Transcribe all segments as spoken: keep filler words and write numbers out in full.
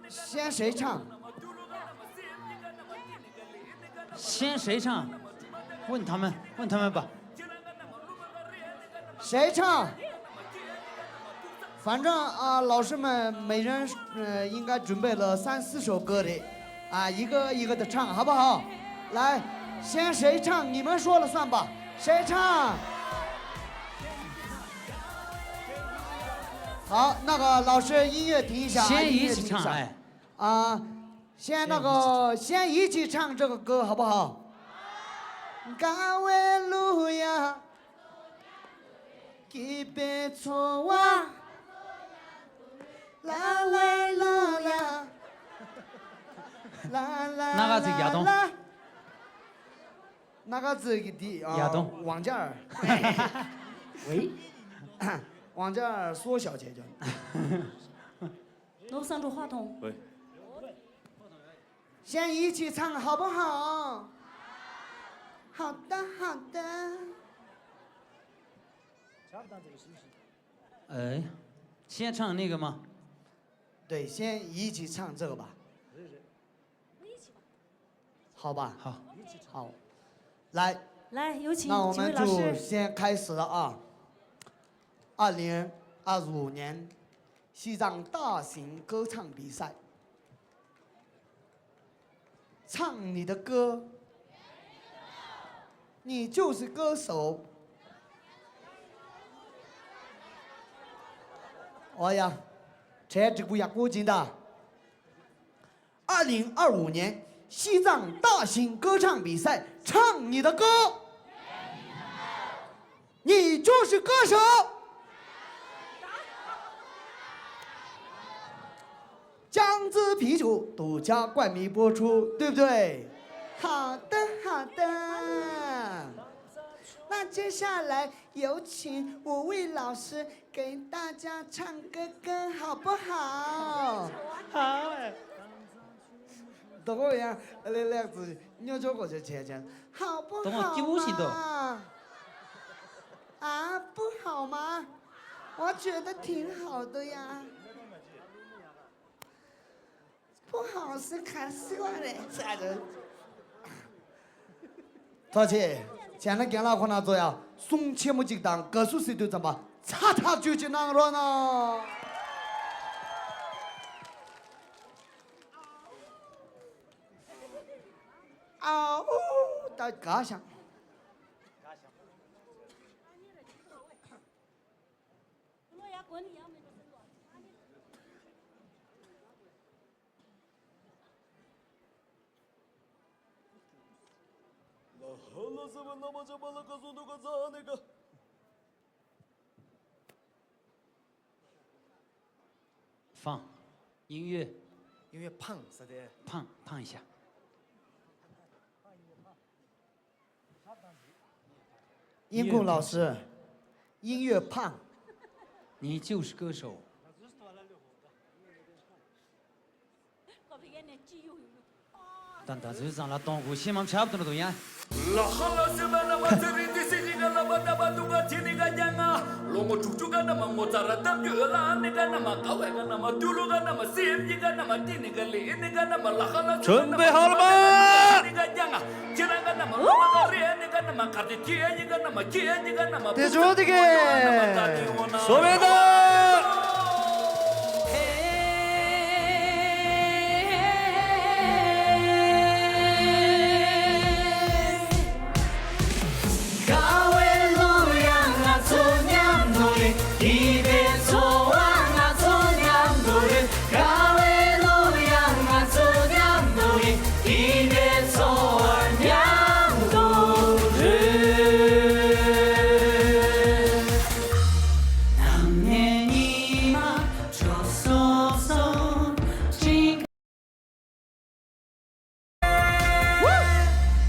先谁唱？先谁唱？问他们，问他们吧。谁唱？反正啊，老师们每人呃应该准备了三四首歌的，啊，一个一个的唱，好不好？来，先谁唱，你们说了算吧。谁唱？好，那个老师，音乐停一下啊，先一起唱，音乐停一下。哎。啊，先那个，先一起唱这个歌，好不好？ 那个是亚东。 那个这个的啊，亚东。王嘉尔。喂。王嘉尔缩小解决。罗桑祝话筒。喂。先一起唱好不好？好的，好的。哎，先唱那个吗？对，先一起唱这个吧。 好吧？好。好。来，来，有请那我们就先开始了啊。二零二五年西藏大型歌唱比赛，唱你的歌，你就是歌手。哦呀，这直播也过劲的。 二零二五年西藏大型歌唱比赛，唱你的歌，你就是歌手。江之啤酒独家冠名播出，对不对？好的，好的。那接下来有请五位老师给大家唱个歌，好不好？好。 等会儿呀，来来子，你就过去切切，好不好嘛？等我丢下去都。啊，不好吗？我觉得挺好的呀。不好是看笑话嘞，这人。 ཐུགས་རྗེ་ཆེ། བྱས་ན་རྒན་ལགས་ཁོ་ན་ཚོ་ཡང་གསུང་ཆེན་མོ་གཅིག་དང་དགའ་བསུ་ཟེར་དུས་ཙམ་པ་ཚ་ཐག་ཆོད་ཅིག་གནང་རོགས་གནང་། ཨའོ། ད་དགའ་ཤག放音乐。音乐放，是的。放，放一下。 音控老师，音乐胖。你就是歌手。ད་ད་ཚོའི་ཟང་ལ་གཏོང་དགོས་ཤེས་མམ་ཆབ་ཏུ་འགྲོ་ཡ། ལོ་ངོ་དྲུག་ཅུ་ག་ན་མ་ངོ་ཚ་ར་ཏབ་ཀྱུ་ཨོ་ལ་ནི་ག་ན་མ་ཀ་བའི་ག་ན་མ་ཏུ་ལུ་ག་ན་མ་སེམས་ཀྱི་ག་ན་མ་ཏི་ནི་ག་ལི་ནི་ག་ན་མ་ལ་ཧ་ལ་ཚུན་པའི་ཧ་ལ་མ། ཁྱེད་རང་ག་ན་མ་ལོ་མ་ག་རེ་ནི་ག་ན་མ་ག་རེ་ཁྱེད་ཡི་ག་ན་མ་ཁྱེད་ཡི་ག་ན་མ་དེ་ཇོ་དེ་གེ། སོ་བེ་ད། དགའ་བའི་གླུ་དབྱངས་ང་ཚོ་མཉམ་དུ་རེད། འདི་འདྲའི་ཚོར་བ་ང་ཚོ་མཉམ་དུ་རེད། དགའ་བའི་གླུ་དབྱངས་ང་ཚོ་མཉམ་དུ་རེད། འདི་འདྲའི་ཚོར་བ་མཉམ་དུ་རེད། ནམ་ནས་ཉི་མ་འགྲོ་སོང་སོང་། སྤྲིན།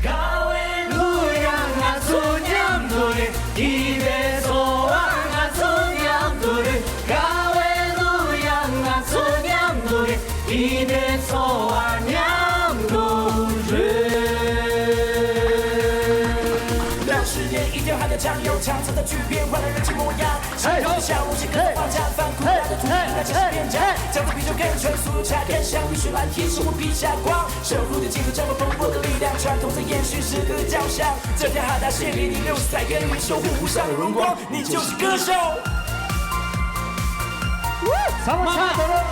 དགའ་བའི་གླུ་དབྱངས་ང་ཚོ་མཉམ་དུ་རེད། འདི་འདྲའི་ཚོར་བ་ང་ཚོ་མཉམ་དུ་རེད། དགའ་བའི་གླུ་དབྱངས་ང་ཚོ་མཉམ་དུ་རེད། འདི་འདྲའི་ཚོར་བ་མཉམ་དུ་རེད། 六十年依旧还在唱，有唱出的区别，换了人情模样。嘿，嘿，嘿，嘿，嘿，嘿。唱出的比较更成熟，擦干香蜜水蓝天，生活比霞光。手扶着镜头，绽放蓬勃的力量，传统在延续，时刻交响。这条哈达线里，你六十载耕耘，守护无上的荣光，你就是歌手。咱们唱得了。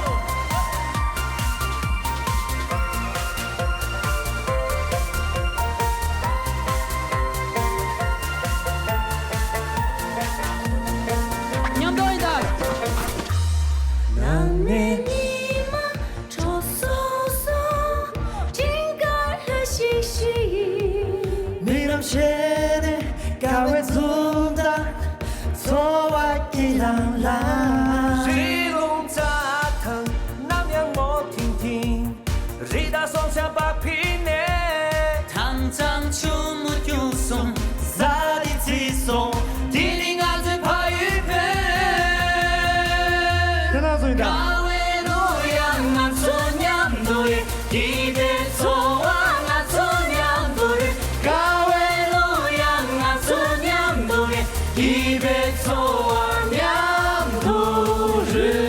མཉམ་དུ་ཡིན་ད། ནང་ནས་ཉི་མ་འཕྲོ་སོ་སོ། སྤྲིན་དཀར་ལྷོད་ཤིག་ཤིག་མིག་ལམ་ཕྱེ་ནས་དགའ་བའི་འཛུམ་མདངས། འཚོ་བ་སྐྱིད་ལྷང་ལྷང་། རི་ལུང་རྩྭ་ཐང་ནམ་ཡང་སྔོ་ཐིང་ཐིང་། རི་དྭགས་སོགས་ཀྱང་པགས་ཕྱིས་ནས། དྭངས་གཙང་ཆུ་མོ་སྐྱུག་སོང་། གཟའ་རི་བརྩིགས་སོང་། འདི་ནི་ང་ཚོའི་ཕ་ཡུལ་བོད། དེ་ན་སུ་ཡིན་ད། དགའ་བའི་གླུ་དབྱངས་ང་ཚོ་མཉམ་དུ་རེད། སྐྱིད་པའི་འཚོ་བ་ང་ཚོ་མཉམ་དུ་རེད། དགའ་བའི་གླུ་དབྱངས་ང་ཚོ་མཉམ་དུ་རེད། སྐྱིད་པའི་འཚོ་བ་མཉམ་དུ་རེད།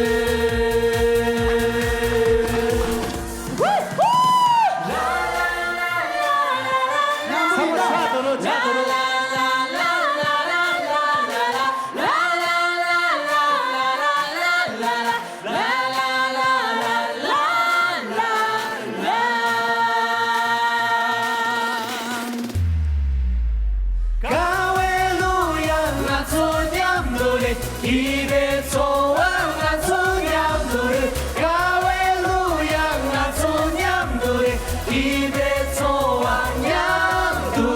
དགའ་བའི་གླུ་དབྱངས་ང་ཚོ་མཉམ་དུ་རེད། སྐྱིད་པའི་འཚོ་བ་ང་ཚོ་མཉམ་དུ་རེད། དགའ་བའི་གླུ་དབྱངས་ང་ཚོ་མཉམ་དུ་རེད། སྐྱིད་པའི་འཚོ་བ་མཉམ་དུ་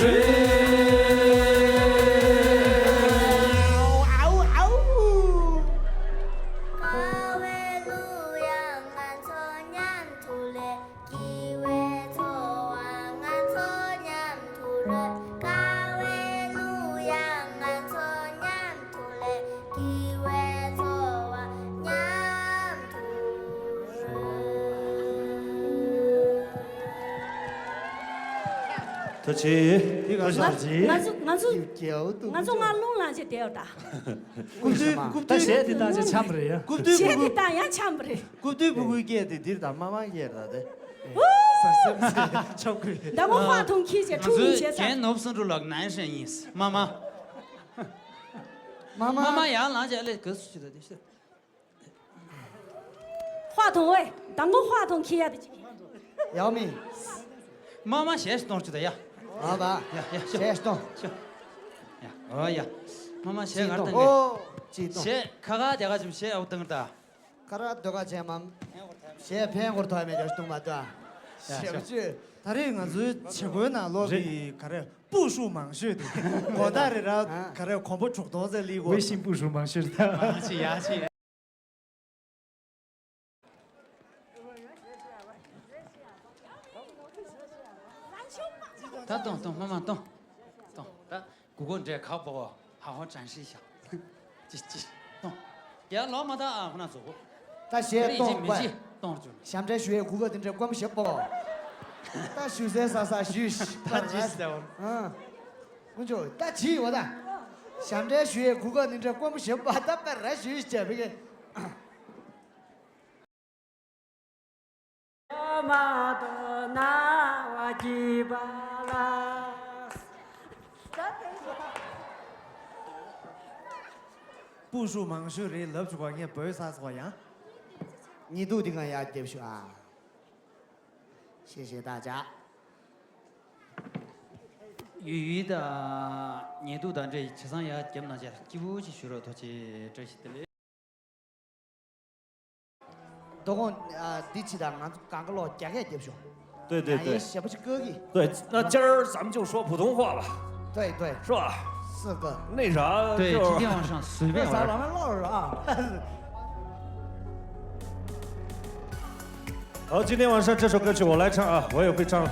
རེད། ཨའུ་ཨའུ། དགའ་བའི་གླུ་དབྱངས་ང་ཚོ་མཉམ་དུ་རེད། སྐྱིད་པའི་འཚོ་བ་ང་ཚོ་མཉམ་དུ་རེད། དགའ་བའི་གླུ་དབྱངས་ང་ཚོ་མཉམ་དུ་རེད། སྐྱིད་པའི་འཚོ་བ་མཉམ་དུ་རེད། ཐུགས་རྗེ་ཆེ། ཐུགས་རྗེ་ཆེ། ང་ཚོ་ང་ཚོ་ང་ཚོ་ང་རླུང་ལངས་བྱས་བསྡད་ཡོད་ད། རྐུབ་སྟོད་རྐུབ་ད་སྟོད་གཞས་འདི་ད་ཅིག་འཆམ་རེད་ཡ། རྐུབ་སྟོད་གཞས་འདི་ད་ཡང་འཆམ་རེད། རྐུབ་སྟོད་ཕྲུ་གུའི་སྐད་དེ་འདིར་དང་མ་མ་སྐད་ད་དེ། ཧུ། ས་སེམས་སེ་ཆོག་གི། ད་ངོ་ཧྥ་ཐུང་ཁྱི་བྱས་ང་ཁྲུང་ཚོའི་བྱས་ས། རྒན་ནོར་བུ་སུ་འགྲོ་ལགས་ནན་ཧྲན་ཡིན། མ་མ། མ་མ། མ་མ་ཡང་ལངས་བྱས་ཨ་ལས་ག་སུ་ཞིག་ད་དེ་ཤི། ཧྥ་ཐུང་ཝེ། ད་ངོ་ཧྥ་ཐུང་ཁྱི་ཡ་དེ་ཅིག་ཡའོ་མི། མ་མ་ཞེས་གཏོང་ཅི་ད་ཡ། ཨ་བ། ཡ་ཡ་ཤོ། ཞེས་གཏོང་། ཤོ། ཡ་ཨོ་ཡ། མ་མ་ཞེས་གར་གཏོང་གི། ཨོ། ཅི་གཏོང་། ཞེས་ཁ་ཁ་དེ་ག་ཅིམ་ཞེས་ཨོ་གཏོང་གི་ད། ཁ་ར་སྡོད་ག་བྱས་མམ། ཞེས་ཕན་སྐོར་ཐོག་མེད་ཀྱང་གཏོང་མ་ཐུབ་ཨ། ཡ་ཞེས་ཤོ། པ་ཅི། ད་རེས་ང་ཚོའི་བྱེད་སྒོའི་ནང་ལོག་གི་ག་རེ་སྤུ་ཧྲུ་མང་ཤོས་དེ་གོ་ད་རེ་ར་ག་རེ་གོམ་པ་དྲུག་སྟོང་ཙམ་ལི་གོ། ཝེ་ཤིན་སྤུ་ཧྲུ་མང་ཤོས་རེད་ད། ཡ་ཅི་ཡ་ཅི། ད་གཏོང་གཏོང་མ་མ་གཏོང་། གཏོང་ད། གུ་གོ་འདྲེ་ཁག་པོ་ཧ་ཧོ་དྲན་ཤི་ཤ། ཅི་ཅི་གཏོང་། ཡ་ལོ་མ་ད་ཨ་ཁོ་ན་ཚོ་གོ། ད་ཞེས་གཏོང་དགོས། གཏོང་རྒྱུ། ཞབས་འདྲེན་ཞུ་ཡའི་གུ་གོ་དེ་འདྲའི་དཀོན་པོ་ཞེ་པོ། ད་ཞུ་སའི་ས་ས་ཞུས། ད་ཅི་ཟེར་བ། ཨ། ཀུན་སྤྱོད་ད་ཅི་ཡོད་ད། ཞབས་འདྲེན་ཞུ་ཡའི་གུ་གོ་དེ་འདྲའི་དཀོན་པོ་ཞེ་པོ་ད་པ་ར་ཞུས་བྱས་པའི་གི། མ་དོ་ན་བ་གི་བ་ལ། སྤུ་ཧྲུ་མང་ཤོས་རེད་ལབ་བཅུག་པ་ངས་བོད་ས་སོགས་ཡང་། ཉི་དུ་འདི་གང་ཡར་རྒྱབ་ཤོག་ཨ། ཤེས་ཤེས་ད་ཅག་ཡུལ་ཡུལ་དང་ཉེ་དུ་དང་འདྲེས་བྱས་ཙང་ཡར་རྒྱབ་ན་ཅག་སྐྱིད་པོ་ཅིག་ཞུ་རོགས་ཐོག་ཅེས་བཀྲ་ཤིས་བདེ་ལེགས། 都讲啊，你去的俺俺个老家个接受。对对对。俺也学不起个个。对，那今儿咱们就说普通话吧。对对。是吧？四个。那啥，对，就今天晚上随便玩。那咱们老实啊。好，今天晚上这首歌曲我来唱啊，我也会唱。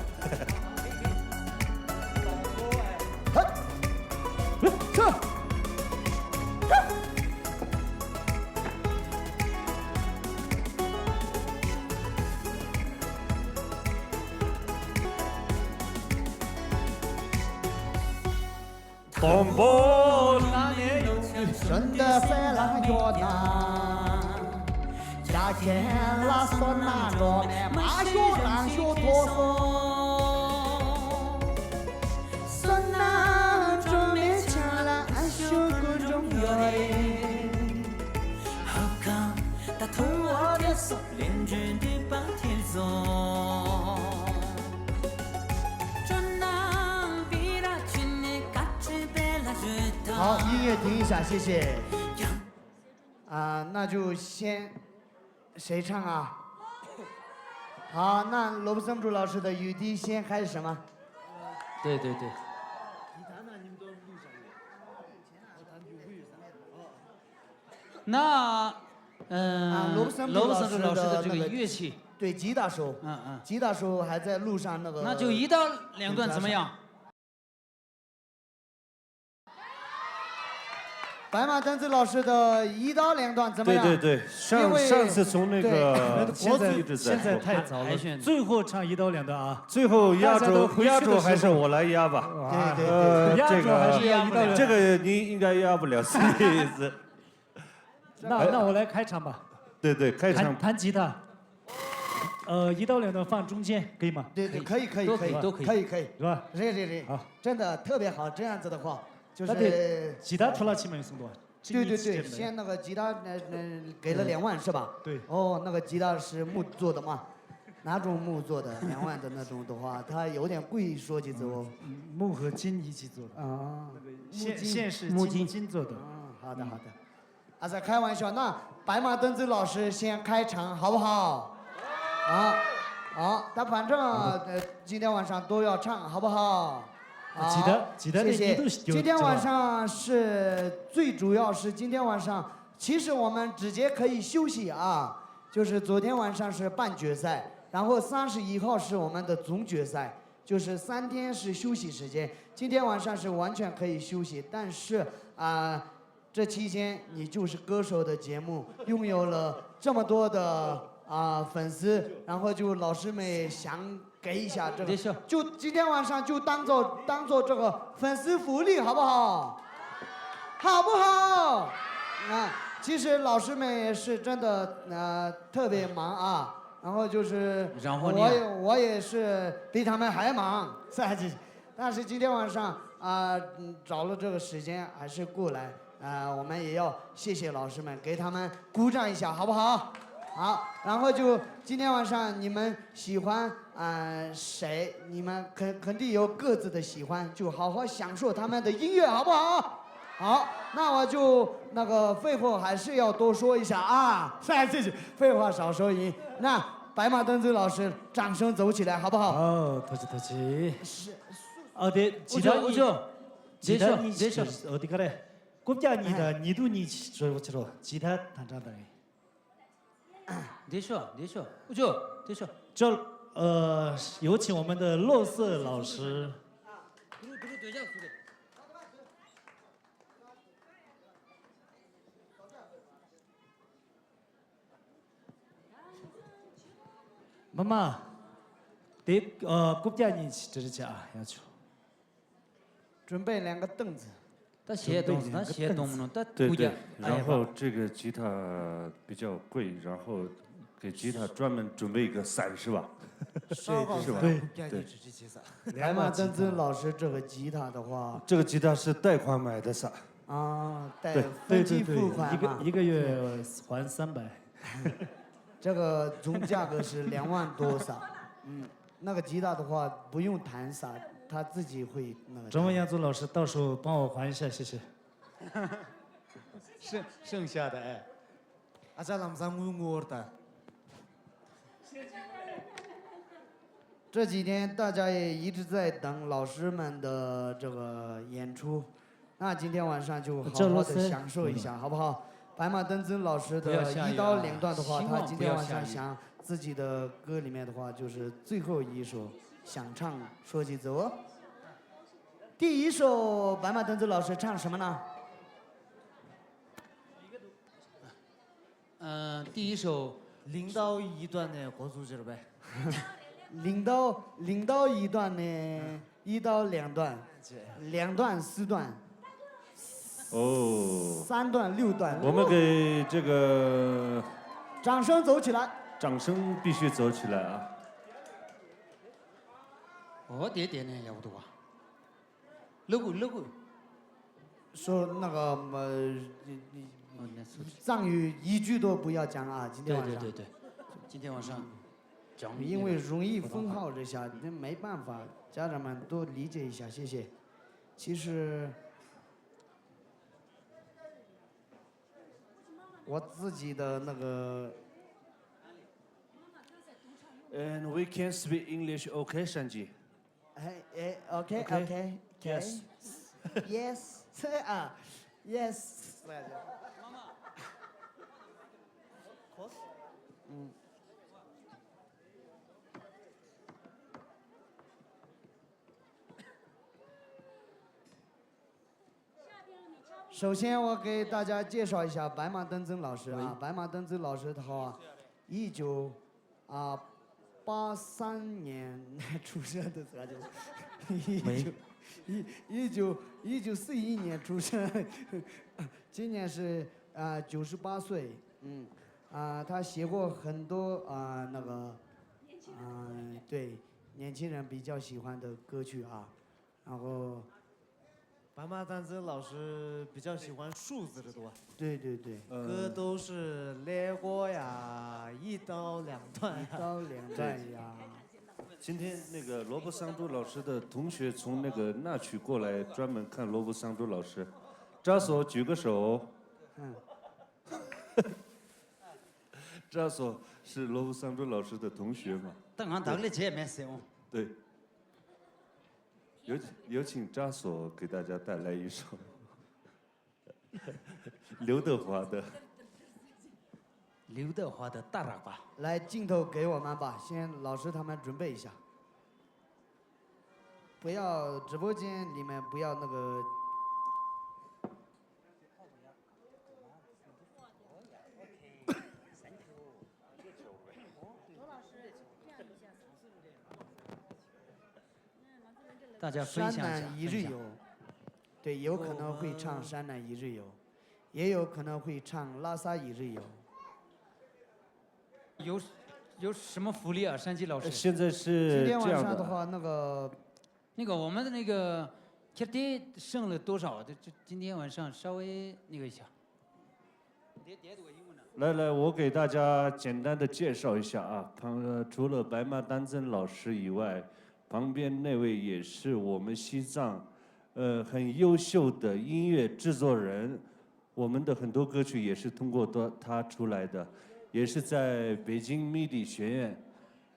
བོང་བུ་ན་ནས་ཡོང་། བཞིན་དུ་གསལ་ལ་ཡོད་ན། རྒྱ་ཁྱེད་ལ་བསོད་ནམས་འགྲོ་ནས་མ་ཤོག་རང་ཤོག་ཐོག་སོང་། བསོད་ནམས་འགྲོ་མེད་ཆ་ལ་ཨ་ཤོག་ཀུན་འགྲོ་ཡོད་རེད། ཧབ་ཁང་ད་ཐུ་བ་དེ་སོགས་ལེན་འདྲེན་འདུས་པ་ཐེར་སོང་།好，音乐停一下，谢谢。啊，那就先，谁唱啊？好，那罗森竹老师的雨滴先开始吗？对对对。那，嗯，罗森竹老师的这个乐器，对，吉他手，嗯嗯，吉他手还在路上，那个那就一刀两段怎么样？白马灯子老师的一刀两段怎么样？对对对，上上次从那个现在现在太早了，最后唱一刀两段啊，最后压轴压轴还是我来压吧。对对对，这个这个您应该压不了，什么意思？那那我来开场吧。对对，开场弹吉他。呃，一刀两段放中间可以吗？对对，可以可以可以，都可以可以可以，是吧？可以可以，好，真的特别好，这样子的话，就是吉他出了气没有送多？对对对，先那个吉他，呃呃，给了两万是吧？对。哦，那个吉他是木做的吗？哪种木做的？两万的那种的话，它有点贵，说起走。木和金一起做的啊，现现是木金金做的。嗯，好的好的。 啊，在开玩笑，那白马灯子老师先开场好不好？好，好，他反正呃今天晚上都要唱，好不好？好，记得记得谢谢。今天晚上是最主要是今天晚上，其实我们直接可以休息啊，就是昨天晚上是半决赛，然后三十一号是我们的总决赛，就是三天是休息时间。今天晚上是完全可以休息，但是啊。 这期间，你就是歌手的节目拥有了这么多的啊粉丝，然后就老师们想给一下这个，就今天晚上就当做当做这个粉丝福利，好不好？好不好？啊，其实老师们也是真的呃特别忙啊，然后就是然后我也我也是比他们还忙，是吧？但是今天晚上啊、嗯找了这个时间还是过来。 啊，我们也要谢谢老师们，给他们鼓掌一下，好不好？好，然后就今天晚上你们喜欢啊、谁，你们肯肯定有各自的喜欢，就好好享受他们的音乐，好不好？好，那我就那个废话还是要多说一下啊，是啊，这是废话少说一。那白马灯子老师，掌声走起来，好不好？哦，对不起，对不起。是，哦，对，吉他，我就，我就，吉他，你说，你说，哦，对个嘞。 རྐུབ་བཀྱག་གཉིས་དང་ཉི་གདུགས་གཉིས་ཀྱི་ཆོས་ཆོས་ཇི་ལྟར་དང་གྲངས་དང་། 你说，你说，我就，你说。这呃，有请我们的洛色老师。 མ་མ། དེ་ཨ་རྐུབ་བཀྱག་གཉིས་ཅིག་འདྲི་རེ་བྱ་ཨ་ཡ་ཆོ། 准备两个凳子。 ད་ཞལ་གདོང་ཟེར་ན་ཞལ་གདོང་མ་ནོ་ད་对对སྐུ་རྒྱ། 然后这个吉他比较贵，然后给吉他专门准备一个伞是吧？烧烤是吧对，这这这这啥？白马灯子老师这个吉他的话，这个吉他是贷款买的伞。啊，贷对分期对对，付款嘛一个，一个月还三百。这个总价格是两万多少？嗯，那个吉他的话不用弹啥，他自己会那个。 周文阳祖老师，到时候帮我还一下，谢谢。剩剩下的哎，阿扎拉姆桑我我的。这几天大家也一直在等老师们的这个演出，那今天晚上就好好的享受一下，好不好？白马灯子老师的一刀两段的话，他今天晚上想自己的歌里面的话，就是最后一首想唱《说起走》。第一首，白马灯子老师唱什么呢？ 嗯，第一首领导一段的国足这呗。领导领导一段呢，一刀两段，两段四段。哦，三段、六段。我们给这个掌声走起来。掌声必须走起来啊！哦，对对，那要不的话，那个那个，说那个么，你你哦，那是藏语一句都不要讲啊，今天晚上。对对对对，今天晚上讲，因为容易封号这下，那没办法，家长们多理解一下，谢谢。其实我自己的那个，And we can speak English, okay, Shanji? Hey, hey, okay, okay, okay. Yes. Yes. 啊，yes. 嗯。首先，我给大家介绍一下白马丹增老师啊。喂。白马丹增老师的话，一九啊八三年出生的，这个就一九一一九一九四一年出生，今年是啊九十八岁。嗯啊，他写过很多啊那个啊对年轻人比较喜欢的歌曲啊。 然后，白马丹增老师比较喜欢竖子的多，对对对，歌都是来过呀，一刀两断呀。一刀两断呀。今天那个罗布桑朱老师的同学从那个那曲过来，专门看罗布桑朱老师。扎索举个手。嗯。扎索是罗布桑朱老师的同学嘛？但俺打个结没事哦。对。 有有请扎索给大家带来一首刘德华的。刘德华的大喇叭。来，镜头给我们吧，先老师他们准备一下。不要，直播间里面不要那个。大家分享一下，山南一日游，分享。对，有可能会唱山南一日游，也有可能会唱拉萨一日游。有有什么福利啊，山鸡老师？现在是这样的。今天晚上的话，那个，那个我们的那个 K T 剩了多少？这这今天晚上稍微那个一下。来来，我给大家简单的介绍一下啊，旁呃除了白马丹增老师以外，旁边那位也是我们西藏呃很优秀的音乐制作人，我们的很多歌曲也是通过他他出来的，也是在北京 MIDI 学院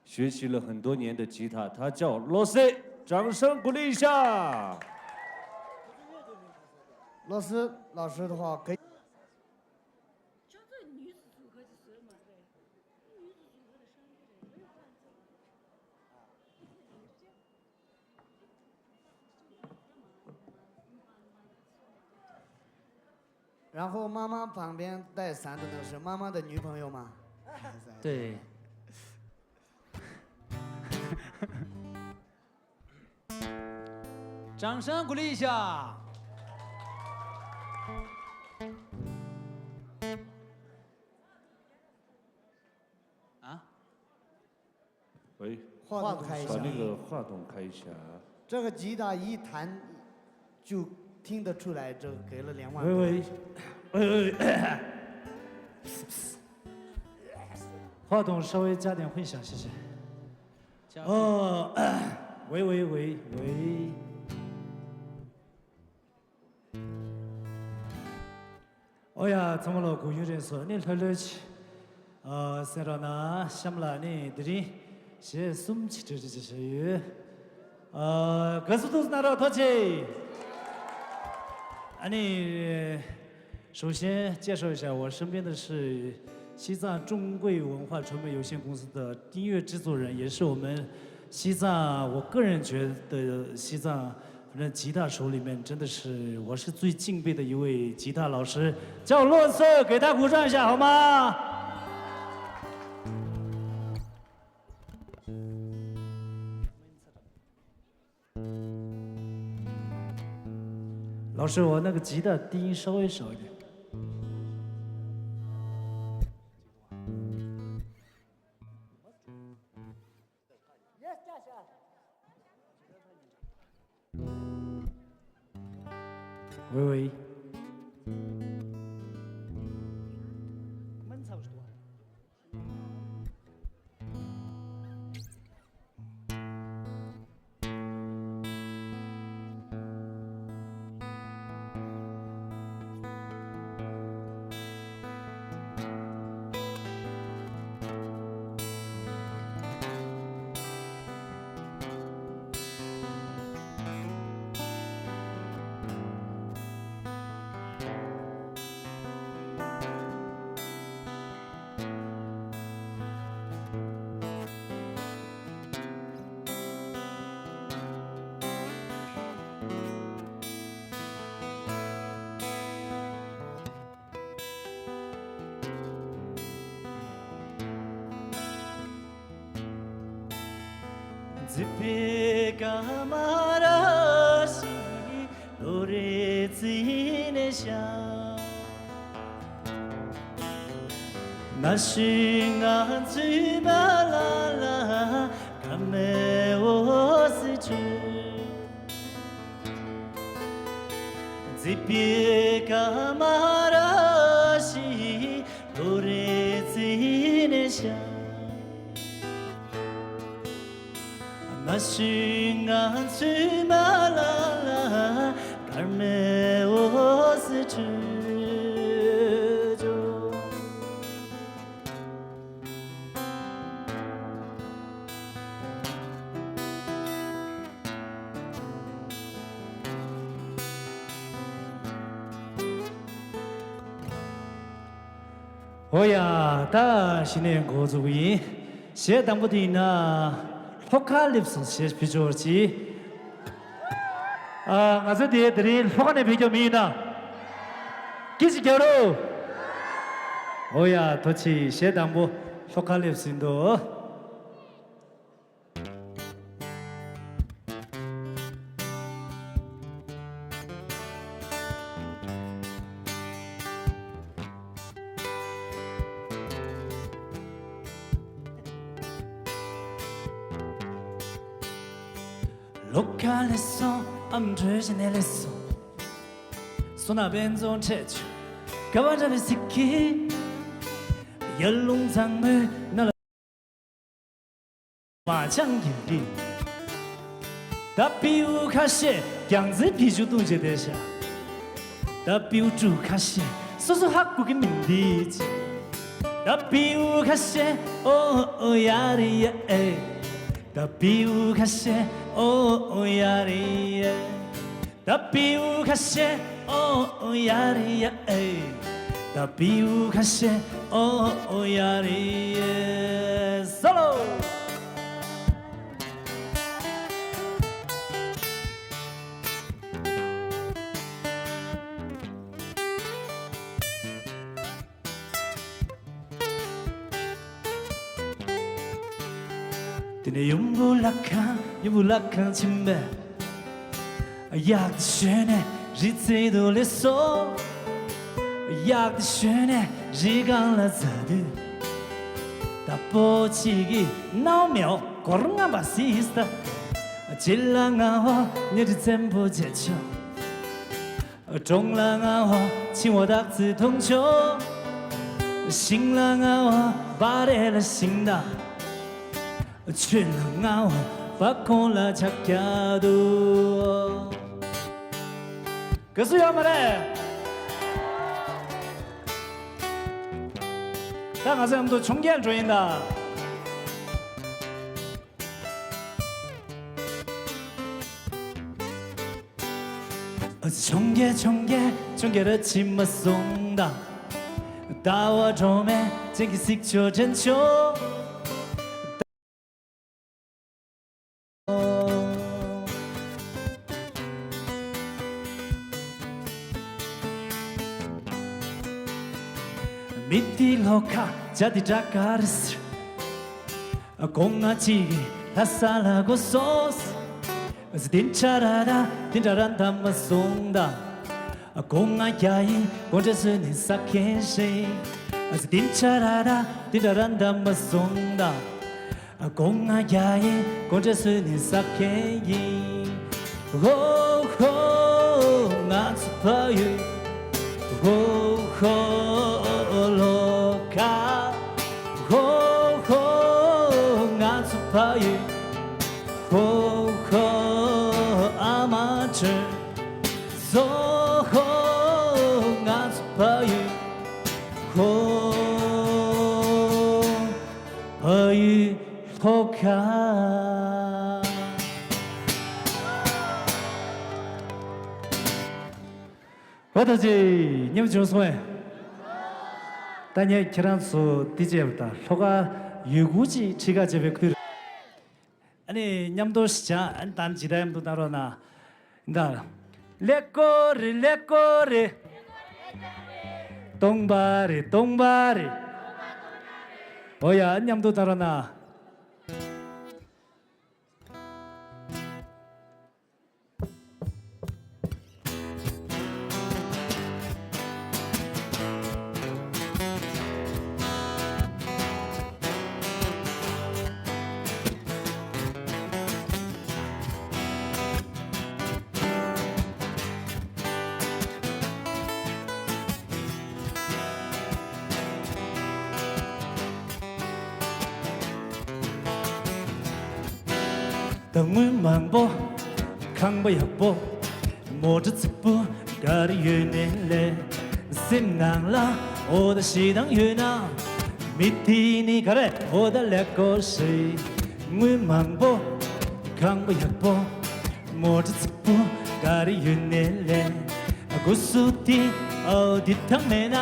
学习了很多年的吉他，他叫罗西，掌声鼓励一下。罗西老师的话可以。然后妈妈旁边带伞的那个是妈妈的女朋友吗？对。掌声鼓励一下。啊？ 喂，话筒开一下。把那个话筒开一下。这个吉他一弹就听得出来，这给了两万多。喂喂喂喂，话筒稍微加点混响，谢谢。加混响。哦，喂喂喂喂。 ཨོ་ཡ། ཚང་མ་ལ་གུས་ཡུན་རིང་སོང་། ནི་ལྷོད་ལྷོད་ཅིག་ཨ་གསན་རོགས་གནང་། གཤམ་ལ་ནི་དེ་རིང་གཞས་གསུམ་ཅིག་འཁྲིད་རེ་ཅིག་བྱས་ཡོད། ཨ་དགའ་བསུ་ཐུགས་གནང་རོགས། ཐུགས་རྗེ་ཆེ། ཨ་ནི་首先介绍一下，我身边的是西藏中贵文化传媒有限公司的音乐制作人，也是我们西藏，我个人觉得西藏，反正吉他手里面真的是我是最敬佩的一位吉他老师，叫洛色，给他鼓掌一下好吗？我说我那个吉他低音稍微少一点。 喂喂。 ཨོ་ཡ། ད་གཞི་ནས་འགོ་འཛུགས་ཡིན། གཞས་དང་པོ་དེ་ཡིན་ན། ལྷོ་ཁ་ལེབ་སོང་ཞེས་ཕུལ་ཆོག་ཅིག་ཨ། ང་ཚོ་དེ་དེ་རིང་ལྷོ་ཁ་ནས་ཕེབས་རྒྱུ་མི་ཡིན་ན། སྐད་ཅིག་རྒྱག་རོགས། ཨོ་ཡ། ཐུགས་རྗེ་ཆེ། གཞས་དང་པོ་ལྷོ་ཁ་ལེབ་ཟིན་འདུག་ལྷོ་ཁ་ལེབ་སོང་། ཨ་མ་བྲོས་བྱས་ནས་སླེབས་སོང་། སོ་ན་བན་རྫོང་འཕྲད་བྱུང་། ག་བ་འདྲ་བའི་སི་ཀི། ཡར་ཀླུང་ཚང་མོའི་ནང་ལ། མ་ཅང་གི་འདི། ད་པིའུ་ཁ་ཤས་རྒྱང་རྩེ་བི་ཇུ་བཏུང་བྱས་བསྡད་ཤག་ད་པིའུ་ཕྲུག་ཁ་ཤས་སོ་སོ་ཧ་གོ་གི་མིན་འདི་ཅི། ད་པིའུ་ཁ་ཤས་ཨོ་ཨོ་ཡ་རི་ཡ་ཨེ། ད་པིའུ་ཁ་ཤས་ཨོ་ཨོ་ཡ་རི་ཡ། ད་པིའུ་ཁ་ཤས་ཨོ་ཨོ་ཡ་རི་ཡ་ཨེ། ད་པིའུ་ཁ་ཤས་ཨོ་ཨོ་ཡ་རི་ཡ། སོ་ལོ། དེ་ནས་ཡུམ་བུ་ལྷ་ཁང་། ཡུམ་བུ་ལྷ་ཁང་ཕྱིན་པས། གཡག་དེ་ཞོན་ནས་རི་རྩེ་དུ་སླེབས་སོང་། གཡག་དེ་ཞོན་ནས་རི་སྒང་ལ་འཛེགས་དུས། ད་པོ་གཅིག་གིས་རྣ་བ་མེའོ་སྒོར་རྔམ་པ་སིས་ད། བྱི་ལ་ང་བོ་ཉལ་ཁྲི་བཙན་པོ་བྱས་ཆོག་གྲོང་ལ་ང་བ་ཆིང་བ་དག་ཚིག་ཐུང་ཆོ། ཤིང་ལ་ང་བ་བ་རེ་ལ་ཤིང་ད། ཆོས་ལ་ང་བ་བ་ཁོང་ལ་ཆག་རྒྱ་དུ། ག་སུ་ཡོད་མ་རེད། ད་ང་ཚོ་མཉམ་དུ་འཕྱོངས་རྒྱས་འགྲོ་ཡིན་ད། འཕྱོངས་རྒྱས་འཕྱོངས་རྒྱས་འཕྱོངས་རྒྱས་ར་ཕྱི་མ་སོང་དང་། ཟླ་བ་སྒྲོན་མེ་ཅན་གྱི་གཟིགས་ཆོག་དྲན་ཆོག་མི་དེ་ལྷོ་ཁ་བྱ་དེ་དྲག་ག་རེ་ཟེར། སྒོ་ང་གཅིག་གིས་ལྷ་ས་ལ་འགོ་སོང་། དེ་འདྲ་ར་ད་དེ་འདྲ་ར་ད་མ་སོང་ད། སྒོ་ང་རྒྱ་ཡིན་སྒོ་འདྲ་བཟོས་ནས་ཟ་མཁན་ཞིག་ཨ་ཙི་ཏིན་ཆ་ར་ར་ཏིན་ཏྲ་ར་འདྲ་མ་སོང་ད། སྒོ་ང་རྒྱ་ཡིན་སྒོ་འདྲ་བཟོས་ནས་ཟ་མཁན་ཡིན། ཧོ་ཧོ་ང་ཚོ་ཕ་ཡུལ། ཧོ་ཧོ་ལོ་ཀ། ཧོ་ཧོ་ང་ཚོ་ཕ་ཡུལ། ཧོ་ཧོ་ཨ་མ་ཆོས། ཟོ་ཧོ་ང་ཚོ་ཕ་ཡུལ། ཧོ་ཕ་ཡུལ་ལྷོ་ཁ། ཨོ་ད་ཅི་མཉམ་བྱུང་སོང་ངས། ད་ངས་ཁྱེད་རང་ཚོ་འདི་བྱས་པ་དང་ལྷོ་ཁ་ཡུལ་སྐོར་ཅིག་ཁྲིད་ག་བྱས་པའི་ཁུལ། ཨ་ནི་མཉམ་དུ་ཞིག་བྱ། ཨ་ནི་ད་ནི་ཇི་ལྟར་མཉམ་དུ་བཏང་རོགས་གནང་། ད། ལེ་ཀོ་རི་ལེ་ཀོ་རི། སྟོང་པ་རི་སྟོང་པ་རི། ཨོ་ཡ་མཉམ་དུ་བཏང་རོགས་གནང་། ད་དངུལ་མང་པོ། ཁང་པ་ཡག་པོ། མོ་ཊ་རྫིག་པོ་ག་རེ་ཡོད་ནའི་ལས། སེམས་ནང་ལ་འོ་ད་ཞེ་སྡང་ཡོད་ན། མི་དེ་ནི་ག་རེ་འོ་ད་ལེགས་པོ་ཞིག་དངུལ་མང་པོ། ཁང་པ་ཡག་པོ། མོ་ཊ་རྫིག་པོ་ག་རེ་ཡོད་ནའི་ལས། སྒོ་སུ་དེ་འོ་དེ་ཐང་མེད་ན།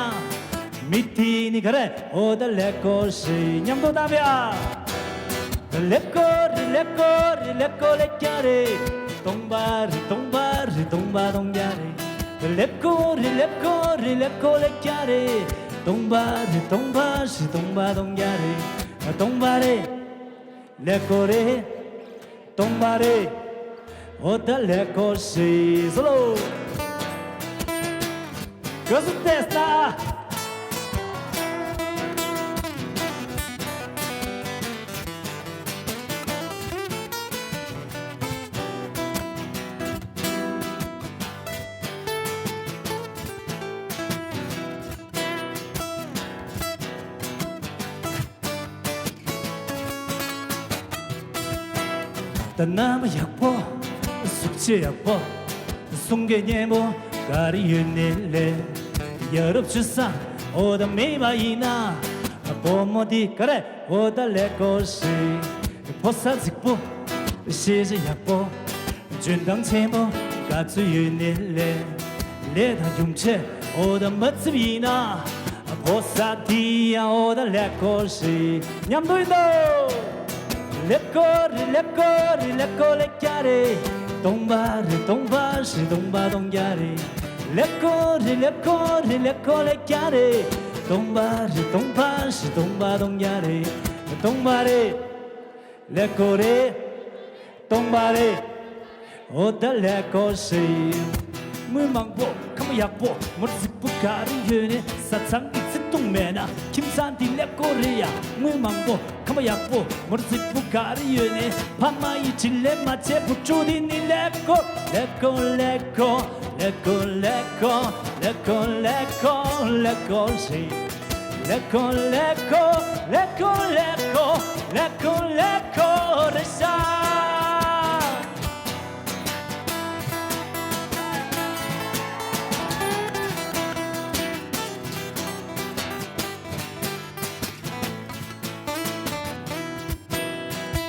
མི་དེ་ནི་ག་རེ་འོ་ད་ལེགས་པོ་ཞིག་མཉམ་དུ་བཏང་བ་ཡ། ལེ་ཀོ་རི་ལེ་ཀོ་རི་ལེ་ཀོ་ལེ་ཀྱ་རེ། སྟོང་པ་རི་སྟོང་པ་རི་སྟོང་པ་སྟོང་རྒྱ་རེ། ལེ་ཀོ་རི་ལེ་ཀོ་རི་ལེ་ཀོ་ལེ་ཀྱ་རེ། སྟོང་པ་རི་སྟོང་པ་རི་སྟོང་པ་སྟོང་རྒྱ་རེ། སྟོང་པ་རེད། ལེ་ཀོ་རེད། སྟོང་པ་རེད། འོ་ད་ལེགས་པོ་ཞིག་ཟོ་ལོ། ག་ཟུག་བལྟས་ན། ད་མནའ་མ་ཡག་པོ། གཟུགས་བྱད་ཡག་པོ། གསུང་སྐད་སྙན་པོ་ག་རེ་ཡོད་ནའི་ལས། ཡ་རབས་སྤྱོད་བཟང་འོ་ད་མེད་པ་ཡིན་ན། བུ་མོ་འདི་ག་རེ་འོ་ད་ལེགས་པོ་ཞིག་ཕོ་གསར་རྫིག་པོ། ཤེས་བྱ་ཡག་པོ། འཇོན་ཐང་ཆེན་པོ་ག་ཚོད་ཡོད་ནའི་ལས། ལས་དང་རྒྱུ་ཆ་འོ་ད་མ་བརྩིས་ཡིན་ན། ཕོ་གསར་དེ་ཡང་འོ་ད་ལེགས་པོ་ཞིག་མཉམ་དུ་ཡིན་དོ། ལེ་ཀོ་རི་ལེ་ཀོ་རི་ལེ་ཀོ་ལེ་ཀྱ་རེ། སྟོང་པ་རི་སྟོང་པ་རི་སྟོང་པ་སྟོང་རྒྱ་རེ། ལེ་ཀོ་རི་ལེ་ཀོ་རི་ལེ་ཀོ་ལེ་ཀྱ་རེ། སྟོང་པ་རི་སྟོང་པ་རི་སྟོང་པ་སྟོང་རྒྱ་རེ། སྟོང་པ་རེད། ལེ་ཀོ་རེད། སྟོང་པ་རེད། འོ་ད་ལེགས་པོ་ཞིག་དངུལ་མང་པོ། ཁང་པ་ཡག་པོ། མོ་ཊ་རྫིག་པོ་ག་རེ་ཡོད་ནའི་བཟའ་ཚང་གི་བརྩེ་དུང་མེད་ན། ཁྱིམ་ཚང་འདི་ལེགས་པོ་རེད་ཡ། དངུལ་མང་པོ། ཁང་པ་ཡག་པོ། མོ་ཊ་རྫིག་པོ་ག་རེ་ཡོད་ནའི་ཕ་མ་ཡི་དྲིན་ལན་མ་བྱས་བུ་ཕྲུག་འདི་ནི་ལེགས་པོ། ལེགས་པོ་ལེགས་པོ། ལེགས་པོ་ལེགས་པོ། ལེགས་པོ་ལེགས་པོ། ལེགས་པོ་ཞིག་ལེ་ཀོ་ལེ་ཀོ་ལེ་ཀོ་ལེ་ཀོ་ལེ་ཀོ་ལེ་ཀོ་རེ་ཤ།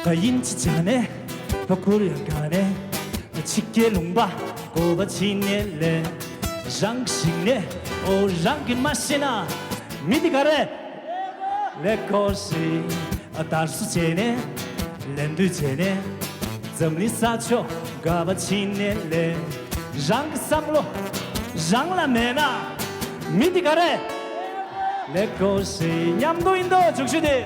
ག་ཡིན་ཅི་བྱ་ནས་ཕ་ཁུར་ཡང་ག་ནས་ཕྱི་རྒྱལ་ལུང་པ་གོ་བ་ཕྱིན་ནས་ལས། རང་གི་ཞིག་ནས་ཨོ་རང་གི་མ་ཤེས་ན་མི་འདི་ག་རེ། ལེ་ཀོ་ཞིག་དར་སུ་བྱས་ནས་ལེན་འདུས་བྱས་ནས་འཛམ་གླིང་ས་ཕྱོགས་ག་བ་ཕྱིན་ནས་ལས། རང་གི་བསམ་བློ་རང་ལ་མེད་ན་མི་འདི་ག་རེ། ལེ་ཀོ་ཞིག་མཉམ་དུ་ཡིན་དོ་ཅུག་ཞུ་དེ།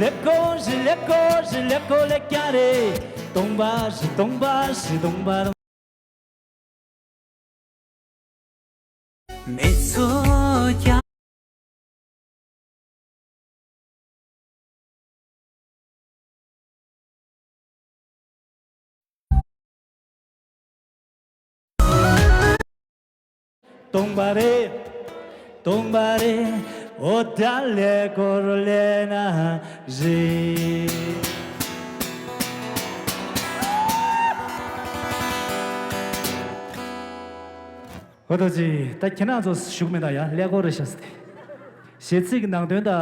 ལེ་ཀོ་ཞིག་ལེ་ཀོ་ཞིག་ལེ་ཀོ་ལེ་ཀྱ་རེ། སྟོང་པ་ཞིག་སྟོང་པ་ཞིག་སྟོང་པ་སྟོང་། སྟོང་པ་རེད། སྟོང་པ་རེད། འོ་ད་ཀླད་ཀོར་ལེན་ན་རེད། ཨོ་ཐུགས་རྗེ་ཆེ། ད་ཁྱེད་རང་ཚོ་ཞུགས་མེད་ད་ཡ་ཀླད་ཀོར་རེད་ཤག་ཟེར་ཏེ། གཞས་ཚིག་གི་ནང་དོན་དང་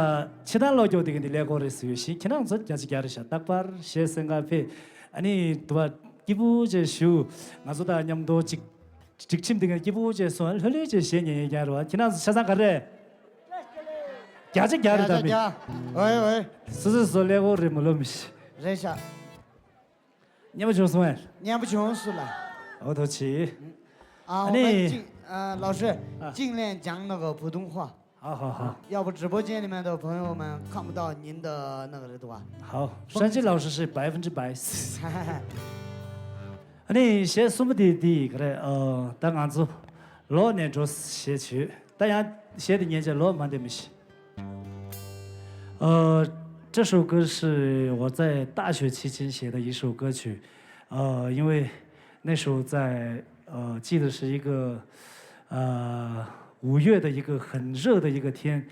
ཕྱི་ཐང་ལོག་སྐྱོ་དེ་གི་འདི་ཀླད་ཀོར་རེད་ཟེར་བའི་ཞིག་ཁྱེད་རང་ཚོ་བརྒྱ་ཆ་བརྒྱ་རེད་ཤག་རྟག་པར་གཞས་གསན་ག་ཕེབས། ཨ་ནི་དུ་བ་སྐྱིད་པོ་བྱས་བཞུགས། ང་ཚོ་དང་མཉམ་དུ་ཅིག་སྒྲིག་ཁྲིམས་དེ་ག་སྐྱིད་པོ་བྱས་སོང་། ལྷོད་ལྷོད་བྱས་གཞས་ཉན་ཡས་རྒྱག་རོགས། ཁྱེད་རང་ཚོ་ཆ་ཚང་ག་རེ། བརྒྱ་ཆ་བརྒྱ་རེད་ད་མི། བརྒྱ་ཆ་བརྒྱ། ཨོའི་ཨོའི། སོ་སོ་སོ་ཀླད་ཀོར་རེད་མ་ལོ་མི་ཤི། རེད་ཤག་སྙན་པོ་བྱུང་སོང་ཨེ། སྙན་པོ་བྱུང་སོང་ལ། ཨོ་ཐུགས་རྗེ་ཆེ། 啊，我们尽呃老师啊，尽量讲那个普通话。 好好好。要不直播间里面的朋友们看不到您的那个，对吧？好，山鸡老师是百分之百。 ཨ་ནི་གཞས་གསུམ་པ་དེ་འདི་ཡིན་ག་རེད། ཨ་ད་ང་ཚོ་ལོག་ནས་འགྲོ་ཞེས་བྱོས། ད་ཡང་གཞས་དེ་ཉན་བྱས་ལོག་མ་འདེམས་མི་ཤེས། 呃，这首歌是我在大学期间写的一首歌曲，呃，因为那时候在呃，记得是一个呃五月的一个很热的一个天，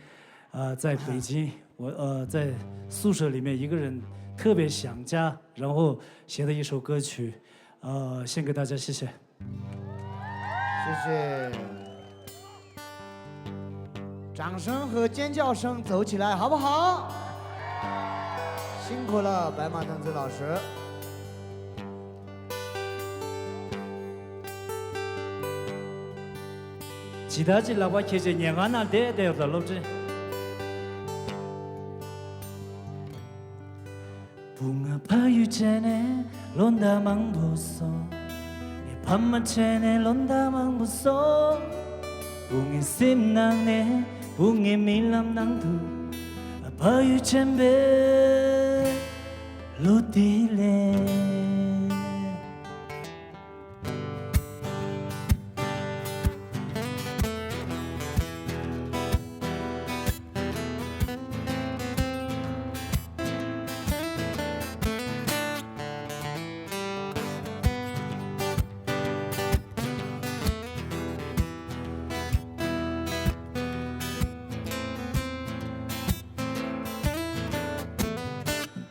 呃，在北京，我呃在宿舍里面一个人特别想家，然后写的一首歌曲，呃，献给大家，谢谢。 谢谢。掌声和尖叫声走起来，好不好？辛苦了，白马藤子老师。 ཇི་ལྟར་ཅི་ལག་པ་འཁྱེར་བྱས་ཉལ་ཁང་ནང་བསྡད་བསྡད་ཡོད་པ་སློབ་ཁྲིད། བུ་ང་ཕ་ཡུལ་བྱས་ནས་ལོ་ཟླ་མང་པོ་སོང་། ངའི་ཕ་མ་བྱས་ནས་ལོ་ཟླ་མང་པོ་སོང་། བུ་ངའི་སེམས་ནང་ནས་བུ་ངའི་རྨི་ལམ་ནང་དུ་ཕ་ཡུལ་ཆེན་པོའི་ལོ་དེ་ལས།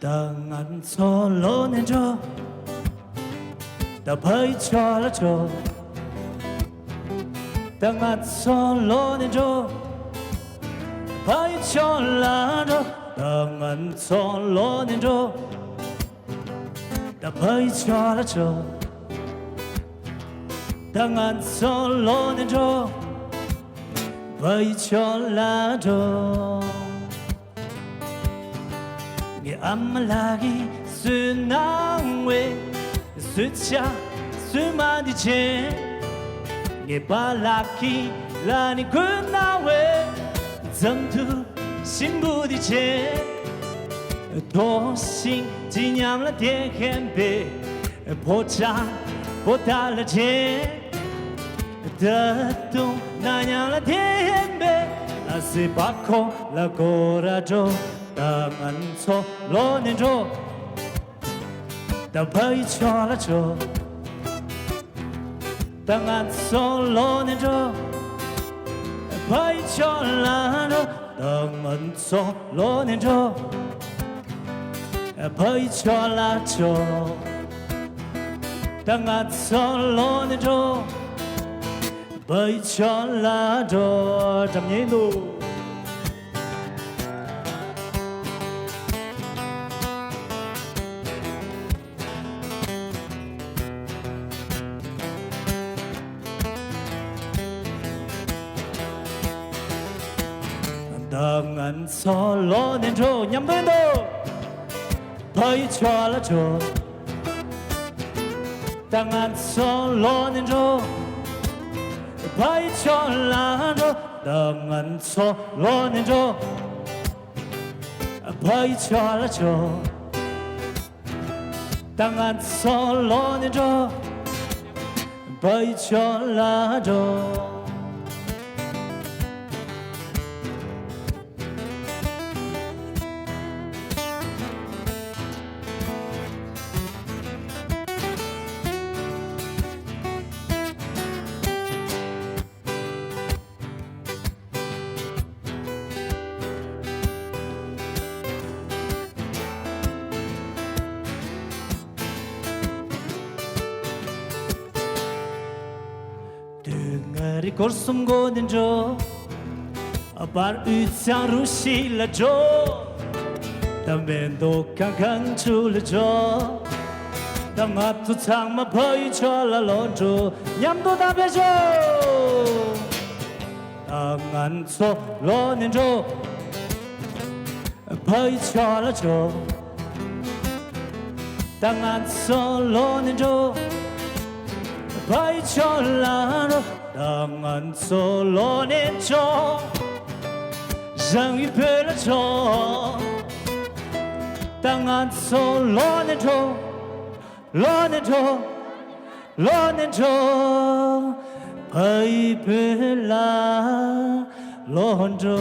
ད་ང་ཚོ་ལོག་ནས་འགྲོ། ད་ཕ་ཡུལ་ཕྱོགས་ལ་འགྲོ། ད་ང་ཚོ་ལོག་ནས་འགྲོ། ཕ་ཡུལ་ཕྱོགས་ལ་འགྲོ། ད་ང་ཚོ་ལོག་ནས་འགྲོ། ད་ཕ་ཡུལ་ཕྱོགས་ལ་འགྲོ། ད་ང་ཚོ་ལོག་ནས་འགྲོ། ཕ་ཡུལ་ཕྱོགས་ལ་འགྲོ། ངའི་ཨ་མ་ལགས་ཀྱིས་བཟོས་གནང་བའི་གསོལ་ཇ་བསིལ་མ་འདི་བྱས། ངའི་པཱ་ལགས་ཀྱིས་ལག་ནས་བསྐོལ་གནང་བའི་རྫམ་དུ་ཞིམ་པོ་འདི་བྱས། ཐོག་ཤིང་གི་ཉམས་ལ་བསྡད་མཁན་པའི་ཕོ་བྲང་པོ་ཏཱ་ལ་བྱས། ད་དུང་ན་མཉམ་ལ་བསྡད་མཁན་པའི་ལ་སེ་པ་ཁོ་ལ་སྐོར་ར་འགྲོ། ད་ང་ཚོ་ལོག་ནས་འགྲོ། ད་ཕ་ཡུལ་ཕྱོགས་ལ་འགྲོ། ད་ང་ཚོ་ལོག་ནས་འགྲོ། ཕ་ཡུལ་ཕྱོགས་ལ་འགྲོ། ད་ང་ཚོ་ལོག་ནས་འགྲོ། ཕ་ཡུལ་ཕྱོགས་ལ་འགྲོ། ད་ང་ཚོ་ལོག་ནས་འགྲོ། ཕ་ཡུལ་ཕྱོགས་ལ་འགྲོ། འགྲམ་ཉེ་འདུག་ད་ང་ཚོ་ལོག་ནས་འགྲོ། མཉམ་དུ་འགྲོ། ཕ་ཡུལ་ཕྱོགས་ལ་འགྲོ། ད་ང་ཚོ་ལོག་ནས་འགྲོ། ཕ་ཡུལ་ཕྱོགས་ལ་འགྲོ། ད་ང་ཚོ་ལོག་ནས་འགྲོ། ཕ་ཡུལ་ཕྱོགས་ལ་འགྲོ། ད་ང་ཚོ་ལོག་ནས་འགྲོ། ཕ་ཡུལ་ཕྱོགས་ལ་འགྲོ། སྐོར་གསུམ་འགོ་ནས་འགྲོ། བར་དབུས་གཙང་རུ་བཞི་ལ་འགྲོ། ད་མེ་ཏོག་གང་གང་ཆུ་ལ་འགྲོ། ད་ང་ཚོ་ཚང་མ་ཕ་ཡུལ་ཕྱོགས་ལ་ལོག་འགྲོ། མཉམ་དུ་ད་ཕེབས་ཤོག་ད་ང་ཚོ་ལོག་ནས་འགྲོ། ཕ་ཡུལ་ཕྱོགས་ལ་འགྲོ། ད་ང་ཚོ་ལོག་ནས་འགྲོ། ཕ་ཡུལ་ཕྱོགས་ལ་འགྲོ། ད་ང་ཚོ་ལོག་ནས་འགྲོ། རང་ཡུལ་བོད་ལ་འགྲོ། ད་ང་ཚོ་ལོག་ནས་འགྲོ། ལོག་ནས་འགྲོ། ལོག་ནས་འགྲོ། ཕ་ཡུལ་བོད་ལ་ལོག་འགྲོ།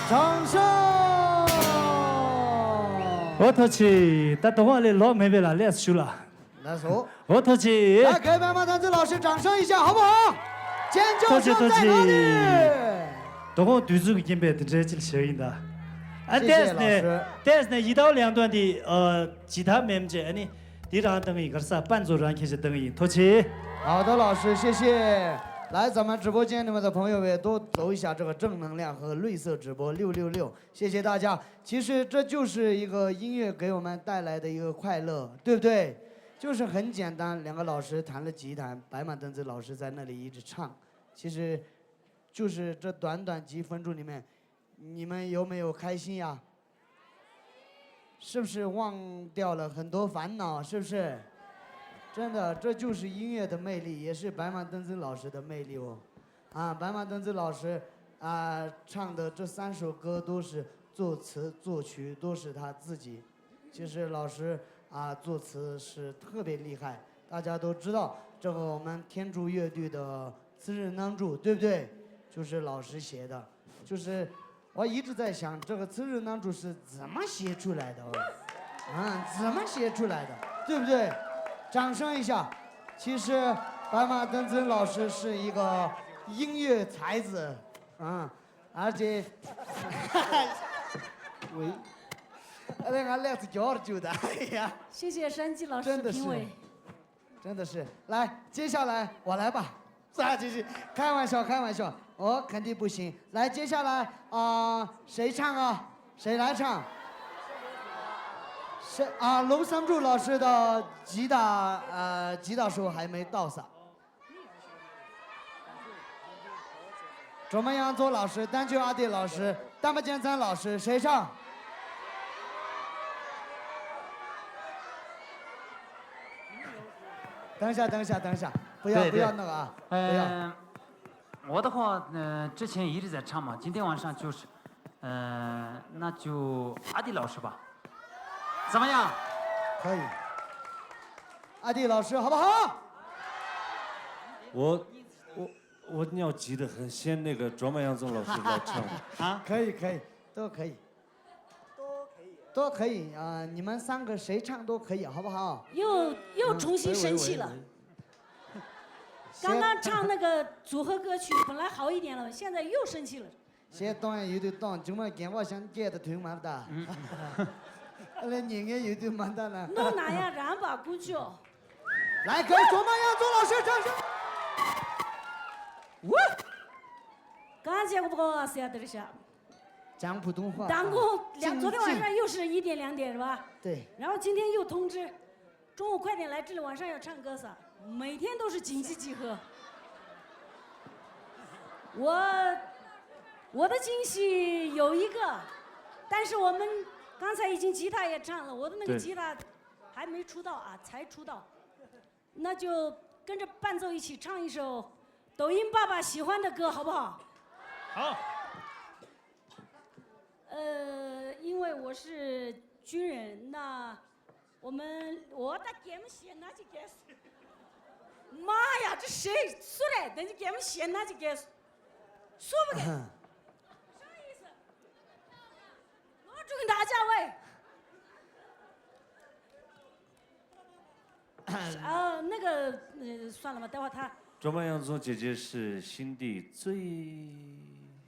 掌声。 འོ་ཐུགས་རྗེ་ཆེ། ད་དོ་དགོང་ལས་ལོག་མེད་པས་ལ་ལས་སུ་ཞུ་ལ། ལགས་སོ། འོ་ཐུགས་རྗེ་ཆེ། 来，给白马弹子老师掌声一下，好不好？尖叫声在哪里？ ཐུགས་རྗེ་ཆེ། དོ་དགོང་དུས་ཚོད་ཀྱི་རྐྱེན་པས་དེ་འདྲའི་ཅིག་བྱས་ཡིན་ད། ཨ། 谢谢老师。 ཏེས་ནས་ཏེས་ནས་ཡི་དྭགས་ལེང་དོན་དེ་ཨ་ཇི་ལྟར་མེམ་ཅེ་ཨ་ནི་དེ་རང་བཏང་ཡིན་གར་ས་པན་ཚོ་རང་ཁྱེད་ཅེ་བཏང་ཡིན། ཐུགས་རྗེ་ཆེ། 好的，老师，谢谢。来，咱们直播间里面的朋友们都走一下这个正能量和绿色直播六六六，谢谢大家。其实这就是一个音乐给我们带来的一个快乐，对不对？就是很简单，两个老师弹了吉他，白马灯子老师在那里一直唱，其实就是这短短几分钟里面，你们有没有开心呀？是不是忘掉了很多烦恼？是不是？真的，这就是音乐的魅力，也是白马灯子老师的魅力哦。啊，白马灯子老师啊，唱的这三首歌都是作词作曲都是他自己。其实老师啊，作词是特别厉害，大家都知道这个我们天柱乐队的《次日男主》，对不对？就是老师写的。就是我一直在想，这个《次日男主》是怎么写出来的？啊，怎么写出来的？对不对？掌声一下。其实白马灯子老师是一个音乐才子， 啊，而且，喂，哎，俺来自角儿就的，哎呀，谢谢山鸡老师真的是，评委。真的是，来，接下来我来吧。啥？这是开玩笑，开玩笑，我肯定不行。来，接下来啊，谁唱啊？谁来唱？谁啊？龙三柱老师的吉他，呃，吉他手还没到噻。 卓玛羊座老师、丹丘阿弟老师、丹巴健三老师，谁唱？等一下，等一下，等一下，不要，对，对。不要那个啊，不要。呃，我的话，呃，之前一直在唱嘛，今天晚上就是，呃，那就阿弟老师吧，怎么样？可以。阿弟老师，好不好？我，我， 我尿急得很，先那个卓玛羊宗老师来唱吧。啊？可以，可以，都可以，都可以啊！你们三个谁唱都可以，好不好？又又重新生气了。喂，喂，喂。刚刚唱那个组合歌曲本来好一点了，现在又生气了。 ཞེས་གཏོང་ཡང་ཡོད་དུས་གཏོང་། མཇུག་མ་རྒན་པ་ཞང་སྐད་དུ་ཐོན་མར་ད། ཨ་ལས་ཉན་མཁན་ཡོད་དུས་མ་ད་ན། 弄哪样染发工具？ 来，给卓玛羊宗老师掌声。 刚结果不够啊，是要得了下。讲普通话啊。当工两，昨天晚上又是一点两点是吧？对。然后今天又通知， 中午快点来这里，晚上要唱歌噻。每天都是紧急集合。我我的惊喜有一个，但是我们刚才已经吉他也唱了，我的那个吉他还没出道啊，才出道，那就跟着伴奏一起唱一首抖音爸爸喜欢的歌，好不好？好。呃，因为我是军人，那 我们我的节目写那就结束。妈呀，这谁说的？等于节目写那就结束，说不得。啥意思？我祝大家喂。啊，那个，呃，算了吧，待会儿他。卓玛羊宗姐姐是心地最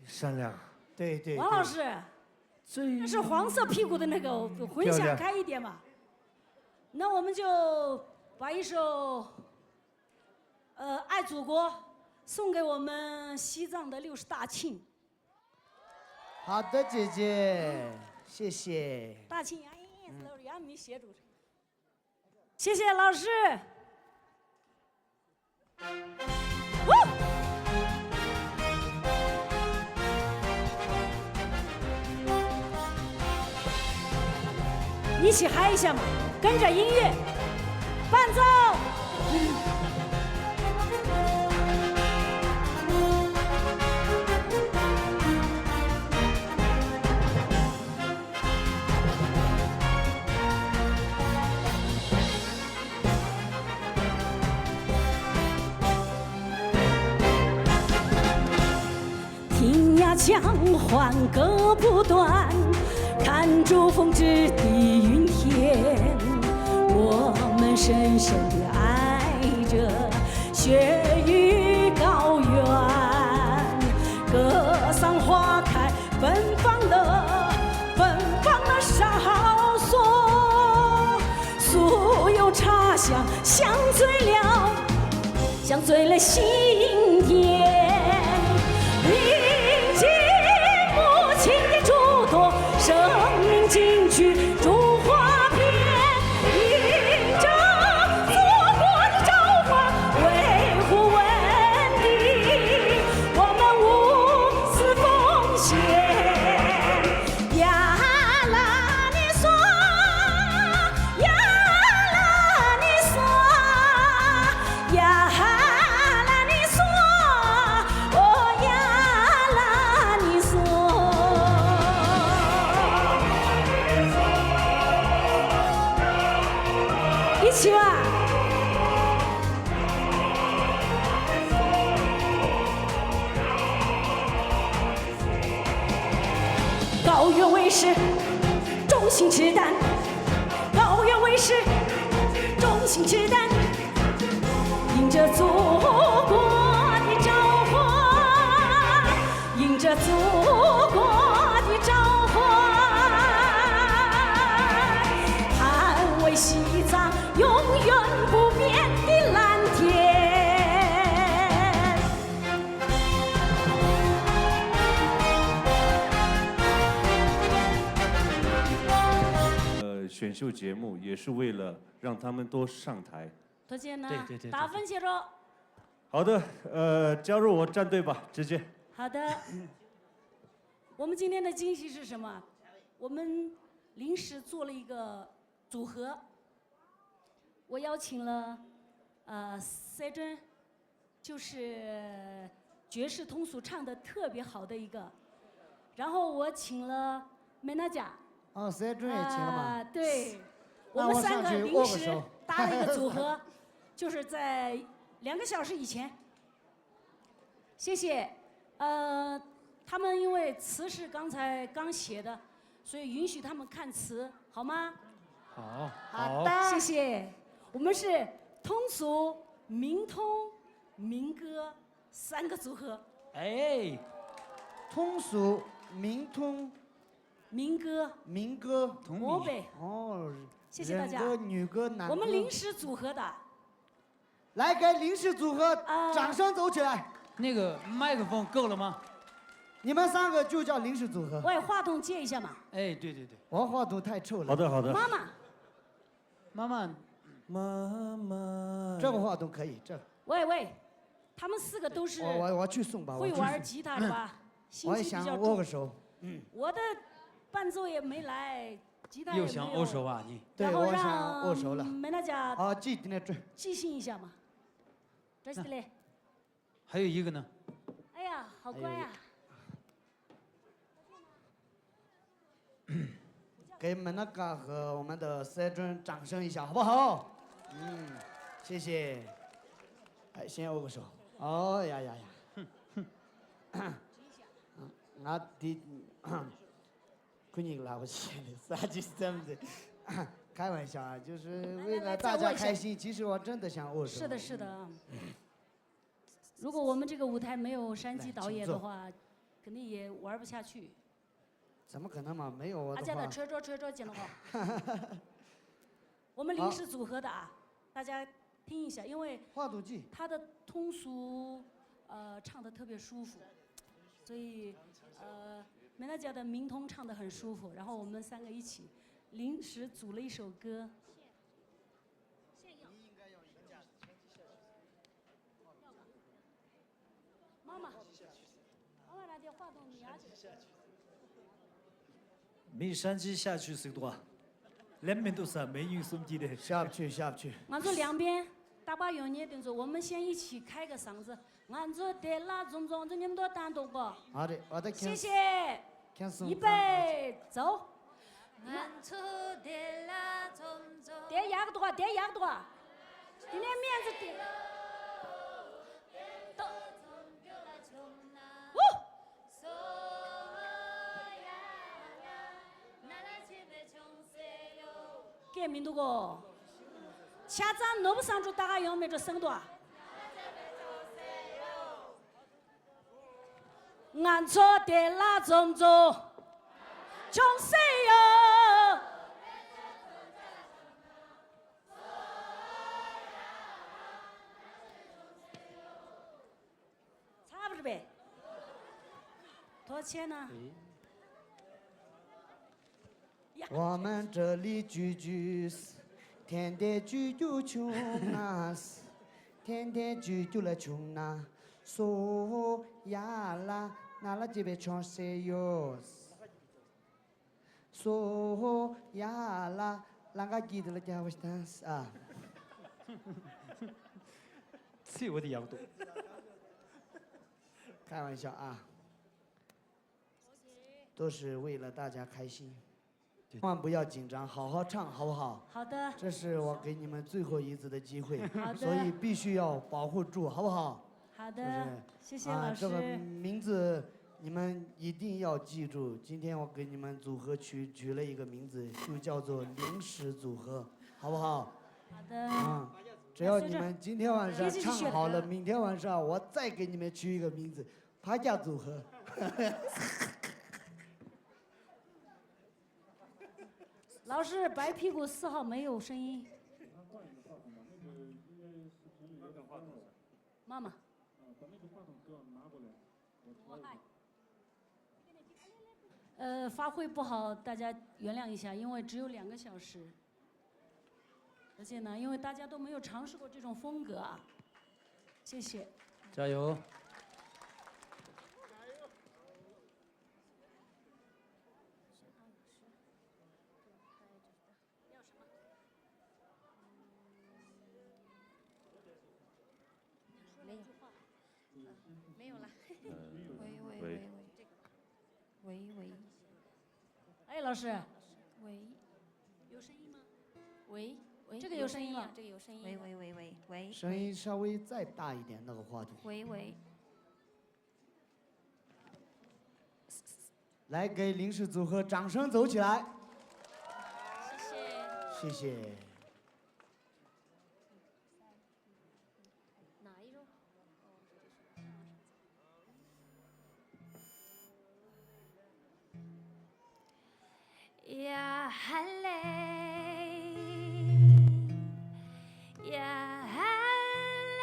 善良。对，对，王老师，对。 这是黄色屁股的那个，混响开一点嘛。那我们就把一首呃，爱祖国，送给我们西藏的六十大庆。好的，姐姐，谢谢。大庆，哎，老师，让你写主持。谢谢老师。一起嗨一下嘛，跟着音乐伴奏。听呀，江唤歌不断，看珠峰之地云天，我们深深地爱着，雪与高原，格桑花开，芬芳的，芬芳的哨所，酥油茶香，香醉了。 香醉了心田。一起吧。高原卫视，众星之胆。高原卫视，众星之胆。迎着祖国的召唤，迎着祖国的召唤，捍卫西藏永远不变的蓝天。呃，选秀节目也是为了让他们多上台。头前呢，对对对对打分介绍。好的，呃，加入我战队吧，直接。好的，我们今天的惊喜是什么？我们临时做了一个组合，我邀请了呃三珍，就是爵士通俗唱的特别好的一个，然后我请了 Menaja。 哦，三珍也请了吗？啊，对，我那我们三个上去临时握个手。搭了一个组合，就是在两个小时以前。谢谢。呃，他们因为词是刚才刚写的，所以允许他们看词，好吗？好，好的。谢谢。我们是通俗、民通、民歌三个组合。哎，通俗、民通、民歌，民歌。同名。河北。哦，谢谢大家人歌、女歌、男歌。我们临时组合的。来给临时组合啊掌声走起来。那个麦克风够了吗？你们三个就叫临时组合。喂，话筒借一下嘛。哎，对对对，我话筒太臭了。好的，好的。妈妈，妈妈，妈妈，这个话筒可以，这个。喂喂，他们四个都是我我我去送吧，我会去送。玩吉他是吧？心我也机比较重。想握个手。我的伴奏也没来，吉他也没有。又想握手啊你？对，然后我想握手了。让梅娜姐啊，记那这。即兴一下嘛。这是嘞。还有一个呢？哎呀，好乖呀！给 Menaka 和我们的 Cedron 掌声一下，好不好？嗯，谢谢。哎，先握个手。哦呀呀呀！ང་འདི་ཁོ་གཉིས་ལ་བ་བྱས་ནས་ས་ཅི་བཙམ་ཟེར། 开玩笑啊，就是为了大家开心，其实我真的想握手。是的，是的。如果我们这个舞台没有山鸡导演的话，肯定也玩不下去。怎么可能嘛？没有我啊，这样的的话。吹着吹着讲的话，我们临时组合的啊，大家听一下，因为话筒近。他的通俗，呃，唱得特别舒服，所以，呃，梅娜姐的民通唱得很舒服，然后我们三个一起临时组了一首歌。妈妈，妈妈，那这话筒你拿去。 མི་山西下去ཟེར་འདུག་ཨ། ལན་མི་འདུག་ས་མི་ཡིན་གསུམ་གྱི་རེད། ཞབས་ཆོས་ཞབས་ཆོས། ང་ཚོ་两边་རྟག་པར་ཡོང་མཁན་དེ་ཚོ་我们先一起开个嗓子。ང་ཚོ་དེ་ལ་འཛོམས་འཛོམས་ཚོ་མཉམ་དུ་བཏང་འདུག་གོ། ཨ་རེད། ཨ་ད་ཁྱེད། 谢谢。 ཁྱེད་གསུམ། 预备，走。 ང་ཚོ་དེ་ལ་འཛོམས་འཛོམས། དེ་ཡག་འདུག་ག་དེ་ཡག་འདུག་ག་དེ་ནས་སྨན་རྩི་དེ། ཧུ། སྐད་མི་འདུག་གོ། ཆ་ཚང་ནོར་བུ་བཟང་དྲུག་ལྟ་ག་ཡོང་མེད་འགྲོ་གསུངས་འདུག་ག་ང་ཚོ་དེ་ལ་འཛོམས་འཛོམས། ཅུང་ཟད་ཡོད། ཚར་བ་རེད་པས། ཐུགས་རྗེ་གནང་། 我们这里聚聚，天天聚聚穷啊，天天聚聚了穷啊，苏呀啦，那啦这边穷谁哟？苏呀啦，那个记得了叫我当时啊。 ཚེ་འོ་དེ་ཡག་འདུག 开玩笑啊，都是为了大家开心。 千万不要紧张，好好唱，好不好？好的。这是我给你们最后一次的机会，好的。所以必须要保护住，好不好？好的，就是，谢谢老师。啊，这个名字你们一定要记住，今天我给你们组合取，取了一个名字，就叫做临时组合，好不好？好的。啊，只要你们今天晚上唱好了，明天晚上我再给你们取一个名字，爬甲组合。 老师，白屁股四号没有声音。妈妈。呃，发挥不好，大家原谅一下，因为只有两个小时。而且呢，因为大家都没有尝试过这种风格啊。谢谢。加油。 没有了。喂喂喂喂，喂喂。哎，老师。喂。有声音吗？喂喂，这个有声音了。这个有声音。喂喂喂喂喂，声音稍微再大一点，那个话筒。喂喂。 来，给临时组合掌声走起来。谢谢。谢谢。哪一种？ ཡ་ཧ་ལེ། ཡ་ཧ་ལེ།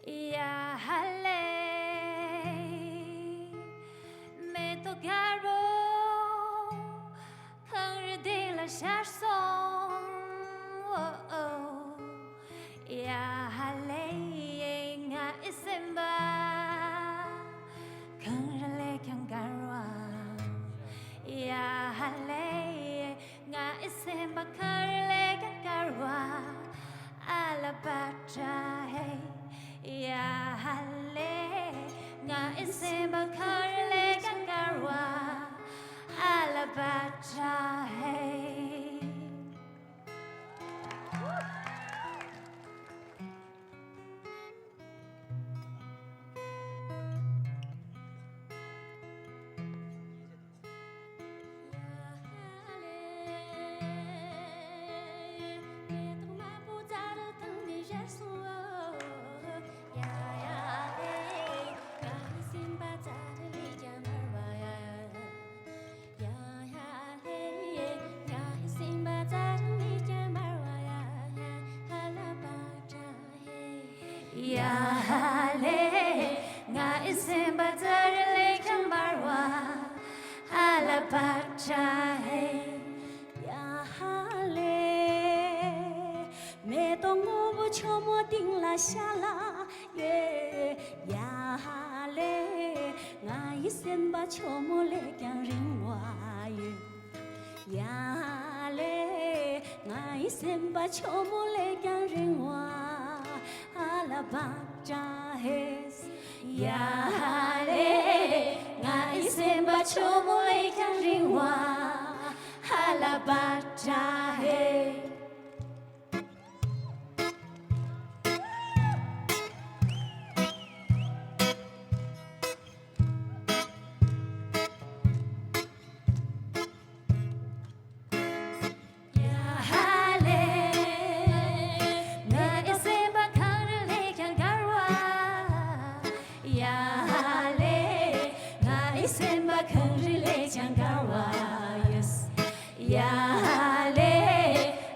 ཡ་ཧ་ལེ། མེ་ཏོག་དཀར་པོ་གངས་རི་སྟེང་ལ་ཤར་སོང་། ཡ་ཧ་ལེ། ངའི་སེམས་པ་གངས་རི་ལས་ཀྱང་དཀར་བ། ཡ་ཧ་ལེ། ངའི་སེམས་པ་གངས་རི་ལས་ཀྱང་དཀར་བ། ཨ་ལ་པ་ཏྲ་ཧེ། ཡ་ཧ་ལེ། ངའི་སེམས་པ་གངས་རི་ལས་ཀྱང་དཀར་བ། ཨ་ལ་པ་ཏྲ་ཧེ། ཡ་ཧ་ལེ། ང་ཡི་སེམས་པ་ཙ་རི་ལས་ཀྱང་འབར་བ། ཧ་ལ་པ་ཏྲ་ཧེ། ཡ་ཧ་ལེ། མེ་ཏོག་སྔོན་པོ་ཆུ་མོ་གཏིང་ལ་ཤར་ལ་ཡོད། ཡ་ཧ་ལེ། ང་ཡི་སེམས་པ་ཆུ་མོ་ལས་ཀྱང་རིང་བ་ཡོད། ཡ་ཧ་ལེ། ང་ཡི་སེམས་པ་ཆུ་མོ་ལས་ཀྱང་རིང་བ། ཧ་ལ་པ་ཏྲ་ཧེ། ཡ་ཧ་ལེ། ང་ཡི་སེམས་པ་ཆུ་མོ་ལས་ཀྱང་རིང་བ། ཧ་ལ་པ་ཏྲ་ཧེ། ཡ་ཧ་ལེ། ང་ཡི་སེམས་པ་གངས་རི་ལས་ཀྱང་དཀར་བ། ཡ་ཧ་ལེ། ང་ཡི་སེམས་པ་གངས་རི་ལས་ཀྱང་དཀར་བ། ཡེ་སི། ཡ་ཧ་ལེ།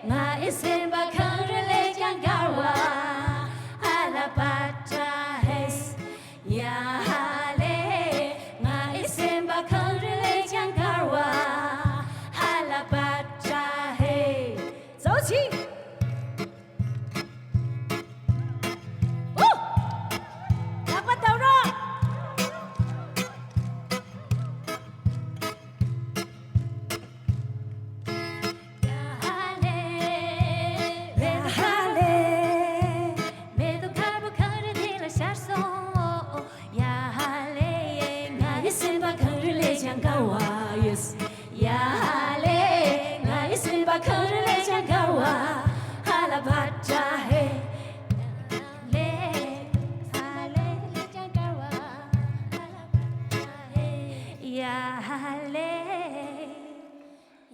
ང་ཡི་སེམས་པ་གངས་རི་ལས་ཀྱང་དཀར་བ། ཧ་ལ་པ་ཏྲ་ཧེ། ཡ་ཧ་ལེ། ང་ཡི་སེམས་པ་གངས་རི་ལས་ཀྱང་དཀར་བ། ཧ་ལ་པ་ཏྲ་ཧེ། ཙོ་ཆི། ཨོ། ལག་པ་བརྡབ་རོགས། ཡ་ཧ་ལེ། ཡ་ཧ་ལེ། མེ་ཏོག་དཀར་པོ་གངས་རི་འདི་ལ་ཤར་སོང་། ཡ་ཧ་ལེ། ང་ཡི་སེམས་པ་གངས་རི་ལས་ཀྱང་དཀར་བ། ཡེ་སི། ཡ་ཧ་ལེ། ང་ཡི་སེམས་པ་གངས་རི་ལས་ཀྱང་དཀར་བ། ཧ་ལ་པ་ཏྲ་ཧེ། ལེ། ཧ་ལེ། ལས་ཀྱང་དཀར་བ། ཧ་ལ་པ་ཏྲ་ཧེ། ཡ་ཧ་ལེ།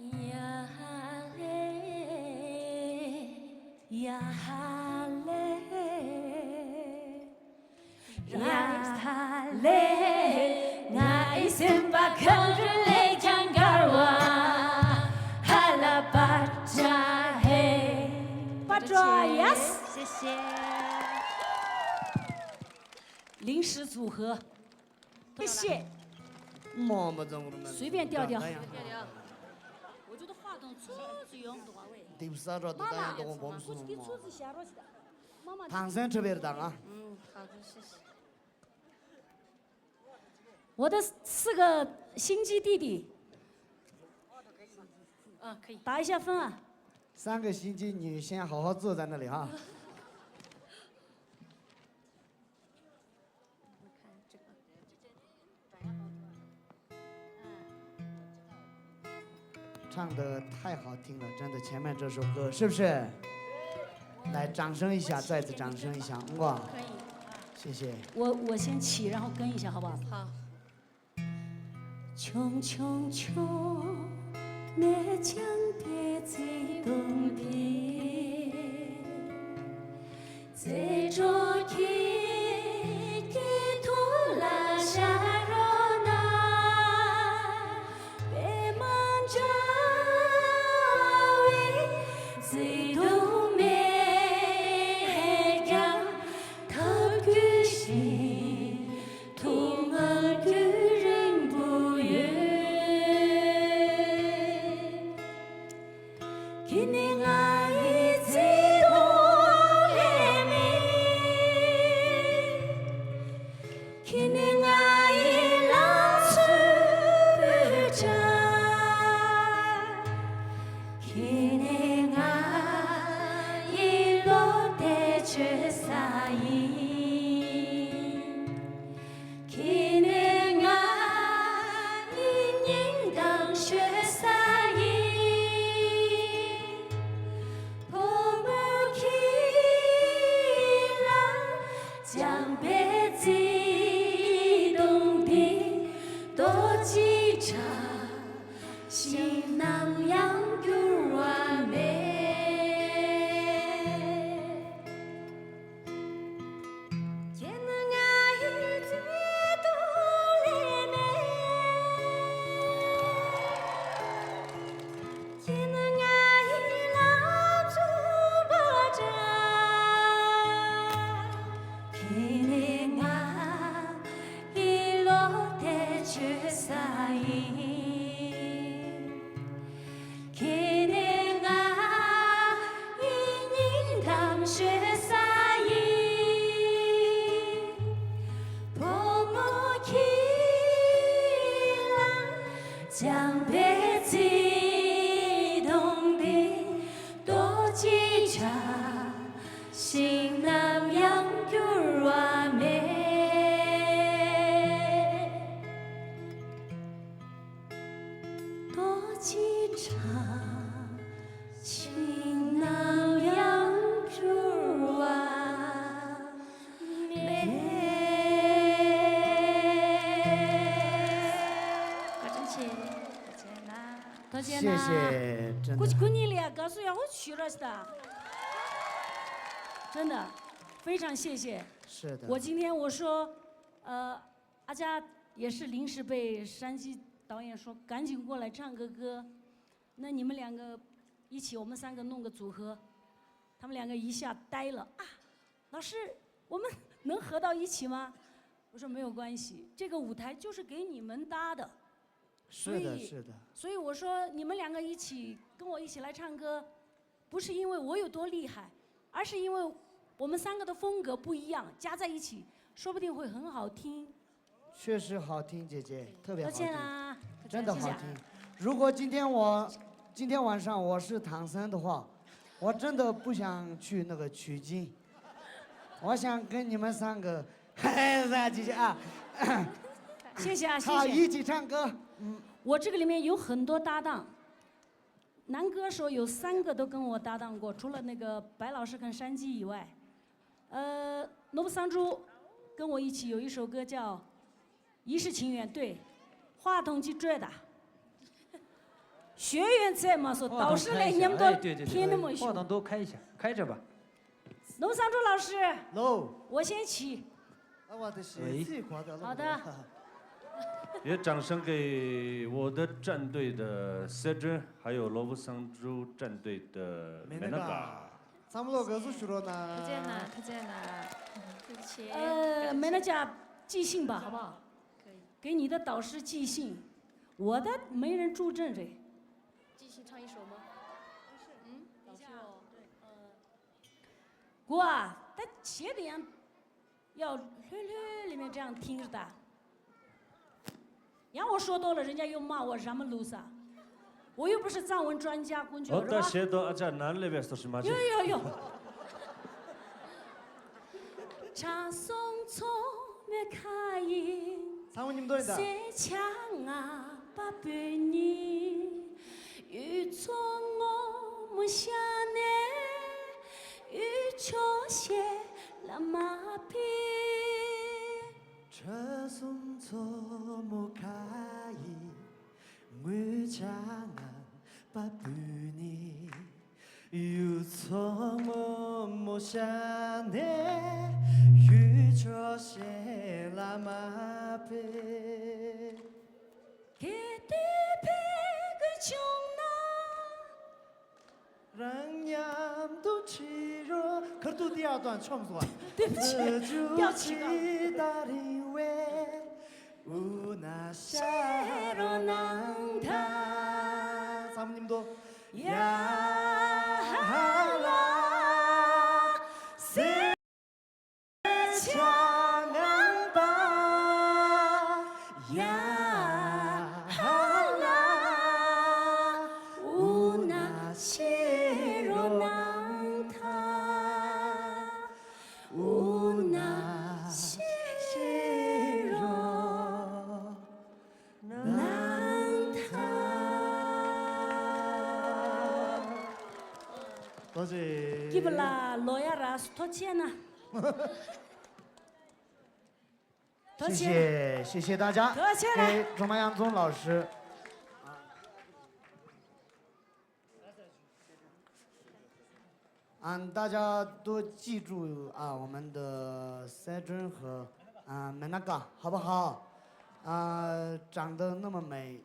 ཡ་ཧ་ལེ། ཡ་ཧ་ལེ། ཡ་ཧ་ལེ། ང་ཡི་སེམས་པ་གངས་རི་ལས་ཀྱང་དཀར་བ། ཧ་ལ་པ་ཏྲ་ཧེ། པ་ཏྲ། ཡེ་སི། 谢谢。临时组合。 谢谢。 མ་མ་ཙང་རུ་མ། 随便调调。 我觉得话筒错是有点多啊喂。 དེབ་ས་ར་དུ་ད་ཡང་དོ་གོ་བོམ་སུ་མ། 妈妈，我给你出字写上去的。 妈妈。 ཐང་སན་ཁྲི་བེར་དང་ང་། 我的四个心机弟弟。 啊，可以。 打一下分啊。 三个心机女生好好坐在那里哈。 唱得太好听了，真的，前面这首歌是不是？来，掌声一下，再次掌声一下，哇！可以。谢谢。 我，我先起，然后跟一下，好不好？ 好。 ཆུང་ཆུང་ཆུང་ནས་བྱུང་སྟེ་བརྩེ་དུང་འདི། བརྩེ་གྲོགས་ཀྱི་སྐྱིད་སྡུག་ལ་ཤར་རོགས་གནང་། པད་མ་འདྲ་བའི་བརྩེ་དུང་མེད་ཀྱང་ཐབས་སྐྱོ་ཞིང་། ཐུགས་མངའ་རྒྱུན་རིང་པོ་ཡོད། ཁྱེད་ནི་ང་ཡི་བརྩེ་དུང་ལས་མེད། ཁྱེད་ནི་ང་ཡི་ལང་ཚོའི་སྤོས་སྒྲ། ཁྱེད་ནི་ང་ཡི་བློ་གཏད་བཅོལ་ས་ཡིན། ཁྱེད་ནི་ང་ཡི་སྙིང་གཏམ་ཤོད་ས་ཡིན། བུ་མོ་ཁྱེད་ལ་བཅངས་པའི་བརྩེ་ ས་ཡིན། ཁྱེད་ནས་ང་ཡི་སྙིང་གཏམ་ཤོད་ས་ཡིན། བུ་མོ་ཁྱེད་ལ་བྱམས་པའི་བརྩེ་དུང་འདི་ཏོག་ཅིག་ཕྲ་ཞིང་ནམ་ཡང་འགྱུར་བ་མེད། ཏོག་ཅིག་ཕྲ་ཞིང་ནམ་ཡང་འགྱུར་བ་མེད། བཀའ་དྲིན་ཆེ། ཐུགས་རྗེ་གནང་། ཐུགས་རྗེ་གནང་། 谢谢，真的。 ཁོ་ཁོ་གཉིས་ལ་ཡ་དགའ་བསུ་ཡག་པོ་ཞུ་རོགས་ཞུ་དང་། 真的，非常谢谢。 是的。 我今天我说，呃，阿佳也是临时被山鸡导演说赶紧过来唱个歌，那你们两个一起，我们三个弄个组合。他们两个一下呆了啊，老师，我们能合到一起吗？我说没有关系，这个舞台就是给你们搭的。 所以，是的，是的。 所以我说你们两个一起跟我一起来唱歌，不是因为我有多厉害，而是因为我们三个的风格不一样，加在一起，说不定会很好听。 确实好听，姐姐，特别好听， 抱歉啦。 真的好听。 谢谢。 如果今天我，今天晚上我是唐僧的话，我真的不想去那个取经，我想跟你们三个，嘿，姐姐啊， 谢谢啊，谢谢。 好，一起唱歌。 嗯。 我这个里面有很多搭档，男歌手有三个都跟我搭档过，除了那个白老师跟山鸡以外，呃，罗布桑珠跟我一起有一首歌叫《一世情缘》，对，话筒去追的。学员在嘛说，话筒开一下。导师来你们都，哎，对对对，听那么凶。话筒都开一下，开着吧。 罗布桑珠老师， ལོ། 我先起。 ཨ་བ་དེ་ཤེས་ཚིག་གོ་ད་ལོ། 好的。 也掌声给我的战队的 Sedrin，还有罗布桑珠战队的 Menaka。 Menaka。 བསམ་བློ་དགའ་བསུ་ཞུ་རོགས་གནང་། 再见了，再见了。对不起。 呃，Menaka，即兴吧，好不好？可以。 给你的导师即兴，我的没人助阵嘞。 即兴唱一首吗？嗯，老师哦。 གོ་ཨ། ད་བྱེད་དེ་ཡང་ཡང་ལྷོད་ལྷོད་ལི་མེ་དྲང་ཐིང་ར་ད། ཡང་འོ་ཧྲོ་ཏོ་ལ་རེ་ཉ་ཡོ་མ་འོ་ར་མ་ལུ་ས། འོ་ཡོ་པུ་ཧྲི་ཙང་འོན་ཀྲོན་ཅ་ཀུན་ཅོ་ར་བ། ཨོ་ད་བྱེད་དོ་ཨ་ཅག་ནན་ལེ་བས་སོ་ཤི་མ་ཅི། ཡོ་ཡོ་ཡོ། ཆ་སོང་ཚོ་མེ་ཁ་ཡིན། ཚང་མ་མཉམ་དུ་ཡིན་ད། སེ་ཆ་ང་པ་པོ་ནི། ཡུལ་ཚོ་ངོ་མོ་ཤ་ནས། ཡུལ་ཕྱོགས་ཤེས་ལ་མ་ཕི། ཆ་སོང་ཚོ་མོ་ཁ་ཡིན། ངུ་ཆ་ང་པ་པོ་ནི། ཡུལ་ཚོ་ངོ་མོ་ཤ་ནས། ཡུལ་ཕྱོགས་ཤེས་ལ་མ་ཕེ། གལ་ཏེ་ཕེ་དགོས་བྱུང་ན། རང་མཉམ་དུ་ཁྲིད་རོགས། ཁར་ཏུ་ཏི་ཡ་དང་ཆོམ་སོ། 对不起， ཇུ་ཇུ་掉气了。 ཅི་ད་རིང་བས། འུ་ན་ཤ་རོ་ནང་ད། ཚང་མ་མཉམ་དུ། ཡ་ཧ་ལ་སེ་ཆ་ངང་པ། ཡ་ཧ་ལ་འུ་ན་ཤེ་རོ་ནང་ཐ། འུ་ན་ཤེ་རོ་ནང་ཐ། ཐུགས་རྗེ་ཆེ། སྐྱིད་པ་ལ་ལོ་ཡ་ར་སུ་ཐོ་ཆེ་ན། 谢谢，谢谢大家，给卓玛洋宗老师。嗯，大家都记住啊，我们的 Sedrin 和啊 Menaka，好不好？啊，长得那么美，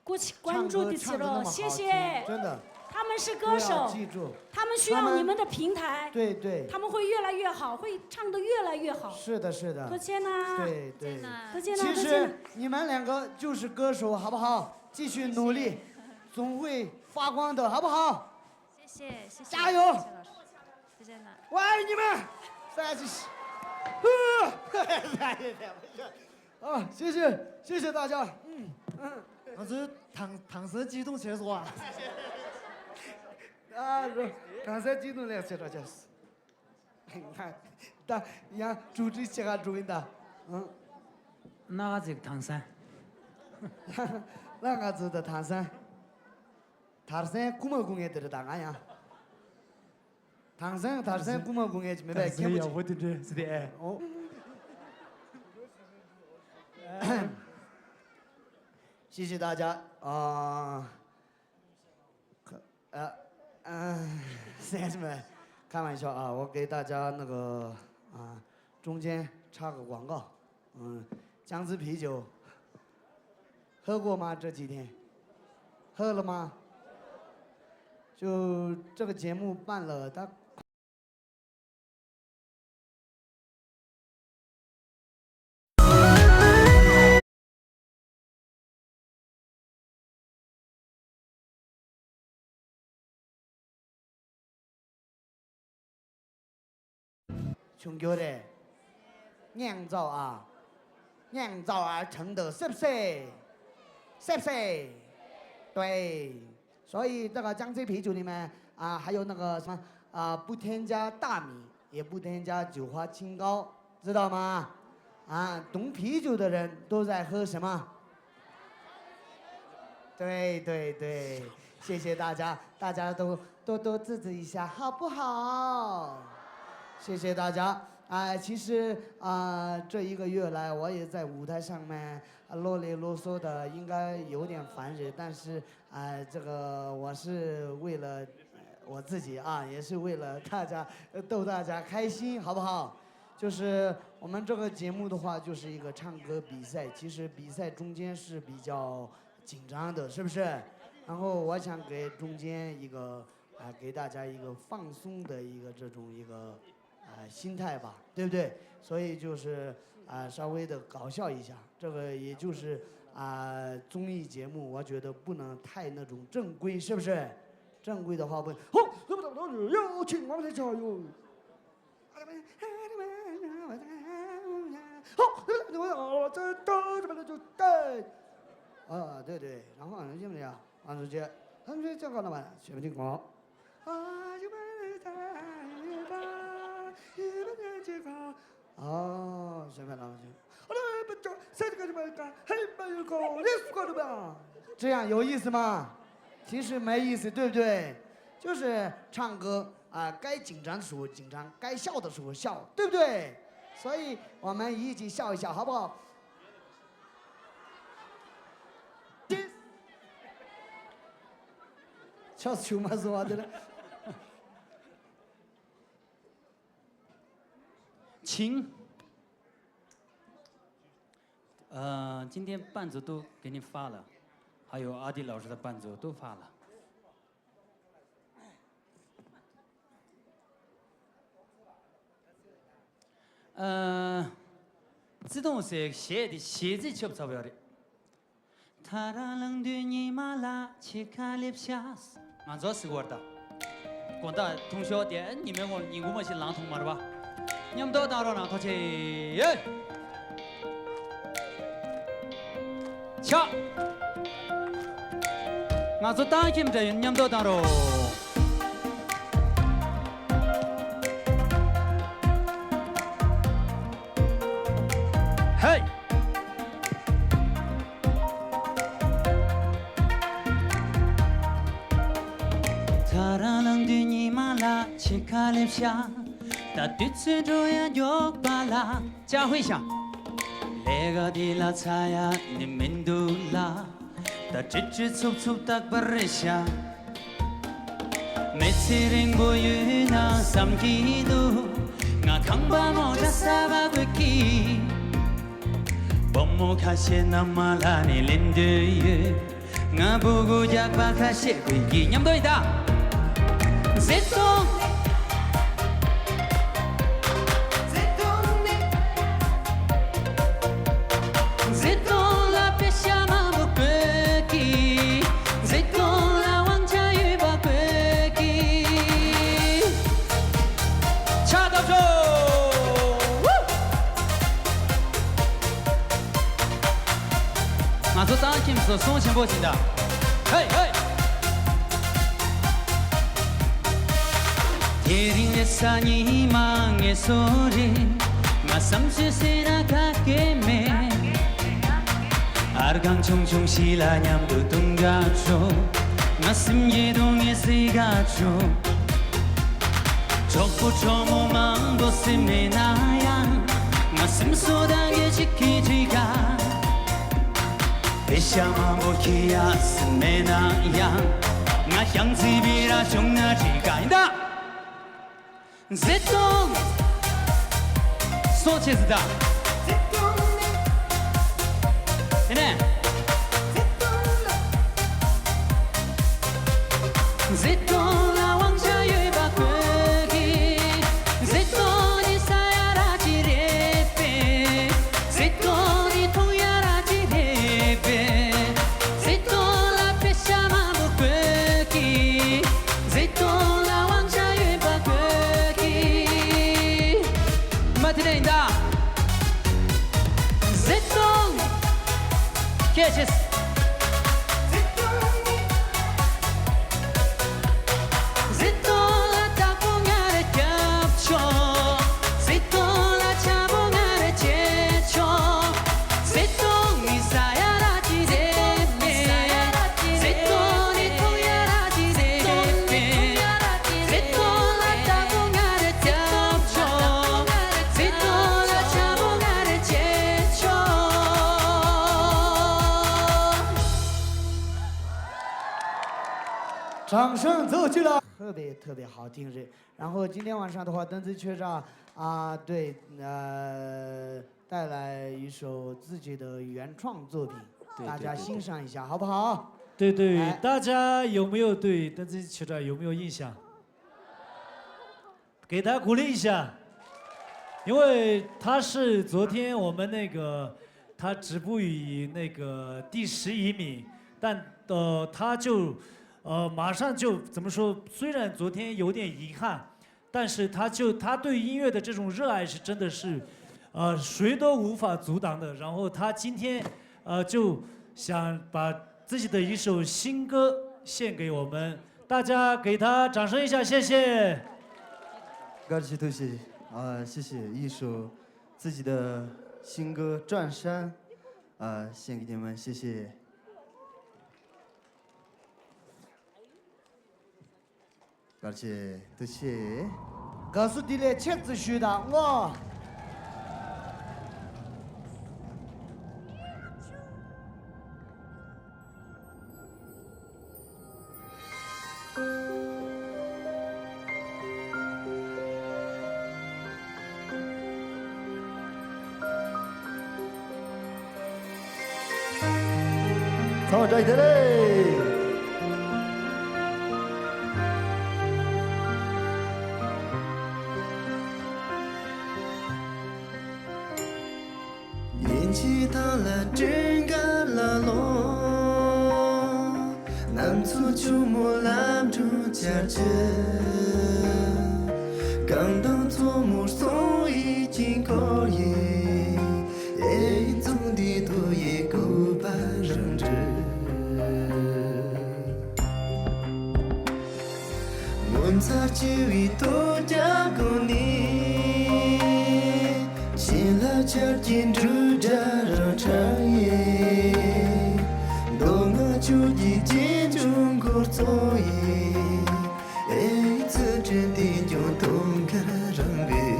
过去关注的，唱歌唱得那么好听，谢谢。真的。他们是歌手，都要记住，他们需要你们的平台，他们，对，对。他们会越来越好，会唱得越来越好。是的，是的。多谢呢。对，对。多谢呢，其实多谢呢。你们两个就是歌手，好不好？继续努力，总会发光的，好不好？谢谢，谢谢，加油！谢谢老师，谢谢呢。我爱你们，三十。啊，谢谢，谢谢大家。嗯嗯。 ང་ཚོའི་དང་དང་སེམས་སྐྱིད་གཏོང་བྱས་སོང་ཨ། ཨ་རོ། དང་སེམས་སྐྱིད་གཏོང་ལེགས་བྱས་རོགས་བྱས། ད་ཡང་གྲུབ་འབྲས་ཆེ་ག་འགྲོ་ཡིན་ད། ཨང་། སྣ་ཁ་ཅིག་དང་སེམས། ལ་ང་ཚོ་ད་དང་སེམས། དར་སེམས་རྐུ་མ་རྐུ་ངེས་དེ་རེད་ད་ང་ཡང་། དང་སེམས་དར་སེམས་རྐུ་མ་རྐུ་ངེས་ཀྱི་མེད་པའི་མཁན་པོ་ཡག་པོ་དེ་འདྲས་ཟེར་ཏེ་ཨེ། ཨོ། 谢谢大家啊。可呃呃，先生们，开玩笑啊，我给大家那个啊，中间插个广告，嗯，江之啤酒，喝过吗？这几天喝了吗？就这个节目办了，他 བྱུང་རྒྱུ་རེད། 酿造啊，酿造而成的，是不是？是不是？对。 所以这个江之啤酒里面啊，还有那个什么啊，不添加大米，也不添加酒花青糕，知道吗？啊，懂啤酒的人都在喝什么？对对对，谢谢大家，大家都多多支持一下，好不好？谢谢大家。啊，其实啊，这一个月来我也在舞台上面啰里啰嗦的，应该有点烦人，但是 哎，这个我是为了我自己啊，也是为了大家，呃，逗大家开心，好不好？就是我们这个节目的话，就是一个唱歌比赛。其实比赛中间是比较紧张的，是不是？然后我想给中间一个，啊，给大家一个放松的一个这种一个 啊，心态吧，对不对？所以就是啊，稍微的搞笑一下，这个也就是啊，综艺节目，我觉得不能太那种正规，是不是？正规的话不，好，有请王天桥哟。好，这这这这这，啊，对对，然后呢，这么样，王主席，他们这叫干什么？全民广。 ཨ། ཞུ་བ་ལ་ད་ཡོད་པ། ཞུ་བ་ལ་ཅི་ག་ཨ། ཞུ་བ་ལ་ཅི། ཨ་ལ་བ་ཅོ་སེ་ཀ་ཅི་བ་ཀ་ཧེ་བ་ཡོད་ཀོ་རེ་སུ་ཀོ་རུ་བ། 这样有意思吗？其实没意思，对不对？就是唱歌啊，该紧张的时候紧张，该笑的时候笑，对不对？所以我们一起笑一笑，好不好？ ཆགས་བྱུང་མ་སོང་བ་དེ་ལ། ཆིང་། ཨ། 今天伴奏都给你发了，还有阿迪老师的伴奏都发了。 ཨ། བརྩེ་དུང་ཟེར་གཞས་དེ་གཞས་ཚིག་ཆོབ་ཚ་བོ་ཡོད་རེད། ཐ་ར་ལང་དུས་ཉི་མ་ལ་ཕྱི་ཁ་སླེབས་ཤག་ང་ཚོ་ཟིག་བར་ད། དགོང་དག་འཐུང་ཞོར་དེ་ཉི་མའི་ངོར་ཉིན་གུང་མ་ཞིག་ལངས་ཐུབ་མ་རེད་པ། མཉམ་དུ་བཏང་རོགས་གནང་། ཐུགས་རྗེ་ཆེ། ཆ། ང་ཚོ་གཏམ་ཁྱིམ་འདྲ་ཡིན། མཉམ་དུ་བཏང་རོགས། ཧེ། ཐ་ར་ལང་དུས་ཉི་མ་ལ་ཕྱི་ཁ་སླེབས་ཤག་ད་དུས་ཚོད་འགྲོ་ཡ་མགྱོགས་པ་ལ། ཅ་ཧུད་ཤ། ལས་ཀ་འདི་ལ་ཚ་ཡ་ནི་མི་འདུག་ལ། ད་ཀྲིག་ཀྲི་འཚུབ་འཚུབ་རྟག་པར་རེད་ཤག་མི་ཚེ་རིང་པོ་ཡོད་ན་བསམ་གྱི་འདུག་ང་ཁང་པ་མོ་ཇ་ས་བ་དགོས་ཀྱི། བུ་མོ་ཁ་ཤས་ན་མ་ལ་ནི་ལེན་འདོད་ཡོད། ང་སྤུ་གུ་རྒྱགས་པ་ཁ་ཤས་ཀུན་གྱིས་མཉམ་དུ་ཡིན་ད། མཛེས་སྟོང་། མཛེས་སྟོང་ལ་པེ་ཤ་མང་པོ་དགོས་ཀྱི། མཛེས་སྟོང་ལ་དབང་ཆ་ཡོད་པ་དགོས་ཀྱི། ཕྱག་བརྡབ་ཤོག། ང་ཚོ་ཏང་ཁྱིམ་སོ་སྲུང་ཆེན་པོ་ཅིག་ད། ཧེ་ཧེ། དེ་རིང་ལས་ས་ཉི་མ་ངལ་གསོ་རེད། ང་བསམ་ཚུལ་ཟེར་ན་ག་གེ་མེད། ཨར་ཁང་ཆུང་ཆུང་ཞིག་ལ་མཉམ་དུ་འཐུང་ག་འགྲོ། ང་སེམས་ཀྱི་སྡུག་བསྔལ་སེལ་ག་འགྲོ། གྲོགས་པོ་གྲོགས་མོ་མང་པོ་སེམས་མེད་ན་ཡང་། ང་སེམས་གསོ་ད་གི་གཅིག་གིས་གཅིག་ག། པེ་ཤ་མང་པོ་ཁྱེར་ཡ་སེམས་མེད་ན་ཡང་། ང་ཞང་ཚི་བི་ར་བྱུང་ན་གཅིག་ག་ཡིན་ད། མཛེས་སྟོང་། སོ་ཆེ་ཟི་ད། དེ་ནས། མཛེས་སྟོང་ལ་དབང་ཆ་ཡོད་པ་དགོས་ཀྱི། མཛེས་སྟོང་ནི་ཟ་ཡ་ར་ཅི་རེད་པས། མཛེས་སྟོང་ནི་འཐུང་ཡ་ར་ཅི་རེད་པས། མཛེས་སྟོང་ལ་པེ་ཤ་མང་པོ་དགོས་ཀྱི། མཛེས་སྟོང་ལ་དབང་ཆ་ཡོད་པ་དགོས་ཀྱི། མ་དེ་ནས་ཡིན་ད། མཛེས་སྟོང་། ཁྱེད་ཆེ། མཛེས་སྟོང་ལ་བདག་པོ་ང་རེ་རྒྱབ་ཆོག། མཛེས་སྟོང་ལ་ཆ་པོ་ང་རེ་བྱེད་ཆོག། མཛེས་སྟོང་ནི་ཟ་ཡ་ར་ཅི་རེད་པས། མཛེས་སྟོང་ནི་འཐུང་ཡ་ར་ཅི་རེད་པས། མཛེས་སྟོང་ལ་བདག་པོ་ང་རེ་རྒྱབ་ཆོག། མཛེས་སྟོང་ལ་ཆ་པོ་ང་རེ་བྱེད་ཆོག། 掌声走起来。特别特别好听，是。然后今天晚上的话，登机雀巢啊，对，呃，带来一首自己的原创作品，对，大家欣赏一下，好不好？对，对，哎。大家有没有对登机雀巢有没有印象？给他鼓励一下，因为他是昨天我们那个，他止步于那个第十一名，但，呃，他就，呃，马上就，怎么说，虽然昨天有点遗憾，但是他就，他对音乐的这种热爱是真的是，呃，谁都无法阻挡的。然后他今天，呃，就想把自己的一首新歌献给我们，大家给他掌声一下，谢谢。 感谢，多谢，啊，谢谢，一首自己的新歌《转山》，啊，献给你们，谢谢。 བཀའ་དྲིན་ཆེ། དགའ་བསུ་བདེ་ལེགས་ཆེ་ཙི་ཞུས་དང་ངོ་། ཚང་མ་བཀྲ་ཤིས་བདེ་ལེགས། ཉིན་གཅིག་ཐང་ལ་སྤྲིན་དཀར་ལ་ལོ། གནམ་མཚོ་ཆུ་མོ་ལམ་འགྲོ་འཆར་གྱི། གངས་དང་མཚོ་མོ་གསུང་ཡིག་ཅིག་འཁོར་ཡི། ཨེ་ཡིན་ཚོང་འདི་དོ་ཡི་སྐུ་པར་རང་འབྲི། ངོ་མཚར་ཆེ་བའི་ཐོ་རྒྱག་གོ་ནི། བྱིན་རླབས་ཆར་གྱི་འབྲུག་སྒྲ་རང་འཁྲབ་ཡི། མདོ་སྔགས་ཆོས་ཀྱི་རྗེས་འཇུག་འཁོར་ཚོགས་ཡི། ཨེ་ཡིན་ཚུལ་ཁྲིམས་འདི་ཀྱང་དུང་དཀར་རང་འབུད།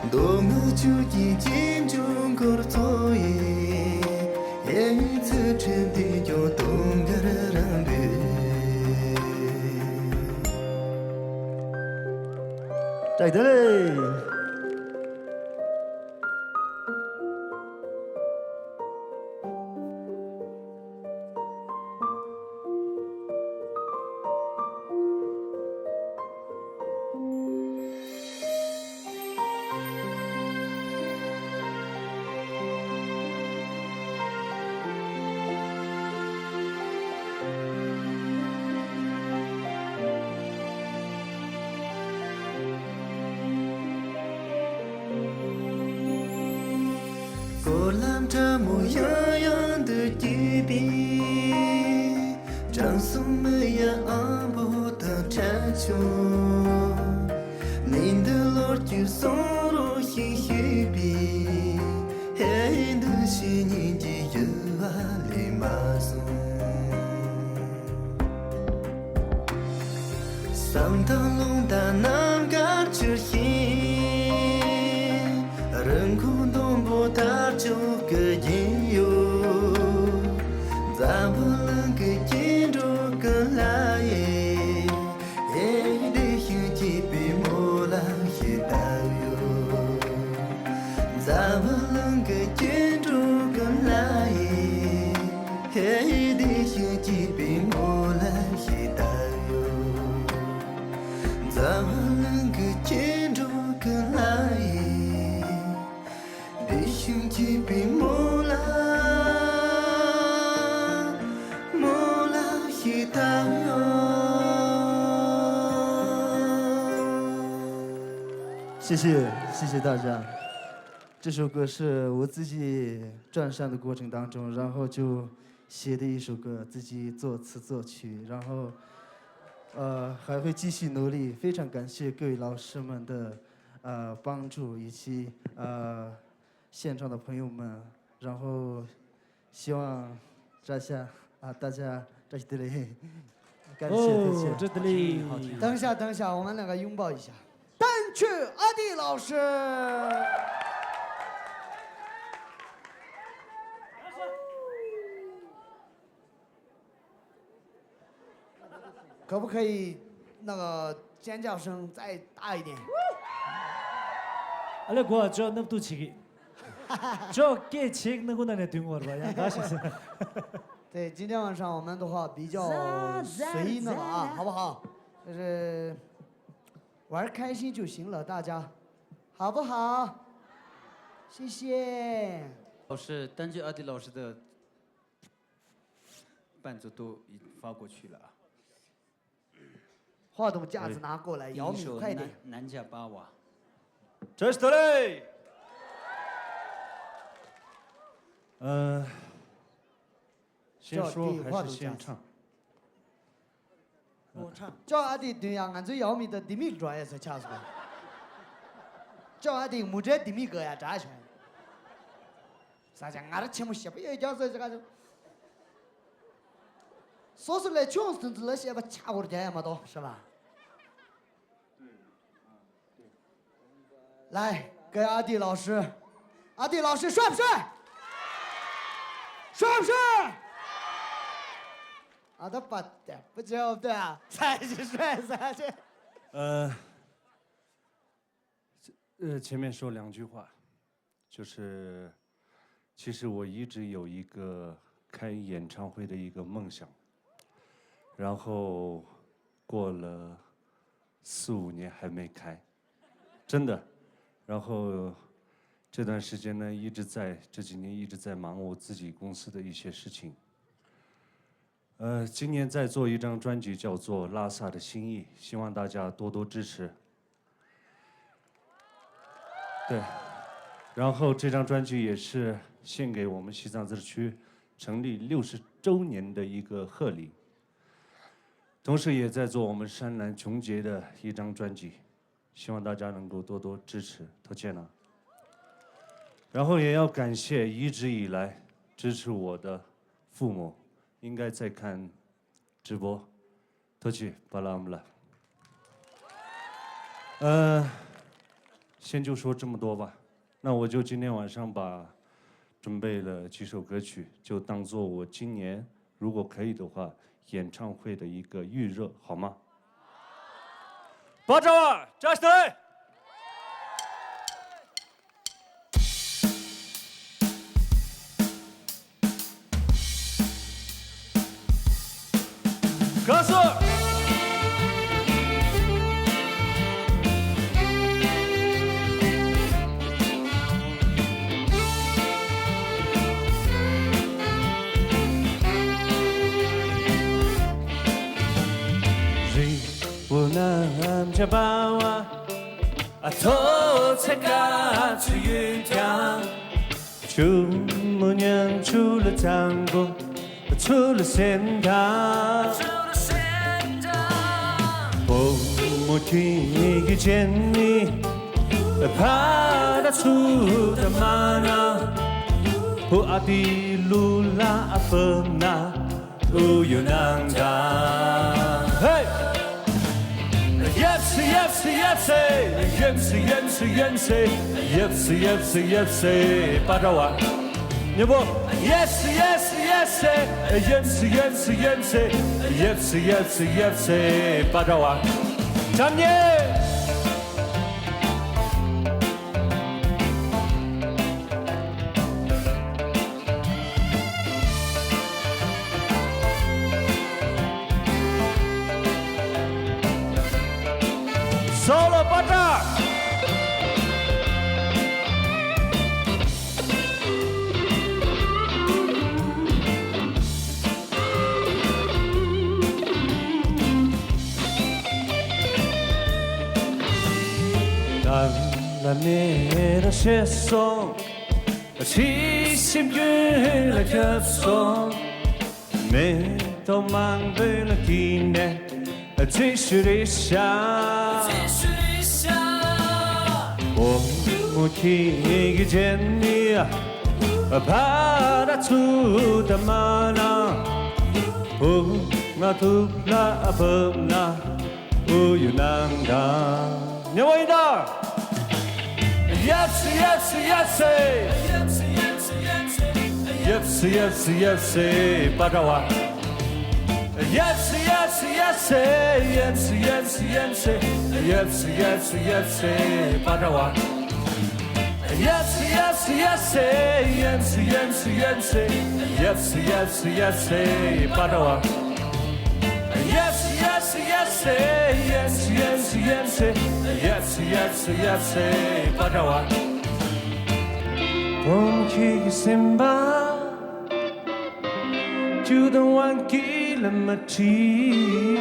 མདོ་སྔགས་ཆོས་ཀྱི་རྗེས་འཇུག་འཁོར་ཚོགས་ཡི། ཨེ་ཡིན་ཚུལ་ཁྲིམས་འདི་ཀྱང་དུང་དཀར་རང་འབུད། བཀྲ་ཤིས་བདེ་ལེགས། ཡང་ཡང་དུ་སྐྱིད་པའི། དྲང་སྲོང་མི་ཡ་ཨང་པོ་དང་འཕྲད་བྱུང་། ནི་འདི་ལོར་གྱུར་སོང་རོགས་ཤིག་ཞུས་པའི། ཧེ་འདི་ཕྱི་ཉིན་གྱི་ཡུལ་བ་ལས་མ་སོང་། བསམ་ཐང་རླུང་དང་ནམ་མཁར་འཕྱུར་ཞིང་། རི་མགོ་ཟླུམ་པོ་དར་ལྕོག་གི་རྒྱན་གཡོ། འཛམ་བུ་གླིང་གི་སྐྱེ་འགྲོ་ཀུན་ལ་ཡི། ཨེ་བདེ་ཞིང་སྐྱིད་པའི་སྨོན་ལམ་ཞིག་བཏབ་ཡོད། འཛམ་བུ་གླིང་གི་སྐྱེ་འགྲོ་ཀུན་ལ་ཡི། ཧེ་བདེ་ཞིང་སྐྱིད་པའི་སྨོན་ལམ་ཞིག་བཏབ་ཡོད། འཛམ་བུ་གླིང་གི་སྐྱེ་འགྲོ་ཀུན་ལ་ཡི། བདེ་ཞིང་སྐྱིད་པའི་སྨོན་ལམ། སྨོན་ལམ་ཞིག་བཏབ་ཡོད། 谢谢，谢谢大家。这首歌是我自己转山的过程当中，然后就写的一首歌，自己作词作曲，然后，呃，还会继续努力。非常感谢各位老师们的，呃，帮助以及，呃，现场的朋友们，然后希望大家，啊，大家，这是对的。感谢，感谢。哦，这得嘞。等一下，等一下，我们两个拥抱一下。 单曲阿弟老师。可不可以那个尖叫声再大一点？ ཨ་ལེ་གོ་ཨ་ཅོ་ནབ་ཏུ་ཆིག་གི། ཅོ་ཀེ་ཆིག་ནི་གུ་ན་ནས་དུང་བར་བ་ཡང་ག་ཤི་སི། 对，今天晚上我们的话比较随意那个啊，好不好？就是玩儿开心就行了，大家，好不好？谢谢。 老师，单曲阿弟老师的伴奏都已经发过去了啊。 话筒架子拿过来，姚米，快点。南迦巴瓦。这是得嘞。呃，先说还是先唱？我唱。叫阿弟对呀，俺这姚米的弟妹主要是唱什么？叫阿弟木柴弟妹哥呀，这全。啥叫俺这切木斜不也叫这这个？ སོ་སོ་ལས་ཆུང་སུ་འཛིན་ལ་བཤད་པ་ཆགས་བོར་རྒྱ་ཡ་མ་གཏོགས་ཤི་བ། 来，给阿弟老师，阿弟老师帅不帅？帅不帅？啊，他把的不叫对啊，才是帅啥去？呃，呃，前面说两句话。 就是，其实我一直有一个开演唱会的一个梦想，然后过了四五年还没开，真的。然后这段时间呢，一直在，这几年一直在忙我自己公司的一些事情。 呃，今年再做一张专辑，叫做《拉萨的心意》，希望大家多多支持。对，然后这张专辑也是献给我们西藏自治区成立六十周年的一个贺礼，同时也在做我们山南琼结的一张专辑，希望大家能够多多支持，多谢了。然后也要感谢一直以来支持我的父母，应该在看 直播，多谢巴拉姆拉。呃，先就说这么多吧。那我就今天晚上把准备了几首歌曲，就当做我今年如果可以的话，演唱会的一个预热，好吗？巴扎瓦，扎西德。 告诉。 ཨ་ཐོ་ཚེ་ག་ཚོད་ཡོད་ཀྱང་། ཆུ་མོ་ཉམ་ཆུ་ལ་གཙང་པོ་ཆུ་ལ་སེམས་དང་། བུ་མོ་ཁྱེད་ཀྱི་སྤྱན་ནི་ཕ་ར་ཚུ་ད་མ་ན། བུ་ཨ་ཏི་ལུ་ལ་ཨ་ཕ་ན། ཨུ་ཡུ་ནང་དང་། Hey! ཡབ་སི་ཡབ་སི་ཡབ་སི། ཡན་སི་ཡན་སི་ཡན་སི། ཡབ་སི་ཡབ་སི་ཡབ་སི། པ་ཏྲ་བ། ཉེ་པོ། ཡབ་སི་ཡབ་སི་ཡབ་སི། ཡན་སི་ཡན་སི་ཡན་སི། ཡབ་སི་ཡབ་སི་ཡབ་སི། པ་ཏྲ་བ། ཇམ་ཉེ། སོ་ལོ་པ་ཏྲ། ད་ལ་མེ་ར་ཤེས་སོང་། ཕྱི་སེམས་རྒྱུད་ལ་ཁྱབ་སོང་། མེ་ཏོག་མང་པོའི་ལ་ཀི་ནས་རྫི་ཤུ་རི་ཤ། བུ་མོ་ཁྱེད་ཀྱི་སྤྱན་ནི་ཕ་ར་ཚུ་ད་མ་ན། བུ་ང་ཐུག་ལ་ཨ་ཕ་ན། ཨུ་ཡུ་ནང་དང་། ཉེ་བོ་ཡིན་ད། ཡབ་སི་ཡབ་སི་ཡབ་སི། ཡབ་སི་ཡབ་སི་ཡབ་སི། པ་ཏྲ་བ། ཡབ་སི་ཡབ་སི་ཡབ་སི། ཡན་སི་ཡན་སི་ཡན་སི། ཡབ་སི་ཡབ་སི་ཡབ་སི། པ་ཏྲ་བ། ཡབ་སི་ཡབ་སི་ཡབ་སི། ཡན་སི་ཡན་སི་ཡན་སི། ཡབ་སི་ཡབ་སི་ཡབ་སི། པ་ཏྲ་བ། ཡབ་སི་ཡབ་སི་ཡབ་སི། ཡན་སི་ཡན་སི་ཡན་སི། ཡབ་སི་ཡབ་སི་ཡབ་སི། པ་ཏྲ་བ། བུ་མོ་ཁྱེད་ཀྱི་སེམས་པ་ཆུ་དང་དབང་གིས་ལ་མ་ཁྲིད།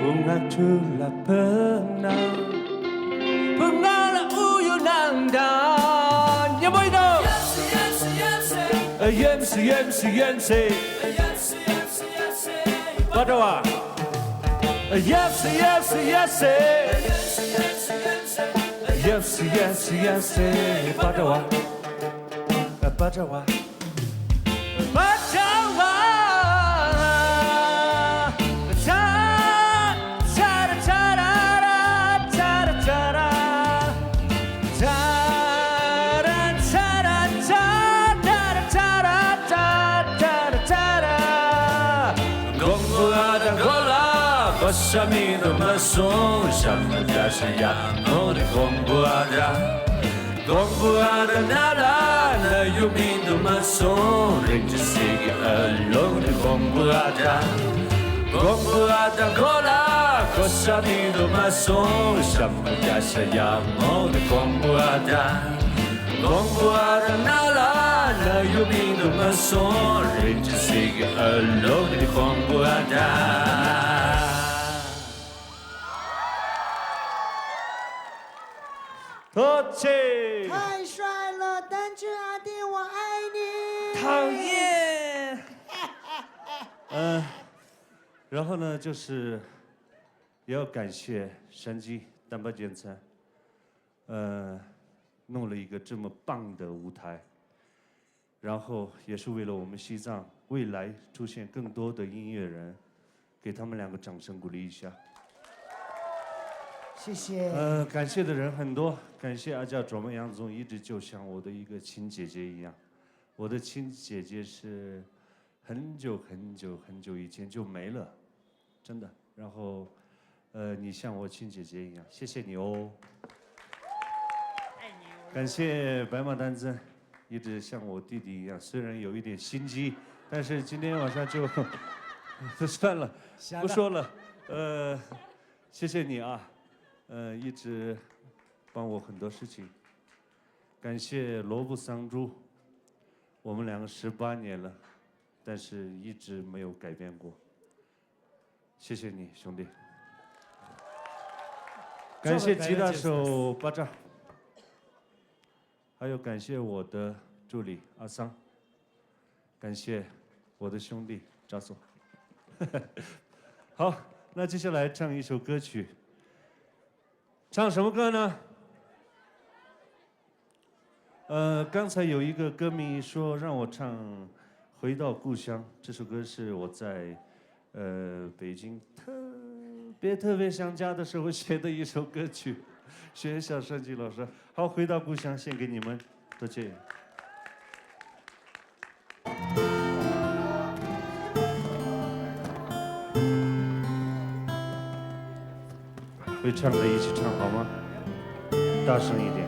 བུ་ང་ཐུག་ལ་ཕབ་ན། བུ་ང་ལ་ཨུ་ཡུ་ནང་དང་། ཉེ་བོ་ཡིན་ད། ཡན་སི་ཡན་སི་ཡན་སི། པ་ཏྲ་བ། ཡབ་སི་ཡབ་སི་ཡབ་སི། ཡབ་སི་ཡབ་སི་ཡབ་སི། པ་ཏྲ་བ། པ་ཏྲ་བ། པ་ཏྲ་བ། ཆ་ཆ་ར་ཆ་ར་ར་ཆ་ར་ཆ་ར། ཆ་ར་ཆ་ར་ཆ་ཆ་ར་ཆ་ར་ཆ་ཆ་ར་ཆ་ར། མགོན་པོ་ཨ་ཏ་གོ་ལ་གོ་ས་མི་འདུག་མ་སོང་། ཞྭ་མོ་རྒྱ་ཤ་ཡག་མོ་རེད་མགོན་པོ་ཨ་ཏ། མགོན་པོ་ཨ་ཏ་ན་ལ་ན་ཡུ་མི་འདུག་མ་སོང་། རིན་ཆེན་གཟི་གི་ཨ་ལོང་རེད་མགོན་པོ་ཨ་ཏ། མགོན་པོ་ཨ་ཏ་གོ་ལ་གོ་ས་མི་འདུག་མ་སོང་། ཞྭ་མོ་རྒྱ་ཤ་ཡག་མོ་རེད་མགོན་པོ་ཨ་ཏ། མགོན་པོ་ཨ་ཏ་ན་ལ་ན་ཡུ་མི་འདུག་མ་སོང་། རིན་ཆེན་གཟི་གི་ཨ་ལོང་རེད་མགོན་པོ་ཨ་ཏ། ཐུགས་རྗེ་ཆེ། 太帅了，单純阿弟，我爱你。讨厌。呃，然后呢，就是也要感谢山鸡丹巴建参，呃，弄了一个这么棒的舞台，然后也是为了我们西藏未来出现更多的音乐人，给他们两个掌声鼓励一下。谢谢。呃，感谢的人很多，感谢阿叫卓木杨总一直就像我的一个亲姐姐一样。我的亲姐姐是很久很久很久以前就没了，真的。然后，呃，你像我亲姐姐一样，谢谢你哦。爱你哦。感谢白马丹增，一直像我弟弟一样，虽然有一点心机，但是今天晚上就算了，不说了。呃，谢谢你啊，呃，一直帮我很多事情。感谢罗布桑珠，我们两个十八年了，但是一直没有改变过。 谢谢你，兄弟。感谢吉他手巴扎，还有感谢我的助理阿桑，感谢我的兄弟扎松。好，那接下来唱一首歌曲，唱什么歌呢？呃，刚才有一个歌迷说让我唱《回到故乡》，这首歌是我在，呃，北京特别特别想家的时候写的一首歌曲，学一下单曲老师。好，《回到故乡》献给你们，再见。会唱的一起唱好吗？大声一点。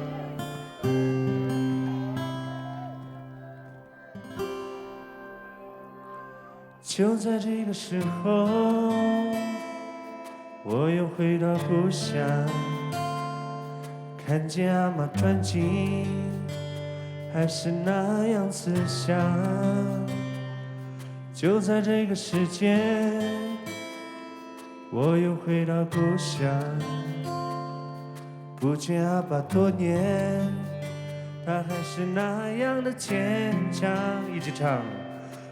就在这个时候，我又回到故乡，看见阿妈穿起，还是那样慈祥。就在这个时间，我又回到故乡，不见阿爸多年，他还是那样的坚强。一起唱。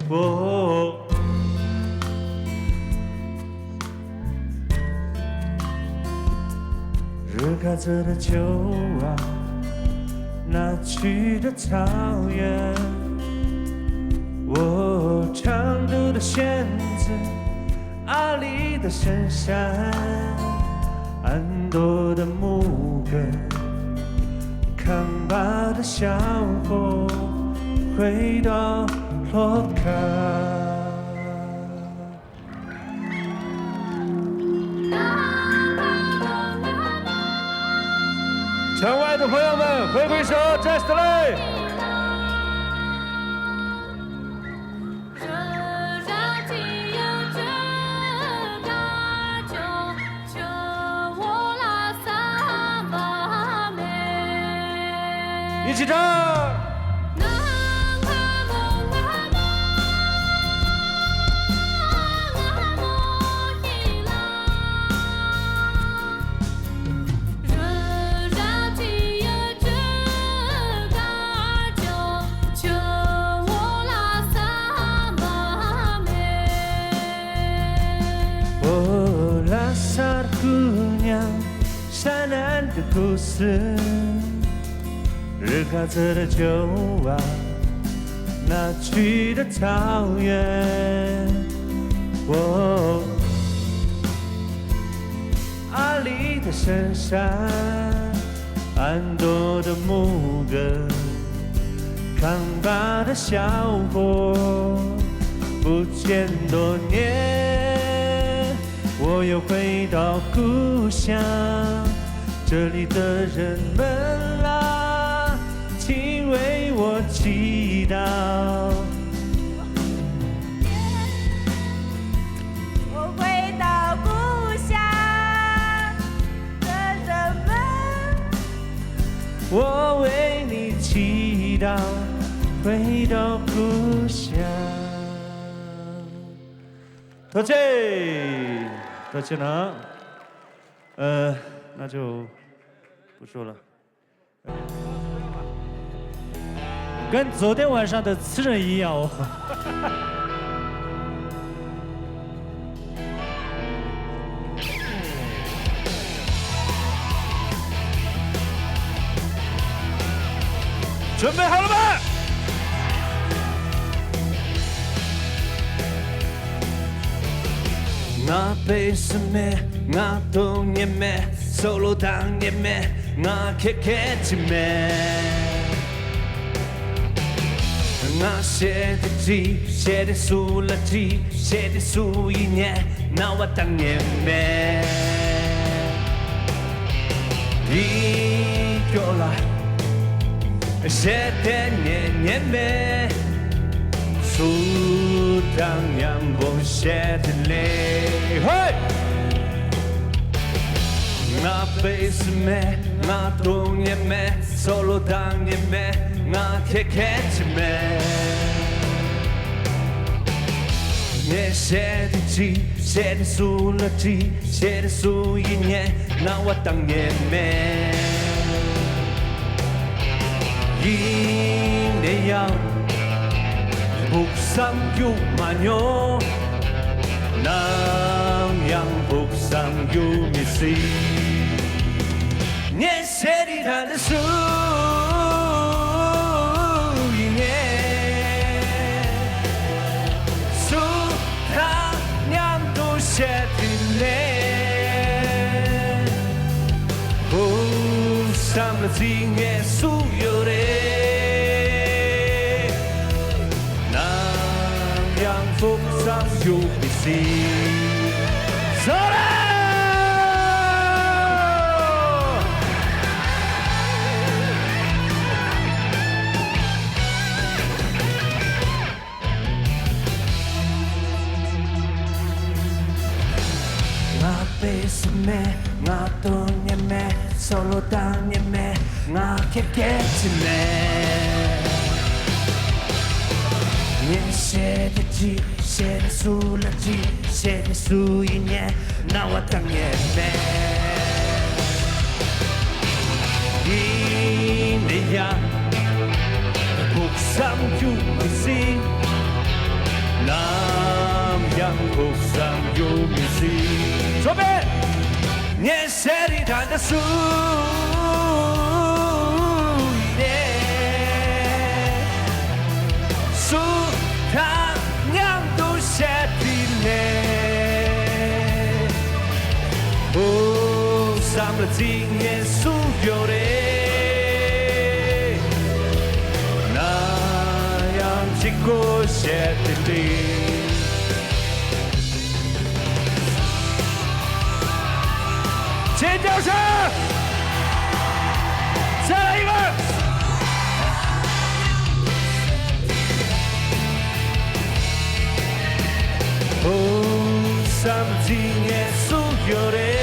哦。热卡车的旧啊，那去的草原，哦，长途的选择，阿里的深山，安多的牧歌。 扛把的小火回到落卡。场外的朋友们，挥挥手，站起来。 一起唱。 哦，拉萨的姑娘，山南的故事，热卡车的酒啊，那去的草原。哦， 阿里的深山，安多的牧歌，扛把的小伙，不见多年，我又回到故乡。这里的人们啊，请为我祈祷。 我回到故乡的人们，我为你祈祷，回到故乡。多谢，多谢呢。呃，那就不说了。 跟昨天晚上的词人一样哦。准备好了吗？ ང་དཔེ་སྲིད་མེད། ང་སྟོང་ཉིད་མེད། སྲོག་ལོ་དང་ཉེ་མེད། ང་ཁེ་ཁེ་ཅི་མེད། ང་ཤེས་དེ་ཅི། ཤེས་དེ་སུ་ལ་ཅི། ཤེས་དེ་སུ་ཡིན་ཉེ། རྣ་བ་དང་ཉེ་མེད། དེའི་སྐྱོ་ལ། ཤེས་དེ་ཉེ་ཉེ་མེད། སུ་དང་མཉམ་པོ་བཤད་ལེ། ཧོས། ང་དཔེ་སྲིད་མེད། ང་སྟོང་ཉིད་མེད། སྲོག་ལོ་དང་ཉེ་མེད། ང་ཁེ་ཁེ་ཅི་མེད། ངས་བཤད་དེ་ཅི། བཤད་དེ་སུ་ལ་ཅི། ཤེས་དེ་སུ་ཡིན་ཉེ། རྣ་བ་དང་ཉེ་མེད། ཡིན་ དེ་ཡང་ཕུགས་བསམ་རྒྱུ་མ་མྱོང་། ནམ་ཡང་ཕུགས་བསམ་རྒྱུ་མི་སྲིད། ངས་ཟེར་ཡི་ད་ནི་སུ་ཡིན་ནས། སུ་དང་མཉམ་དུ་བཤད་དེ་ནས། ཕུགས་བསམ་ལ་རྩིས་ངེས་སུ་ཡོད་རེད། ནམ་ཡང་ཕུགས་བསམ་རྒྱུ་མི་སྲིད། སོ་ར། ང་པེ་སི་མེད། ང་དོན་ཉེ་མེད། སོ་ལོ་དང་ཉེ་མེད། ང་ཁེ་ཁེ་ཅི་མེད། ངས་བཤད་དེ་ཅི། བཤད་དེ་སུ་ལ་ཅི། བཤད་དེ་སུ་ཡིན་ཉེ། རྣ་བ་དང་ཉེ་མེད། ཡིན་དེ་ཡང་ཕུགས་བསམ་རྒྱུ་མི་སྲིད། ནམ་ཡང་ཕུགས་བསམ་རྒྱུ་མི་སྲིད། ཚོ་པས། ངས་ཟེར་ཡི་ད་ནི་སུ་ཡིན་ནས། སུ་དང་མཉམ་དུ་བཤད་དེ་ནས། ཕུགས་བསམ་ལ་རྩིས་ངེས་སུ་ཡོད་རེད། ནམ་ཡང་གཅིག་པོ་བཤད་དེ་འདི། ཅེ་ཅོ་ཤ། ས་ལ་ཡི་ག་ཕུགས་བསམ་རྩིས་ངེས་སུ་ཡོད་རེད།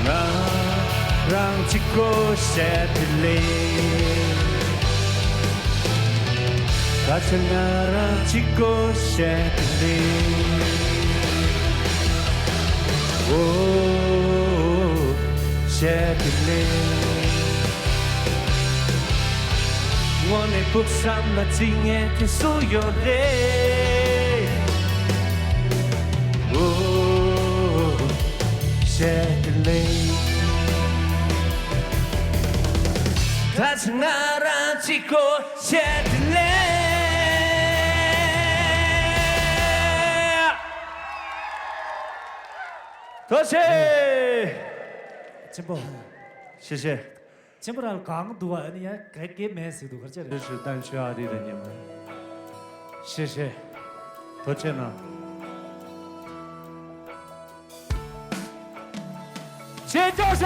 ང་རང་གཅིག་པོ་བཤད་དེ་ལས། ད་ཆ་ང་རང་གཅིག་པོ་བཤད་དེ་ལས། འོ། བཤད་དེ་ལས། དངོས་གནས་ཕུགས་བསམ་ལ་རྩིས་ངེས་དེ་སུ་ཡོད་རེད། འོ། བཤད་དེ་ལས། ད་ཆ་ང་རང་གཅིག་པོ་བཤད་དེ་ལས། ཐུགས་རྗེ་ཆེ། ཆེན་པོ། ཞེ་ཞེ། ཆེན་པོ་རང་གང་འདུག་བ། ཨ་ནི་ཡང་ག་གེ་མེད་ཟེར་འདུག་ག་རེ་བྱས་རེད། ཞེ་ཞེ། ཐུགས་རྗེ་ཆེ། ཆེ་ཅོ་ཤ།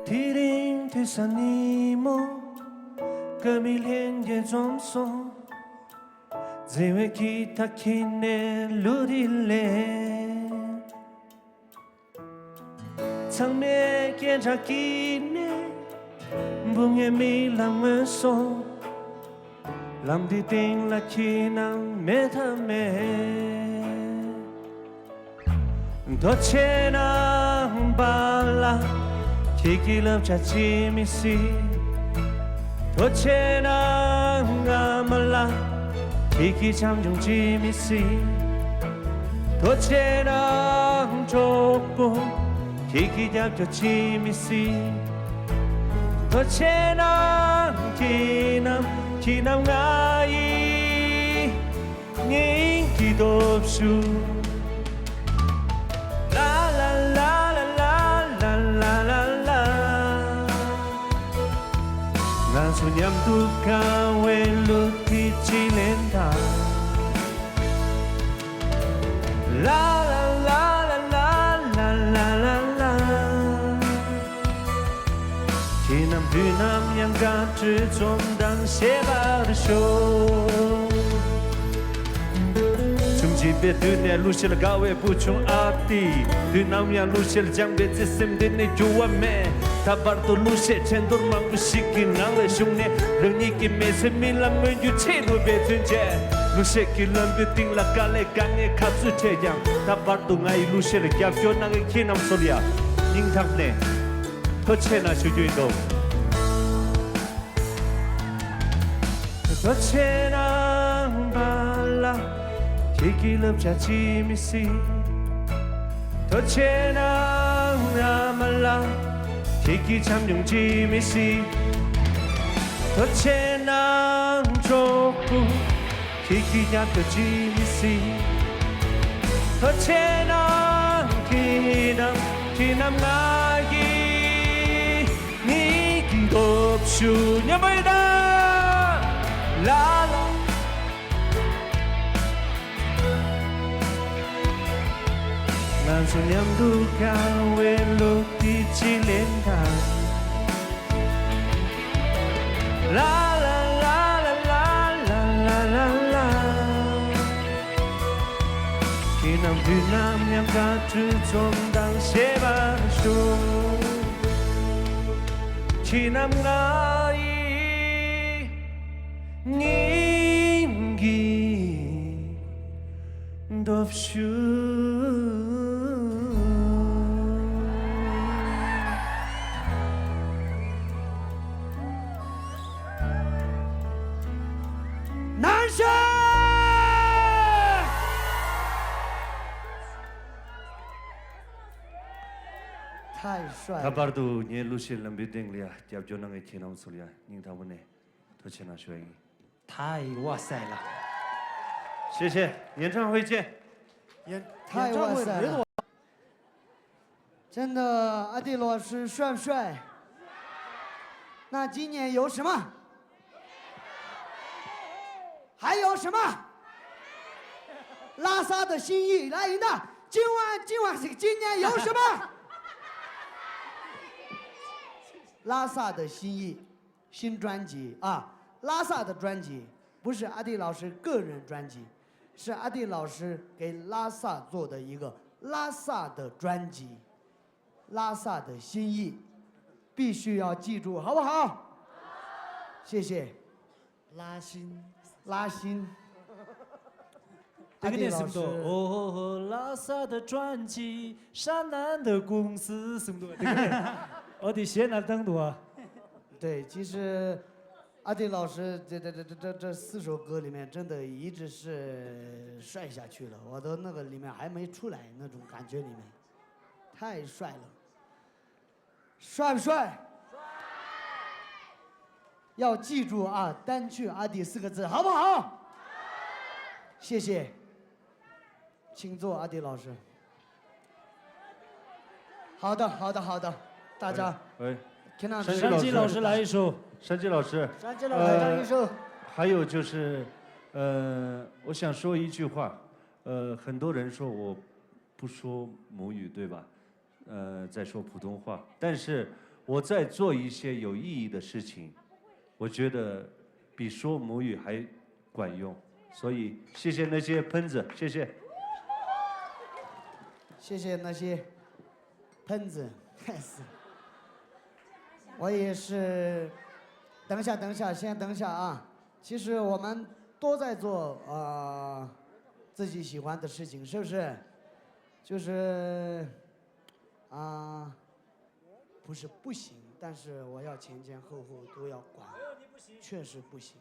དེ་རིང་དུས་ས་ཉིན་མོ། སྐར་མའི་ལྷན་རྒྱས་འཛོམས་སོང་། བརྩེ་བའི་འཁྱིལ་ཐག་འཁྱིལ་ནས་ལུས་འདི་ལས། ཚང་མས་སྐད་གྲགས་ཀྱིས་ནས། འབུ་ངའི་མིག་ལ་མངོན་སོང་། ལམ་འདི་སྟེང་ལ་ཁྱེད་རྣམས་མེད་ཐབས་མེད། ཐུགས་རྗེ་གནང་པ་ལ། ཁྱེད་ཀྱི་བསླབ་བྱ་བརྗེད་མི་སྲིད། ཐུགས་རྗེ་གནང་ཨ་མ་ལགས། ཁྱེད་ཀྱི་བྱམས་སྐྱོང་བརྗེད་མི་སྲིད། ཐུགས་རྗེ་གནང་གྲོགས་པོ། ཁྱེད་ཀྱི་རྒྱབ་སྐྱོར་བརྗེད་མི་སྲིད། ཐུགས་རྗེ་གནང་ཁྱེད་རྣམས། ཁྱེད་རྣམས་ང་ཡི་སྙིང་གི་སྟོབས་ཤུགས། ལ་ལ་ལ། ང་ཚོ་མཉམ་དུ་དགའ་བའི་གླུ་དེ་གཅིག་ལེན་དང་། ལ་ལ་ལ། ཁྱེད་རྣམས་དུས་ནམ་ཡང་དགའ་སྤྲོའི་འཛུམ་མདངས་བཞད་པར་ཤོག། ཆུང་བྱིས་པའི་དུས་ནས་གླུ་གཞས་ལ་དགའ་བའི་བུ་ཆུང་ཨ་ཏི། དུས་ནམ་ཡང་གླུ་གཞས་ལ་སྦྱངས་པའི་བརྩེ་སེམས་དེ་ནི་འགྱུར་བ་མེད། ད་བར་དུ་གླུ་གཞས་འགྲན་བསྡུར་མང་པོ་ཞིག་གི་ནང་ལ་ཞུགས་ནས། རང་ཉིད་ཀྱི་མི་ཚེ་རྨི་ལམ་མངོན་འགྱུར་ཆེད་དུ་འབད་བརྩོན་བྱས། གླུ་གཞས་ཀྱི་ལམ་བུའི་སྟེང་ལ་དཀའ་ལས་དཀའ་ངལ་ག་ཚོད་འཕྲད་ཀྱང་། ད་བར་དུ་ང་ཡི་གླུ་གཞས་ལ་རྒྱབ་སྐྱོར་གནང་མཁན་ཁྱེད་རྣམ་ཚོ་ལ་ཡ་སྙིང་ཐག་ནས་ཐུགས་རྗེ་ཆེ་ཞུ་རྒྱུ་ཡིན་འདུག། ཐུགས་རྗེ་གནང་པ་ལགས། ཁྱེད་ཀྱི་བསླབ་བྱ་བརྗེད་མི་སྲིད། ཐུགས་རྗེ་གནང་ཨ་མ་ལགས། ཁྱེད་ཀྱི་བྱམས་སྐྱོང་བརྗེད་མི་སྲིད། ཐུགས་རྗེ་གནང་གྲོགས་པོ། ཁྱེད་ཀྱི་ཉམས་མྱོང་བརྗེད་མི་སྲིད། ཐུགས་རྗེ་གནང་ཁྱེད་རྣམས། ཁྱེད་རྣམས་ང་ཡི་སྙིང་གི་སྟོབས་ཤུགས། མཉམ་པོ་ཡིན་ད། ལ་ལ། ང་ཚོ་མཉམ་དུ་དགའ་བའི་གླུ་འདི་གཅིག་ལེན་དང་། ལ་ལ་ལ། ཁྱེད་རྣམས་དུས་ནམ་ཡང་དགའ་སྤྲོའི་འཛུམ་མདངས་བཞད་པར་ཤོག། ཁྱེད་རྣམས་ང་ཡི་སྙིང་གི་སྟོབས་ཤུགས། ནང་ཤོག། ད་བར་དུ་ངའི་གླུ་གཞས་ལམ་བུའི་སྟེང་ལ་ཡ་རྒྱབ་སྐྱོར་གནང་མཁན་ཁྱེད་རྣམ་ཚོ་ལ་ཡ་སྙིང་ཐག་པ་ནས་ཐུགས་རྗེ་གནང་ཞུ་ཡ་ཡིན། 太哇塞了！谢谢，演唱会见。演演唱会没多。太哇塞了！真的，阿弟老师帅不帅？那今年有什么？还有什么？拉萨的心意，来，赢的，今晚今晚今年有什么？拉萨的心意。 新专辑啊，拉萨的专辑不是阿弟老师个人专辑，是阿弟老师给拉萨做的一个拉萨的专辑，拉萨的心意，必须要记住，好不好？谢谢。拉新，拉新。 དེ་ག་ནས་གསུངས་འདུག། ཨོ་ཧོ་ཧོ་拉萨的专辑山南的公司 གསུངས་འདུག། དེ་ག་ནས་ཨོ་དེ་གཞས་ནར་བཏང་འདུག་ཨ། 对，其实阿弟老师这这这这这这四首歌里面，真的一直是帅下去了，我都那个里面还没出来那种感觉，里面太帅了。 帅不帅？要记住啊，单曲阿弟四个字，好不好？谢谢，请坐，阿弟老师。好的，好的，好的，大家，喂，喂，看到山鸡老师，山鸡老师来一首。山鸡老师，山鸡老师来一首。呃，还有就是，呃，我想说一句话，呃，很多人说我不说母语，对吧？ 呃，在说普通话，但是我在做一些有意义的事情，我觉得比说母语还管用。所以谢谢那些喷子，谢谢。谢谢那些喷子，我也是。等一下，等一下，先等一下啊。其实我们都在做呃自己喜欢的事情，是不是？就是 啊，不是不行，但是我要前前后后都要管，确实不行，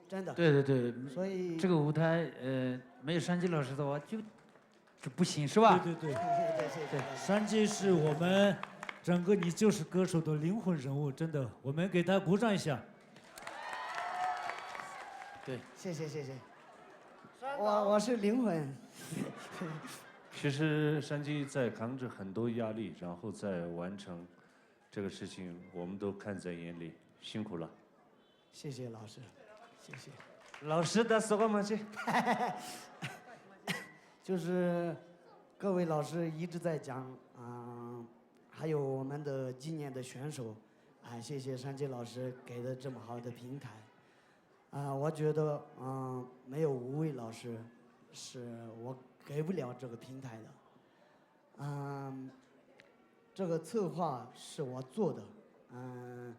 真的。对对对，所以这个舞台，呃，没有山鸡老师的话，就就不行，是吧？对对对，对，谢谢。山鸡是我们整个《你就是歌手》的灵魂人物，真的，我们给他鼓掌一下。对，谢谢谢谢。我我是灵魂。其实山鸡在扛着很多压力，然后在完成这个事情，我们都看在眼里，辛苦了。谢谢老师，谢谢。老师的说话吗？这就是各位老师一直在讲啊，还有我们的今年的选手啊，谢谢山鸡老师给的这么好的平台。 啊，我觉得，嗯，没有五位老师，是我给不了这个平台的。嗯，这个策划是我做的，嗯，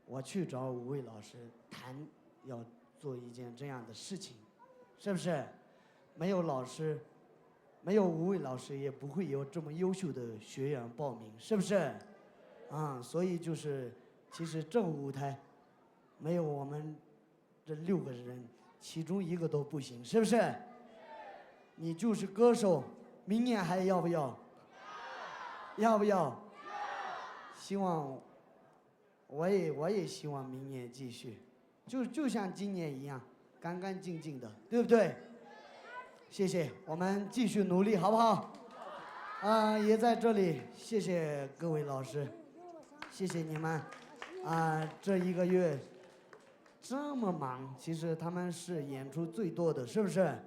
我去找五位老师谈，要做一件这样的事情，是不是？没有老师，没有五位老师，也不会有这么优秀的学员报名，是不是？啊，所以就是，其实这个舞台没有我们这六个人，其中一个都不行，是不是？你就是歌手，明年还要不要？要不要？希望，我也我也希望明年继续，就就像今年一样，干干净净的，对不对？谢谢，我们继续努力，好不好？啊，也在这里谢谢各位老师，谢谢你们。啊，这一个月这么忙，其实他们是演出最多的，是不是？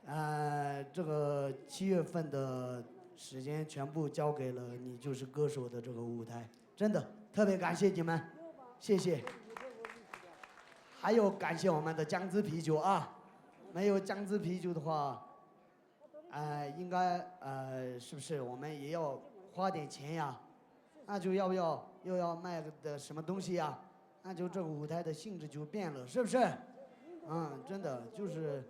呃，这个七月份的时间全部交给了《你就是歌手》的这个舞台，真的特别感谢你们，谢谢。还有感谢我们的姜汁啤酒啊，没有姜汁啤酒的话，哎，应该呃，是不是我们也要花点钱呀？那就要不要又要卖个的什么东西呀？那就这个舞台的性质就变了，是不是？嗯，真的就是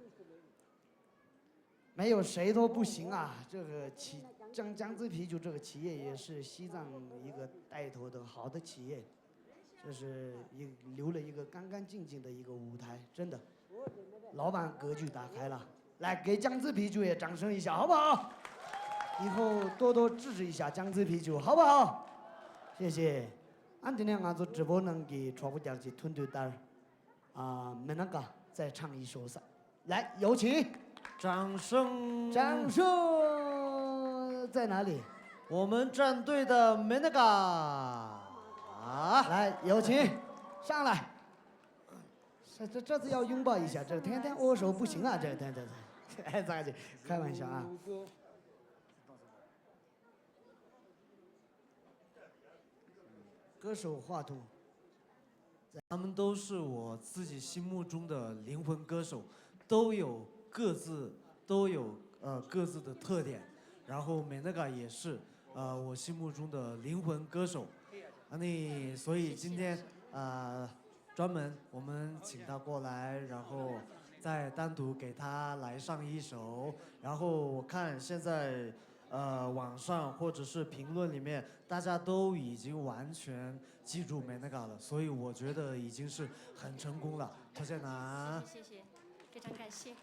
没有谁都不行啊。这个企江江资啤酒这个企业也是西藏一个带头的好的企业，就是一留了一个干干净净的一个舞台，真的，老板格局打开了。来，给江资啤酒也掌声一下，好不好？以后多多支持一下江资啤酒，好不好？谢谢。ཨ་འདི་ནས་ང་ཚོ་直播ནང་གི་གྲོགས་པོ་རྒྱག་ཅིག་ཐུན་དུས་ལྟར། ཨ། མི་ནག་ག་再唱一首ས། 来，有请。掌声。掌声在哪里？我们战队的 Menaka。来，有请，上来。这这这次要拥抱一下，这天天握手不行啊，这天天。哎，咱开玩笑啊。歌手话筒。 他们都是我自己心目中的灵魂歌手，都有各自都有呃各自的特点。然后 Menaka 也是呃我心目中的灵魂歌手。啊，那所以今天呃专门我们请他过来，然后再单独给他来上一首。然后我看现在呃网上或者是评论里面，大家都已经完全 记住 Menaka 了，所以我觉得已经是很成功了。 谢谢，谢谢，非常感谢。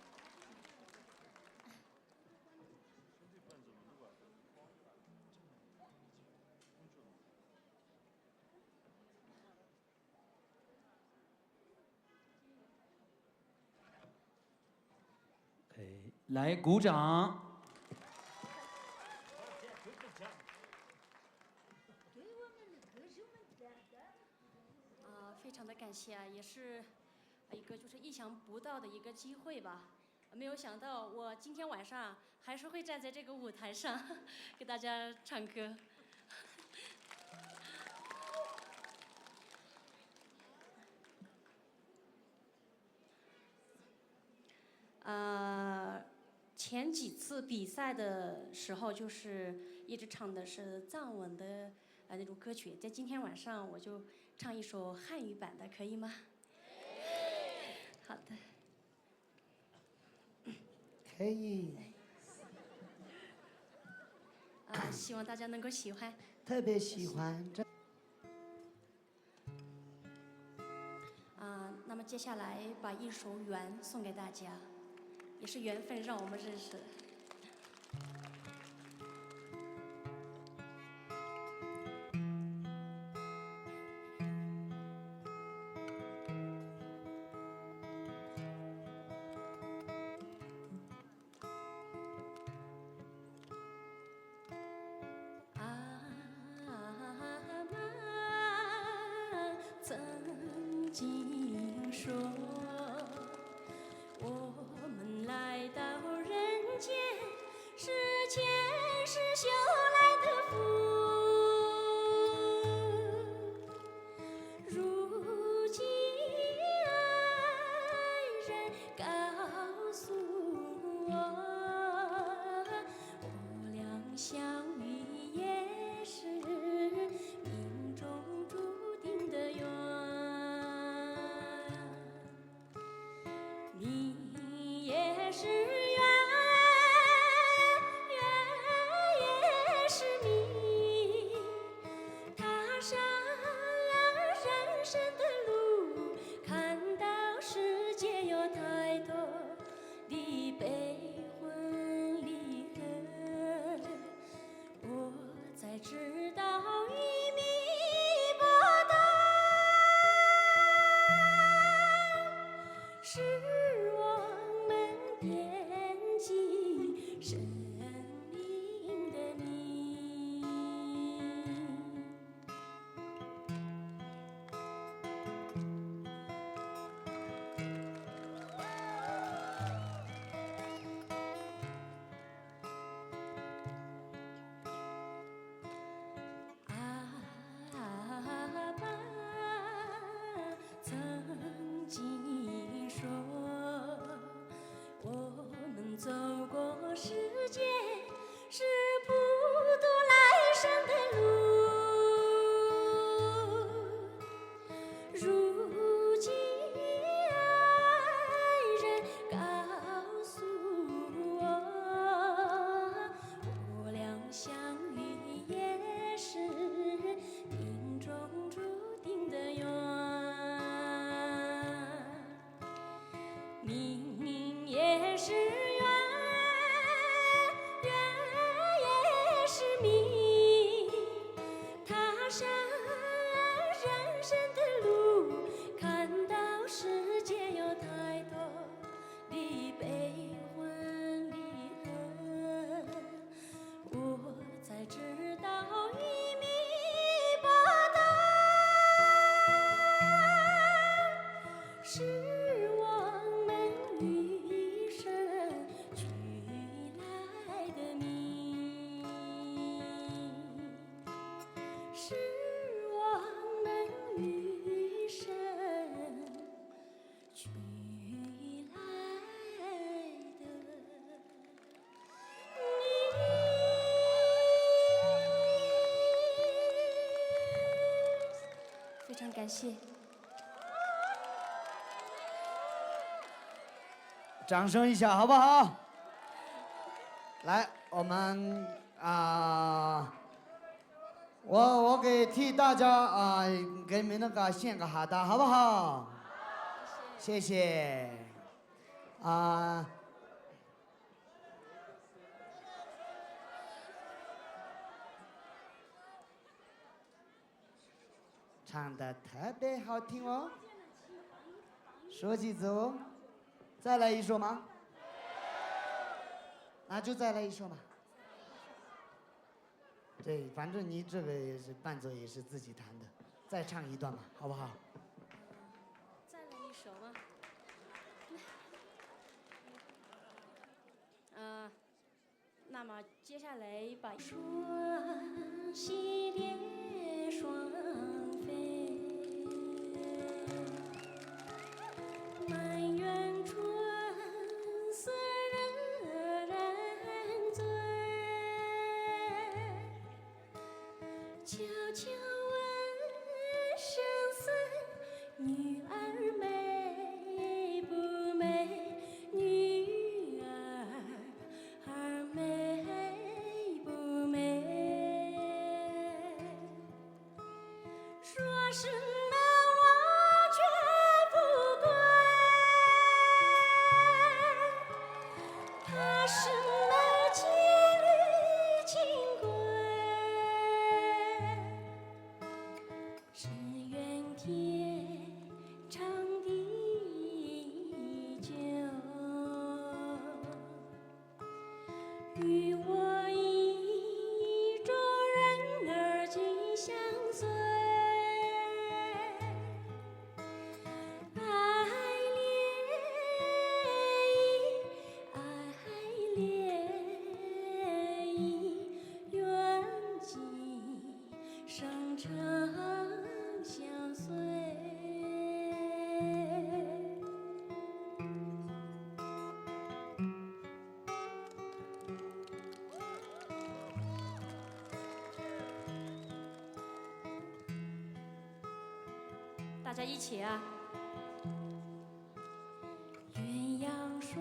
来鼓掌。 啊，非常的感谢啊，也是一个就是意想不到的一个机会吧。没有想到我今天晚上还是会站在这个舞台上给大家唱歌。呃，前几次比赛的时候，就是一直唱的是藏文的呃那种歌曲，在今天晚上我就唱一首汉语版的，可以吗？好的。可以。啊，希望大家能够喜欢。特别喜欢。这。 啊，那么接下来把一首《缘》送给大家，也是缘分让我们认识。是缘，缘也是命。踏上人生的路，看到世界有太多的悲欢离合。 我才知道一命不等，是我们编辑生命的命。 阿爸曾经说，我们走过时间，是普渡来生的路。 如今爱人告诉我，我俩相遇也是命中注定的缘。 命也是缘，缘也是命。踏上人生的路，看到世界有太多的悲欢离合。 我才知道一命不等，是我们与生俱来的命，是我们与生 俱来的命。非常感谢。掌声一下，好不好？来，我们啊，我我给替大家啊，给你们那个献个哈达，好不好？谢谢。啊，唱得特别好听哦，说几句哦，再来一首吗？那就再来一首吧。 对，反正你这个也是伴奏也是自己弹的，再唱一段吧，好不好？再来一首吗？啊，那么接下来把双栖蝶双飞，满园春色人人醉。 悄悄问圣僧，女儿美不美？女儿美不美？说什么我绝不归，怕什么千里情归？只愿天长地久。 与我意中人儿紧相随。爱恋意，爱恋意，愿今 生长相随。大家一起啊！ 鸳鸯双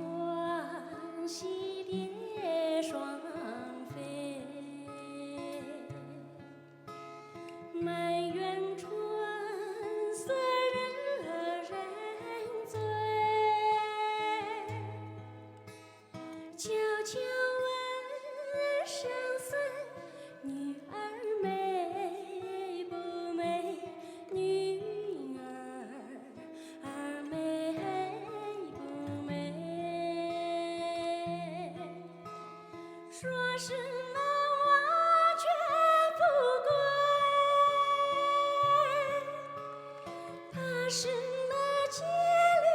什么我绝不管，怕什么千里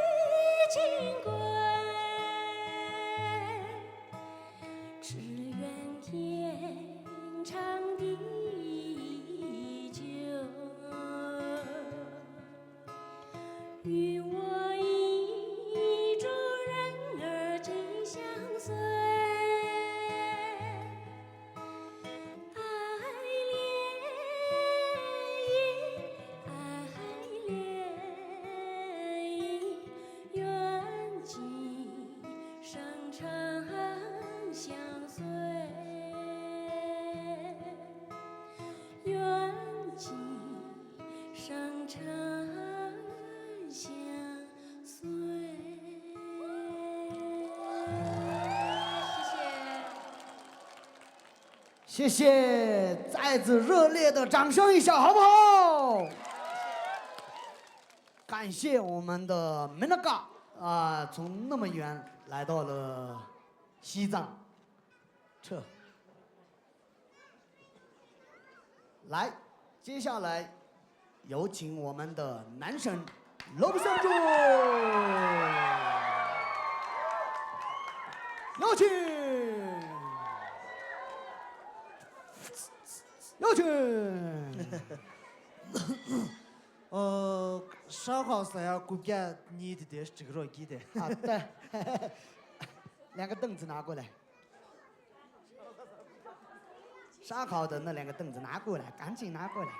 金冠，只愿天长地久。 与我意中人儿紧相随。爱恋，爱恋，愿今生长相随。愿今 生长相随。谢谢。谢谢，再次热烈的掌声一下，好不好？感谢我们的 Minaka 啊，从那么远来到了西藏，这 来，接下来有请我们的男神罗布森主，有请，有请。 ཨོ། ཧྲ་ཁོག་ཟ་ཡ་རྐུབ་བཀྱག་གཉིས་དེ་དེར་འགྲིག་རོགས་གྱིས་དེ། ཨ་ཏ། ལན་ཀ་ཏང་ཙི་ན་གོ་ལེ། ཧྲ་ཁོག་དེ་ནི་ལན་ཀ་ཏང་ཙི་ན་གོ་ལེ། གང་ཅིག་ན་གོ་ལེ།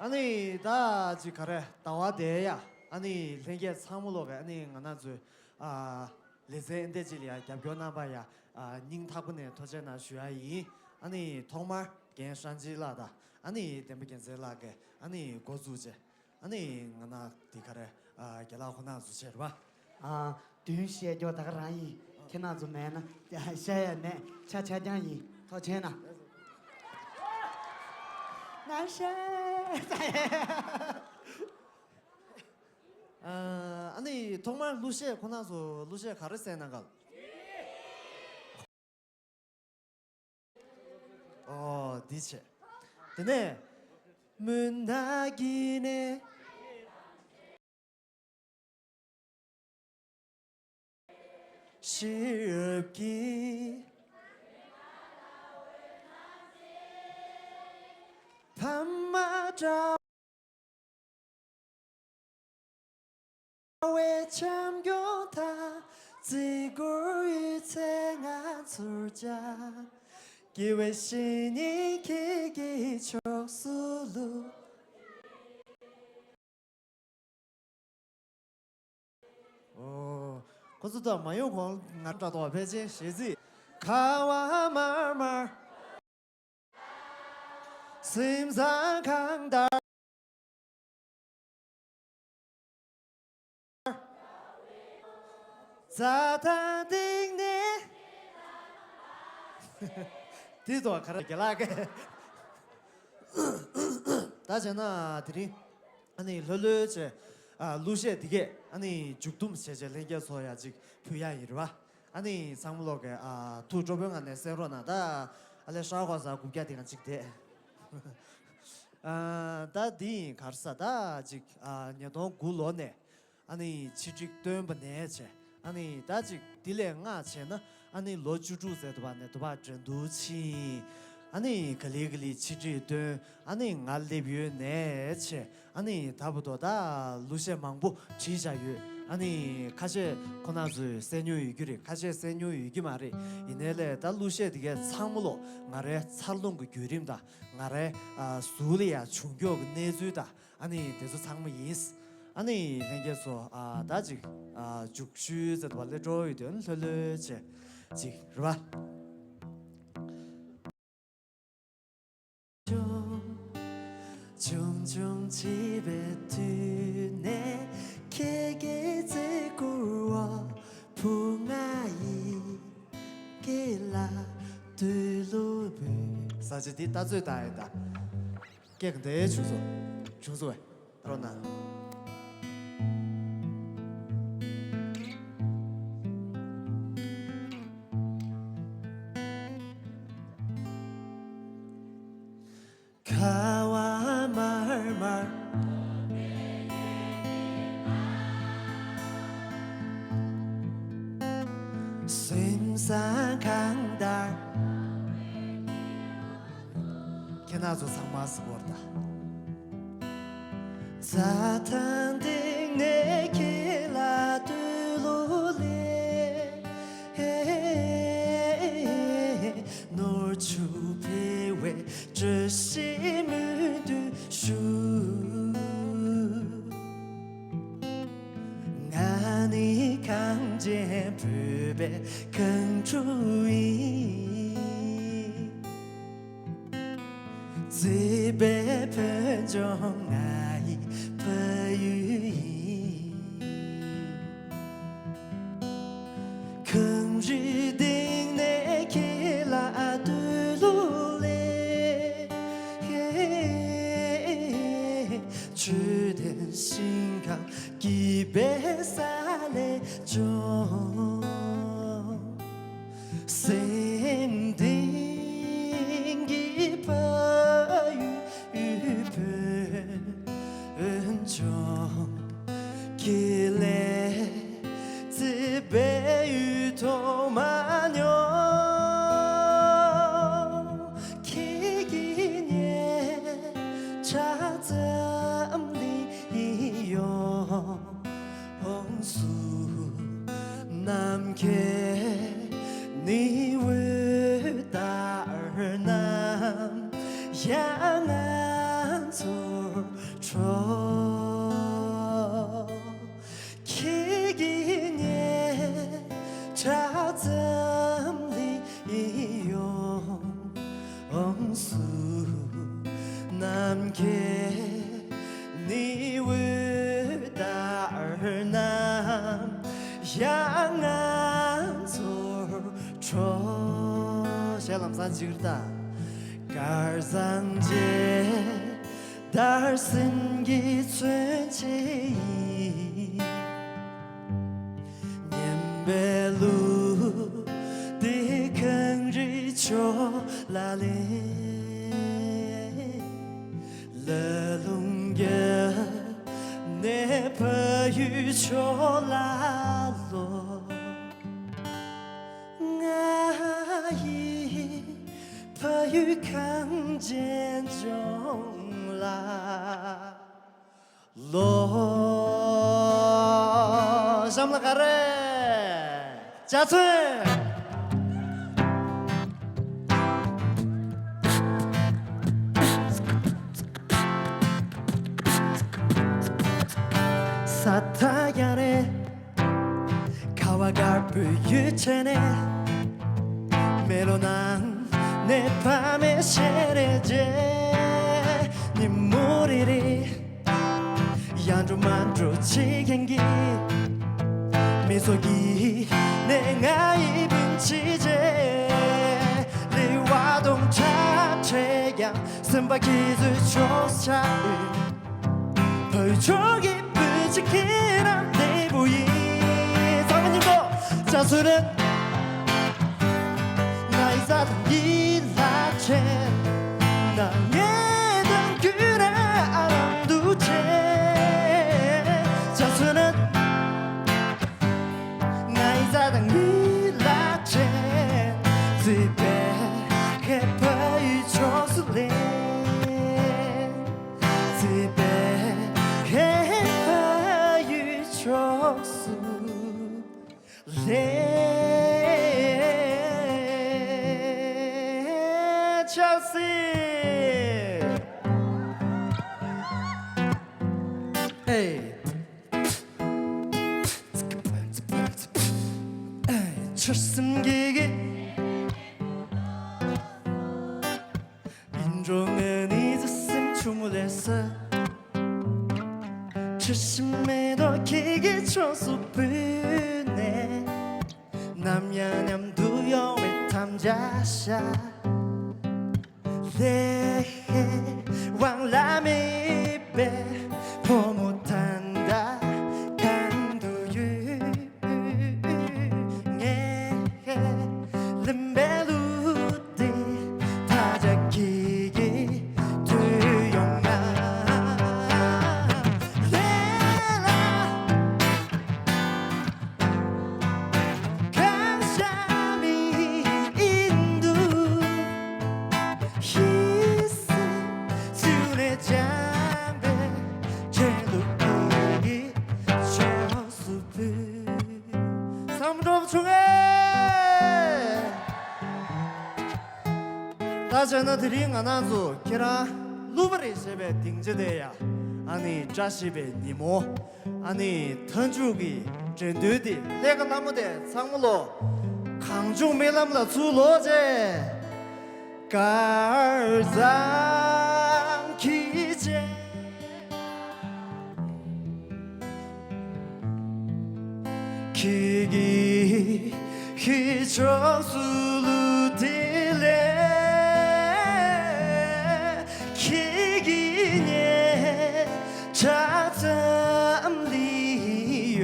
ཨ་ནི་ད་ཅི་ག་རེ་ཟླ་བ་དེ་ཡ། ཨ་ནི་ལྷན་རྒྱས་ཚང་མ་ལོག་གི་ཨ་ནི་ང་ན་ཚོའི་ཨ། ལེ་ཚན་འདི་ཅི་ལ་ཡ་རྒྱབ་སྐྱོར་གནང་པ་ཡ། ཨ། སྙིང་ཐག་པ་ནས་ཐུགས་རྗེ་གནང་ཞུ་ཡ་ཡིན། ཨ་ནི་ཐོག་མར་རྒན་ཧྲན་ཅི་ལགས་དང་ཨ་ནི་བསྟན་པ་རྒྱལ་མཚན་ལགས་ཀྱིས་ཨ་ནི་འགོ་བཙུགས་བྱས། ཨ་ནི་ང་ན་འདི་ག་རེ། ཨ། རྒན་ལགས་ཁོང་རྣམ་ཚོ་བྱས་རེད་པ། ཨ། དོན་བཤད་རྒྱུ་ད་ག་རང་ཡིན། ཁྱེད་རྣམ་ཚོ་མེད་ན་བཤད་ཡ་མེད། ཆ་ཆ་རྐྱང་ཡིན། ཐུགས་རྗེ་གནང་། ང་ཤེས། ཨ་ནི་ཐོག་མར་གླུ་གཞས་ཁོང་རྣམ་ཚོ་གླུ་གཞས་ག་རེ་གསན་གནང་ག་ལ། ཨོ། འདི་བྱས། དེ་ནས། མུན་ནག་གི་ནས། ཤེས་རབ་ཀྱི། ཕ་མ་འདྲ་བའི་བྱམས་སྐྱོང་དང་བརྩི་བཀུར་ཡོད་ཚད་ང་ཚོར་ཀྱང་། དགེ་བའི་བཤེས་གཉེན་ཁྱེད་ཀྱི་ཕྱོགས་སུ་བླུགས། ཨོ། ཁོ་ཚོ་ད་མ་ཡོང་གོང་ང་སྐྲ་དོག་ཕལ་ཆེར་ཞེ་ཚིག་ཁ་བ་དམར་དམར། སེམས་བཟང་གང་ལྟར། རྩྭ་ཐང་སྟེང་ནས། དེ་ཚོ་ག་རེ་རྒན་ལགས་ཀྱིས། ད་བྱས་ན་དེ་རིང་ཨ་ནི་ལྷོད་ལྷོད་བྱས། ཨ། གླུ་གཞས་འདི་གས་ཨ་ནི་མཇུག་བསྡོམས་བྱས་བྱས་ལྷན་རྒྱས་ཚོ་ཡ་ཅིག་ཕུལ་ཡ་ཡིན་རེད་པ། ཨ་ནི་ཚང་མ་ལོག་གིས། ཨ། ཐུགས་སྤྲོ་པོའི་ངང་ནས་གསན་རོགས་གནང་ད། ཨ་ལས་ཧྲ་ཁོག་ཟ་རྐུབ་བཀྱག་དེ་གང་ཅིག་བསྡད། ཨ། ད་འདི་ཡིན་ག་རེ་ཟ་ད་ཅིག་ཨ། ཉིས་སྟོང་དགུ་ལོ་ནས་ཨ་ནི་ཆེད་སྒྲིག་བཏོན་པ་ནས་བྱས། ཨ་ནི་ད་ཅིག་འདི་ལས་སྔ་བྱས་ན་ཨ་ནི་ལོ་བཅུ་དྲུག་ཙམ་དུ་བ་ནས་དུ་བ་འགྲན་བསྡུར་ཕྱིན། ཨ་ནི་ག་ལེ་ག་ལེ་ཆེད་སྒྲིག་བཏོན། ཨ་ནི་ང་སླེབས་ཡོད་ནས་བྱས། ཨ་ནི་ད་བར་དུ་ད་གླུ་གཞས་མང་པོ་བྲིས་བཞག་ཡོད། ཨ་ནི་ཁ་ཤས་ཁོ་རྣམ་ཚོས་གསན་མྱོང་ཡོད་རྒྱུ་རེད། ཁ་ཤས་གསན་མྱོང་ཡོད་ཀྱི་མ་རེད། ཡིན་ནའི་ལས་ད་གླུ་གཞས་དེ་གའི་ཚང་མ་ལོ་ང་རའི་འཚར་ལོངས་ཀྱི་བརྒྱུད་རིམ་དང་། ང་རའི་ཨ་གཟུགས་ལ་ཡ་བྱུང་ཀྱོག་གི་གནས་ཚུལ་དང་། ཨ་ནི་དེ་ཚོ་ཚང་མ་ཡིན། ཨ་ནི་ལྷན་རྒྱས་ཚོ། ཨ། ད་ཅིག་ཨ། མཇུག་ཤུལ་ཟེར་བ་ལས་འགྲོ་ཡོད་དོན་ལྷོད་ལྷོད་བྱས་ཅིག་རེད་པ། ཆུང་ཆུང་བྱིས་པའི་དུས་ནས་ཁྱེད་ཀྱི་བརྩེ་བཀུར་འོག་བུ་ང་ཡི་སྐེ་ལ་དུད་ལུག་བུད། ས་ཆ་འདི་ལྟ་ཚོད་བཏང་ཡོད་ད། སྐད་ག་འདྲའི་བྱུང་སོང་། བྱུང་སོང་བས། ད་རོགས་གནང་། ཁྱེད་རང་ཚོ་ཚང་མ་སྐོར་ད། རྩྭ་ཐང་སྟེང་ནས་ཁྱེད་ལ་བསྟོད་གླུ་ལེན། ནོར་ཕྱུགས་འཕེལ་བའི་བཀྲ་ཤིས་སྨོན་འདུན་ཞུ། ང་ནི་གངས་ཅན་བོད་པའི་གངས་ཕྲུག་ཡིན། བརྩེ་བའི་བོད་ལྗོངས་ང་ཡི་ཕ་ཡུལ་ཡིན། གངས་རིའི་གཏིང་ནས་ཁྱེད་ལ་བསྟོད་གླུ་ལེན། ཆོས་ལྡན་ཞིང་ཁམས་སྐྱིད་པའི་ས་ལས་བྱུང་། སེམས་གཏིང་གི་ཕ་ཡུལ་བོད་ལྗོངས། ཁྱེད་ལས་བརྩེ་བའི་ཡུལ་ཐོག་མ་མྱོང་། ཁྱེད་ཀྱི་སྙན་གྲགས་འཛམ་གླིང་ཡོངས་སུ་ནམ་མཁའི་ནི་འོད་ལྟར་ནམ་ཡང་ང་ཚོར་འཕྲོ། ཁྱེད་ཀྱི་སྙན་གྲགས་འཛམ་གླིང་ཡོངས་སུ་ནམ་མཁའི་ནི་འོད་ལྟར་ནམ་ཡང་ང་ཚོར་འཕྲོ། ཞེས་ལམ་སང་ཅིག་ལྟ། དཀར་གཙང་མཇལ་དར་སེང་གེ་མཚོན་བྱེད་ཡིན། སྙན་པའི་གླུ་འདི་གངས་རིའི་ཕྱོགས་ལ་ལེན། ལ་ལུང་རྒྱབ་ནས་ཕ་ཡུལ་ཕྱོགས་ལ་ལོག། ང་ཡི་ཕ་ཡུལ་གངས་ཅན་ལྗོངས་ལ་ལོག། གཤམ་ལ་ག་རེ། འཇའ་ཚོན། ས་མཐའ་རྒྱ་རེ། ཁ་བ་དཀར་པོའི་ཡུལ་བྱས་ནས། མེ་ལོང་ནང་ནས་ཕ་མའི་ཞལ་རས་མཇལ། ཉིན་མོ་རེ་རེ་ཡར་འགྲོ་མར་འགྲོ་བྱེད་མཁན་གྱི་མི་ཚོགས་ཀྱི་ནས་ང་ཡི་སྤུན་མཆེད་བྱས། ལེ་བ་སྟོང་ཕྲག་བྲལ་ཀྱང་སེམས་པ་སྐྱིད་ཚོའི་ཕྱོགས་ཆགས་ཡོད། བོད་ཕྱོགས་ཀྱི་བོད་ཆེ་ཁྱེད་རང་བདེ་པོ་ཡིན། ཚང་མ་མཉམ་དུ་ཅག་སུ་རེད། ང་ཡི་ས་དང་ཡི་ལ་ཆེ། ང་ངའི་དོན་ཁྱོད་རང་ཨ་རང་དུ་ཆེ། ཅག་སུ་རེད། ང་ཡི་ས་དང་ཡི་ལ་ཆེ། བརྩེ་བའི་ཕ་ཡུལ་ཕྱོགས་སུ་ལེན། བརྩེ་བའི་ཕ་ཡུལ་ཕྱོགས་སུ་ལེན། ཆབ་སྲིད། ཨེ། ཆར་ཟིམ་གྱི་གི། ཡིད་འཕྲོག་ངའི་ནི་ཟི་སིམ་ཆུ་མོ་ལས་ས། ཆུ་ཤིང་མེ་ཏོག་ཁྱེད་ཀྱི་ཕྱོགས་སུ་བུད་ནས། ནམ་ཡང་མཉམ་དུ་ཡོང་བའི་དམ་བཅའ་བཞག། ལས་དབང་ལ་མེད་པའི་ཕོ་མོ་ཐང་ད་གང་དུ་ཡོད། ངས་ལེན་པའི་གླུ་དེ་ད་ཆ་ཁྱེད་ཀྱིས་ཐོས་ཡོང་ང་། ལས་ལ། གང་ཤར་མི་ བྱས་ན་དེ་རིང་ང་རང་ཚོ་ཁྱེད་རང་གླུ་པ་རེད་ཞེས་པའི་སྡིངས་ཆ་དེ་ཡ། ཨ་ནི་བཀྲ་ཤིས་པའི་ཉིན་མོ། ཨ་ནི་མཐའ་མཇུག་གི་འགྲན་བསྡུར་དེ་ལས་ཀ་སླ་མོ་དེ་ཚང་མ་ལོ། གང་བྱུང་རྨི་ལམ་ལ་ཚུར་ལོག་བྱས། དཀར་གཙང་གི་ཆས། ཁྱེད་ཀྱི་ཕྱོགས་སུ་ལུས་དེ་ལས། ཁྱེད་ཀྱི་ཉེ་ཕྲ་ཙམ་ལ་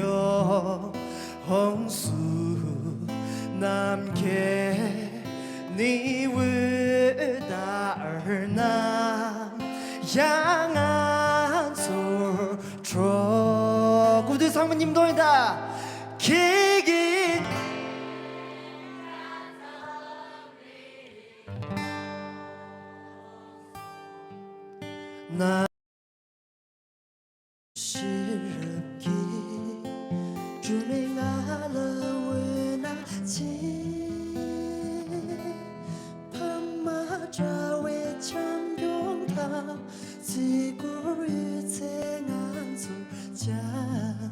ཡོང་སུ་ནམ་མཁའི་ནི་འོད་ལྟར་ན། ཡང་ང་ཚོར་འཕྲོ། སྐུ་མདུན་ཚང་མ་མཉམ་དུ་ཡིན་ད། ཁྱེད་ཀྱི་ན། ཤེས་རབ་ཀྱིས་སྒྱུ་མའི་ང་ལ་འོད་སྣང་བྱིན། ཕ་མ་དྲ་བའི་བྱམས་སྐྱོང་དང་བརྩི་བཀུར་ཡོད་ཚེ་ང་ཚོར་ཀྱང་།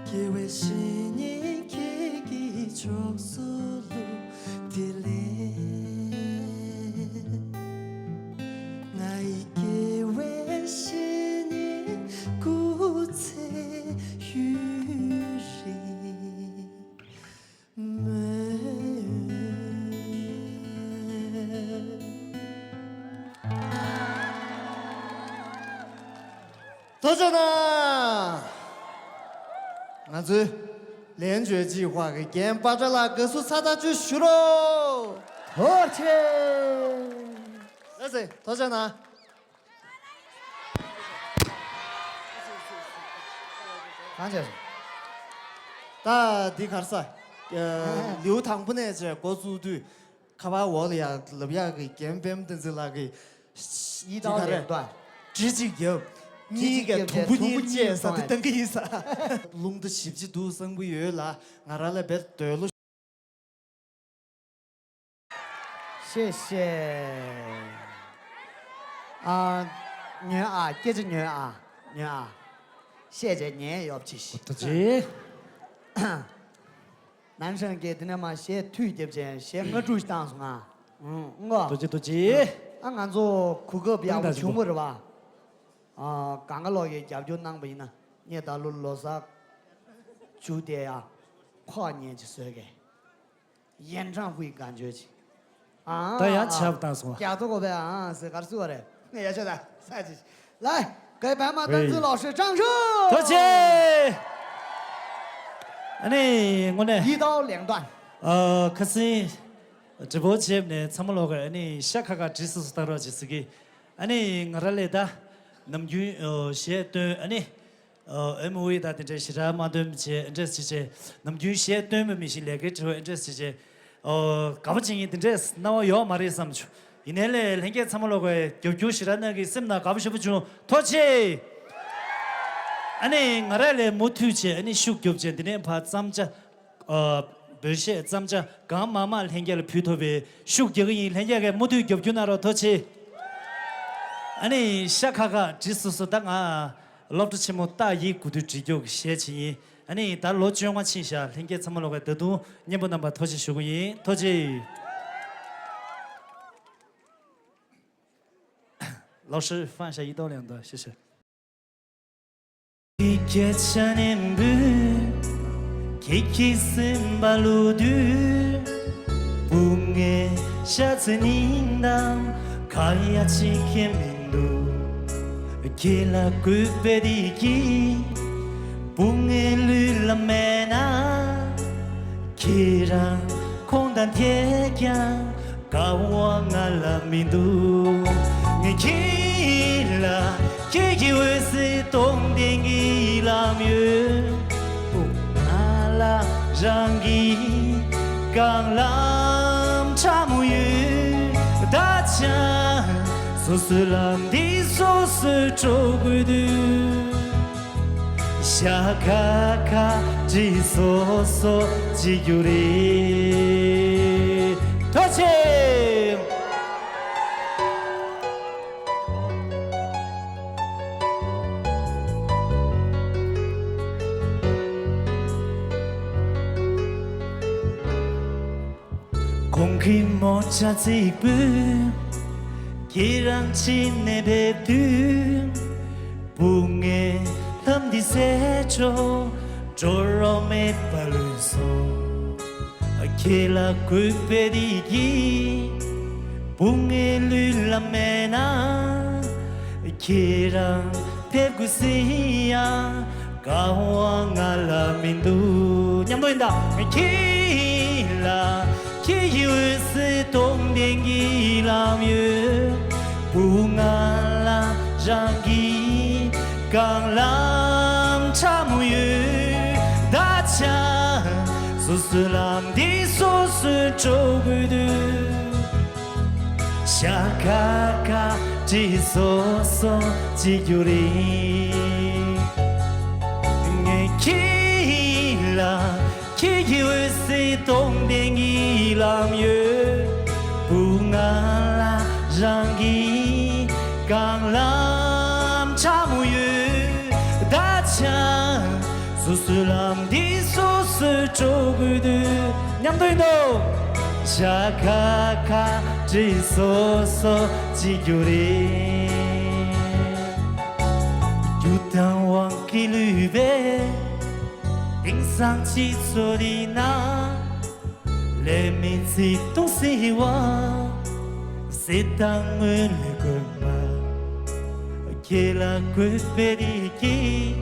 དགེ་བའི་བཤེས་གཉེན་ཁྱེད་ཀྱི་ཕྱོགས་སུ་ལུས་དེ་ལས། ང་ཡི་དགེ་བའི་བཤེས་གཉེན་སྐུ་ཚེ་ཡུན་རིང་སྨོན། ཐུགས་རྗེ་གནང་། ང་ཚོའི་ལན་བརྗོད་ཅིག་ཧྭ་གི་རྒན་པ་ཏྲ་ལགས་དགའ་བསུ་ཚ་ཐག་ཆོད་ཞུ་རོགས། ཐུགས་རྗེ་ཆེ། ལགས་སེ་ཐུགས་རྗེ་གནང་། གང་བྱས་སོང་། ད་འདི་གར་ས། ཨ། ལེའུ་དང་པོ་ནས་བྱས་འགོ་བཙུགས་དུས། ཁ་པར་འོག་ལ་ཡར་ལབ་ཡག་གི་རྒན་པད་མ་བསྟན་འཛིན་ལགས་ཀྱིས། ཡི་དྭགས་ལེན་ཏོ། གྲི་གཅིག་བརྒྱབ། གཉིས་ཀས་དུམ་བུ་གཉིས་བཅད་ས་དེ་བཏང་གི་ཡིན་ས། རླུང་རྟ་ཞིབ་ཅིག་འདུག་བསམ་གྱི་ཡོད་ལ། ང་རང་ལ་བེད་འདོད་བློ། ཤེས་ཤེས། ཨ། ཉོན་ཨ། སྐད་ཆ་ཉོན་ཨ། ཉོན་ཨ། ཤེས་བྱས་ཉན་ཡོད་ཅི་ཞིག་ཐུགས་རྗེ་ཆེ། ནན་ཧྲན་གྱིས་དེ་ནས་མ་གཞས་མཐུད་རྒྱབ་ཅན་གཞས་ལྔ་དྲུག་ཞིག་བཏང་སོང་ང་། ཨང་གོ། ཐུགས་རྗེ་ཐུགས་རྗེ། ཨ་ང་ཚོ་གོ་སྐབས་ཡག་པོ་བྱུང་བ་རེད་བ། ཨ་གང་ག་ལོག་གིས་རྒྱབ་སྐྱོར་གནང་བ་ཡིན་ན་ངས་ད་ལོ་ལོ་གསར་མཇུག་དེ་ཡ་ཁོག་ཉན་ཅིག་བཟོས་གས། ཡན་ཁྲང་ཧུའི་གང་བྱོས་ཅིག་ཨ་ད་ཡང་ཆབ་བཏང་སོང་བ། རྒྱ་མཚོ་གོ་བས་ཨང་ཟེར་གར་སུ་བ་རེད། ཡ་ཆོད་ད་ས་ཅིག་ལ། གའི་པད་མ་བསྟན་འཛིན་ལགས་ཧྲི་ཀྲང་ཧྲུ། ཐུགས་རྗེ་ཆེ། ཨ་ནི་དངོས་གནས། ཡི་དྭགས་ལེན་ཏོ། ཨ་ཁ་སང་། དྲི་བ་བྱས་ནས་ཚང་མ་ལོག་གི་ཨ་ནི་ཤ་ཁ་ཁ་བྲིས་སུ་སུ་བཏང་རོགས་བྱེད་ཟེར་གི། ཨ་ནི་ང་ར་ལས་ད། ནམ་རྒྱུན་གཞས་བཏོན་ཨ་ནི། ཨེམ་ཝི་དང་དེ་འདྲའི་ཞེ་དྲག་མ་སྟོན་བྱས་ཨེ་འདྲས་བྱས་བྱས། ནམ་རྒྱུན་གཞས་སྟོན་པ་མི་ཤེས་ལས་ཀའི་དྲི་བ་ཨེ་འདྲས་བྱས་བྱས། ཨོ། དགའ་པོ་བྱེད་ངེས་དེ་འདྲས་སྣང་བ་ཡོག་མ་རེད་བསམ་བྱུང་། ཡིན་ནའི་ལས་ལྷན་རྒྱས་ཚང་མ་ལོག་གི་རྒྱབ་སྐྱོར་ཞེ་དྲག་གནང་གི་སེམས་ནང་དགའ་པོ་ཞེ་པོ་བྱུང་། ཐུགས་རྗེ་ཆེ། ཨ་ནི་ང་ར་ལས་མུ་མཐུད་བྱས་ཨ་ནི་ཤུགས་རྒྱོབ་བྱས་འདི་ནས་ཕར་བརྩམ་བྱ། ཨོ། འབོད་གཞས་བརྩམ་བྱ་གང་མང་མང་ལྷན་རྒྱས་ལ་ཕུལ་ཐུབ་པའི་ཤུགས་རྒྱག་གི་ཡིན། ལྷན་རྒྱས་ཀྱིས་མུ་མཐུད་རྒྱབ་སྐྱོར་གནང་རོགས། ཐུགས་རྗེ་ཆེ། ཨ་ནི་ཤ་ཁ་ཁ་བྲིས་སོ་སོ་ད་ང་སློབ་གྲྭ་ཆེན་མོ་ཏཱ་ཡི་དགུ་དུས་བྲིས་རྒྱུགས་གཞས་བྱེད་ཡིན། ཨ་ནི་ད་ལོ་བཅོ་ལྔ་ཕྱིན་ཤག་ལྷན་རྒྱས་ཚང་མ་ལོག་གི་ད་དུང་མཉམ་པོ་རྣམ་པ་ཐུགས་རྗེ་ཞུ་གི་ཡིན། ཐུགས་རྗེ་ཆེ། ལོ་ཧྲི་ཧྥང་ཞ་ཡི་ཏོ་ལེང་དོ་ཤེ་ཤེ། ཁྱེད་ཀྱི་སེམས་པ་སེམས་པ་ལུ་དུ། བུ་ངའི་ཤ་ཚ་སྙིང་གཏམ་ཁ་ཡ་གཅིག་ཁྱེད་མི་འདུག་ཁྱེད་ལ་གུས་པའི་དེ་གི། བུ་ངའི་ལུས་ལ་མེད་ན། ཁྱེད་རང་ཁོང་དང་ཐད་ཀྱང་དགའ་བ་ང་ལ་མི་འདུག་ངས་ཁྱེད་ལ་ཁྱེད་ཀྱི་འོད་ཟེར་སྟོང་ལྡན་གྱི་ལམ་ཡོད། ང་ལ་རང་གི་རྐང་ལམ་ཕྲ་མོ་ཡོད། ད་ཆ་སོ་སོའི་ལམ་འདི་སོ་སོས་འགྲོ་དགོས་དུས། ཤ་ཁ་ཁ་བྲིས་སོ་སོ་བྱེད་རྒྱུ་རེད། ཐུགས་རྗེ་ཆེ། གོང་གི་མོ་ཅག་གཅིག་པུས་ཁྱེད་རང་ཕྱི་ནས་ཕེབས་དུས། བུ་ངའི་ལྷམ་འདི་ཟད་འགྲོ་འགྲོ་རོགས་མེད་པ་ལུས་སོང་། ཁྱེད་ལ་གུས་པས་འདི་གྱིས་བུ་ངའི་ལུས་ལ་མེད་ན། ཁྱེད་རང་ཕེབས་དགོས་ཟེར་ཡང་དཀའ་བ་ང་ལ་མི་འདུག་མཉམ་དུ་ཡིན་ད། ཁྱེད་ལ་ཁྱེད་ཀྱི་འོད་ཟེར་སྟོང་ལྡན་གྱི་ལམ་ཡོད། བུ་ང་ལ་རང་གི་རྐང་ལམ་ཕྲ་མོ་ཡོད། ད་ཆ་སོ་སོའི་ལམ་འདི་སོ་སོས་འགྲོ་དགོས་དུས། ཤ་ཁ་ཁ་གྲི་སོ་སོ་གཅིག་གྱུར་རེད། ངས་ཁྱེད་ལ་ཁྱེད་ཀྱི་འོད་ཟེར་སྟོང་ལྡན་གྱི་ལམ་ཡོད། བུ་ང་ལ་རང་གི་རྐང་ལམ་ཕྲ་མོ་ཡོད། ད་ཆ་སོ་སོའི་ལམ་འདི་སོ་སོས་འགྲོ་དགོས་དུས། མཉམ་དུ་ཡིན་ནོ། ཤ་ཁ་ཁ་གྲི་སོ་སོ་གཅིག་གྱུར་རེད། རྒྱུ་དང་དབང་གིས་བསླུས་པའི་དེང་སང་སྤྱི་ཚོགས་འདི་ན། ལས་མེད་ཚིག་སྟོང་ཟེར་བ། ཟས་དང་ངོས་ལས་དགོས་མ། ཁྱེད་ལ་གུས་པས་འདི་གྱིས་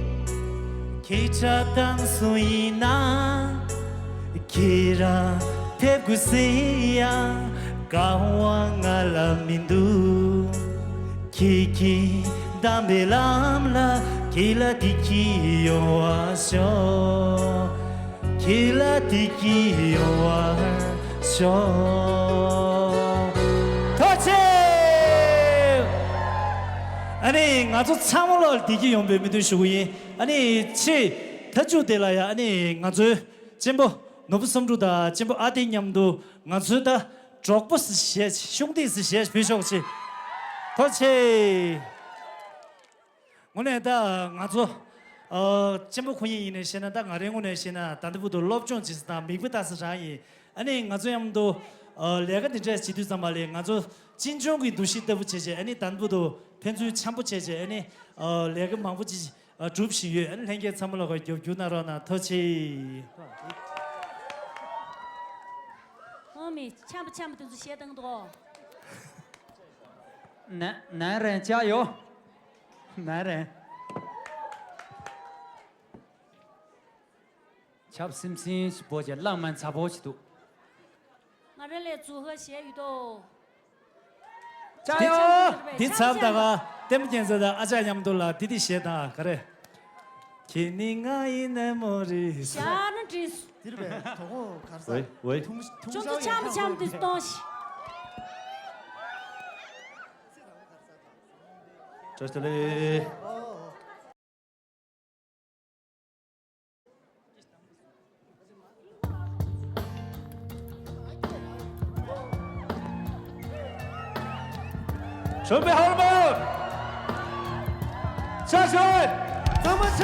ཁྱེད་ཅག་བཏང་སོང་ཡིན་ན། ཁྱེད་རང་ཕེབས་དགོས་ཟེར་ཡང་དཀའ་བ་ང་ལ་མི་འདུག་ཁྱེད་ཀྱིས་བདམས་པའི་ལམ་ལ་ཁྱེད་ལ་བདེ་སྐྱིད་ཡོང་བར་ཤོག་ཁྱེད་ལ་བདེ་སྐྱིད་ཡོང་བར་ཤོག་ཐུགས་རྗེ་ཆེ། ཨ་ནི་ང་ཚོ་ཚང་མ་ལ་བདེ་སྐྱིད་ཡོང་བའི་སྨོན་འདུན་ཞུ་གི་ཡིན། ཨ་ནི་ཆེས་མཐའ་མཇུག་དེ་ལ་ཡ་ཨ་ནི་ང་ཚོའི་གཅེན་པོ་ནོར་བུ་བསམ་འགྲུབ་དང་གཅེན་པོ་ཨ་ཏི་མཉམ་དུ་ང་ཚོའི་ད་གྲོགས་པོ་ཞེས་ཤུགས་ལྡན་ཞེས་བོས་ཤོག་ཅིག་ཐུགས་རྗེ་ཆེ། དངོས་གནས་ད་ང་ཚོ་ཨ་གཅེན་པོ་ཁོ་གཉིས་ཡིན་ནས་བཤད་ན། ད་ང་རའི་ངོས་ནས་བཤད་ན་ད་ལྟ་བར་དུ་སློབ་སྦྱོང་བྱེད་ས་དང་མིག་དཔེ་ལྟ་ས་རང་ཡིན། ཨ་ནི་ང་ཚོ་མཉམ་དུ་ཨ་ལས་ཀ་འདི་འདྲ་བྱེད་དུས་ཙམ་པ་ལས་ང་ཚོ་གཅེན་གཅུང་གི་འདུ་ཤེས་ལྟ་བུ་བྱས་བྱས། ཨ་ནི་ད་ལྟ་བར་དུ་ཕན་ཚུན་འཆམ་པོ་བྱས་བྱས། ཨ་ནི་ཨ་ལས་ཀ་མང་པོ་ཅིག་ཨ་སྒྲུབ་བཞིན་ཡོད། ཨ་ནི་ལྷན་རྒྱས་ཚང་མ་ལ་གོ་རྒྱབ་སྐྱོར་གནང་རོགས་གནང་། ཐུགས་རྗེ་ཆེ། ཨོ་མི་འཆམ་པོ་འཆམ་པོ་དེ་ཚོ་གཞས་བཏང་འདུག་ན་ན་རན་ཅག་ཡོ། ན་རན། ཆབ་སིམ་སིམ་ཞིག་པོ་ཅེ་ལང་མན་ཚ་པོ་ཞིག་འདུག་ང་རང་ལས་ཛུ་ཧ་གཞས་ཡོད་དོ། ཅག་ཡོ། འདི་ཚབ་ད་ག་ལྟད་མོ་རྒྱན་ས་དང་ཨ་ཅག་མཉམ་དུ་ལ་དེ་དེ་གཞས་དང་ག་རེ། ཁྱེད་ནི་ང་ཡི་ནས་མོ་རེད། ཤར་ན་འདྲིས། དེར་བས་དོ་གོ་གར་ས། ཝེ་ཝེ། ཐུང་ཐུང་ཅུང་ཚོ་ཤང་ཆམ་ཆམ་དུ་གཏོང་ཞིག་བཀྲ་ཤིས་བདེ་ལེགས། ཁྱོད་པའི་ཧོར་མོ། ཆ་ཤོད། ཚང་མ་ཆ།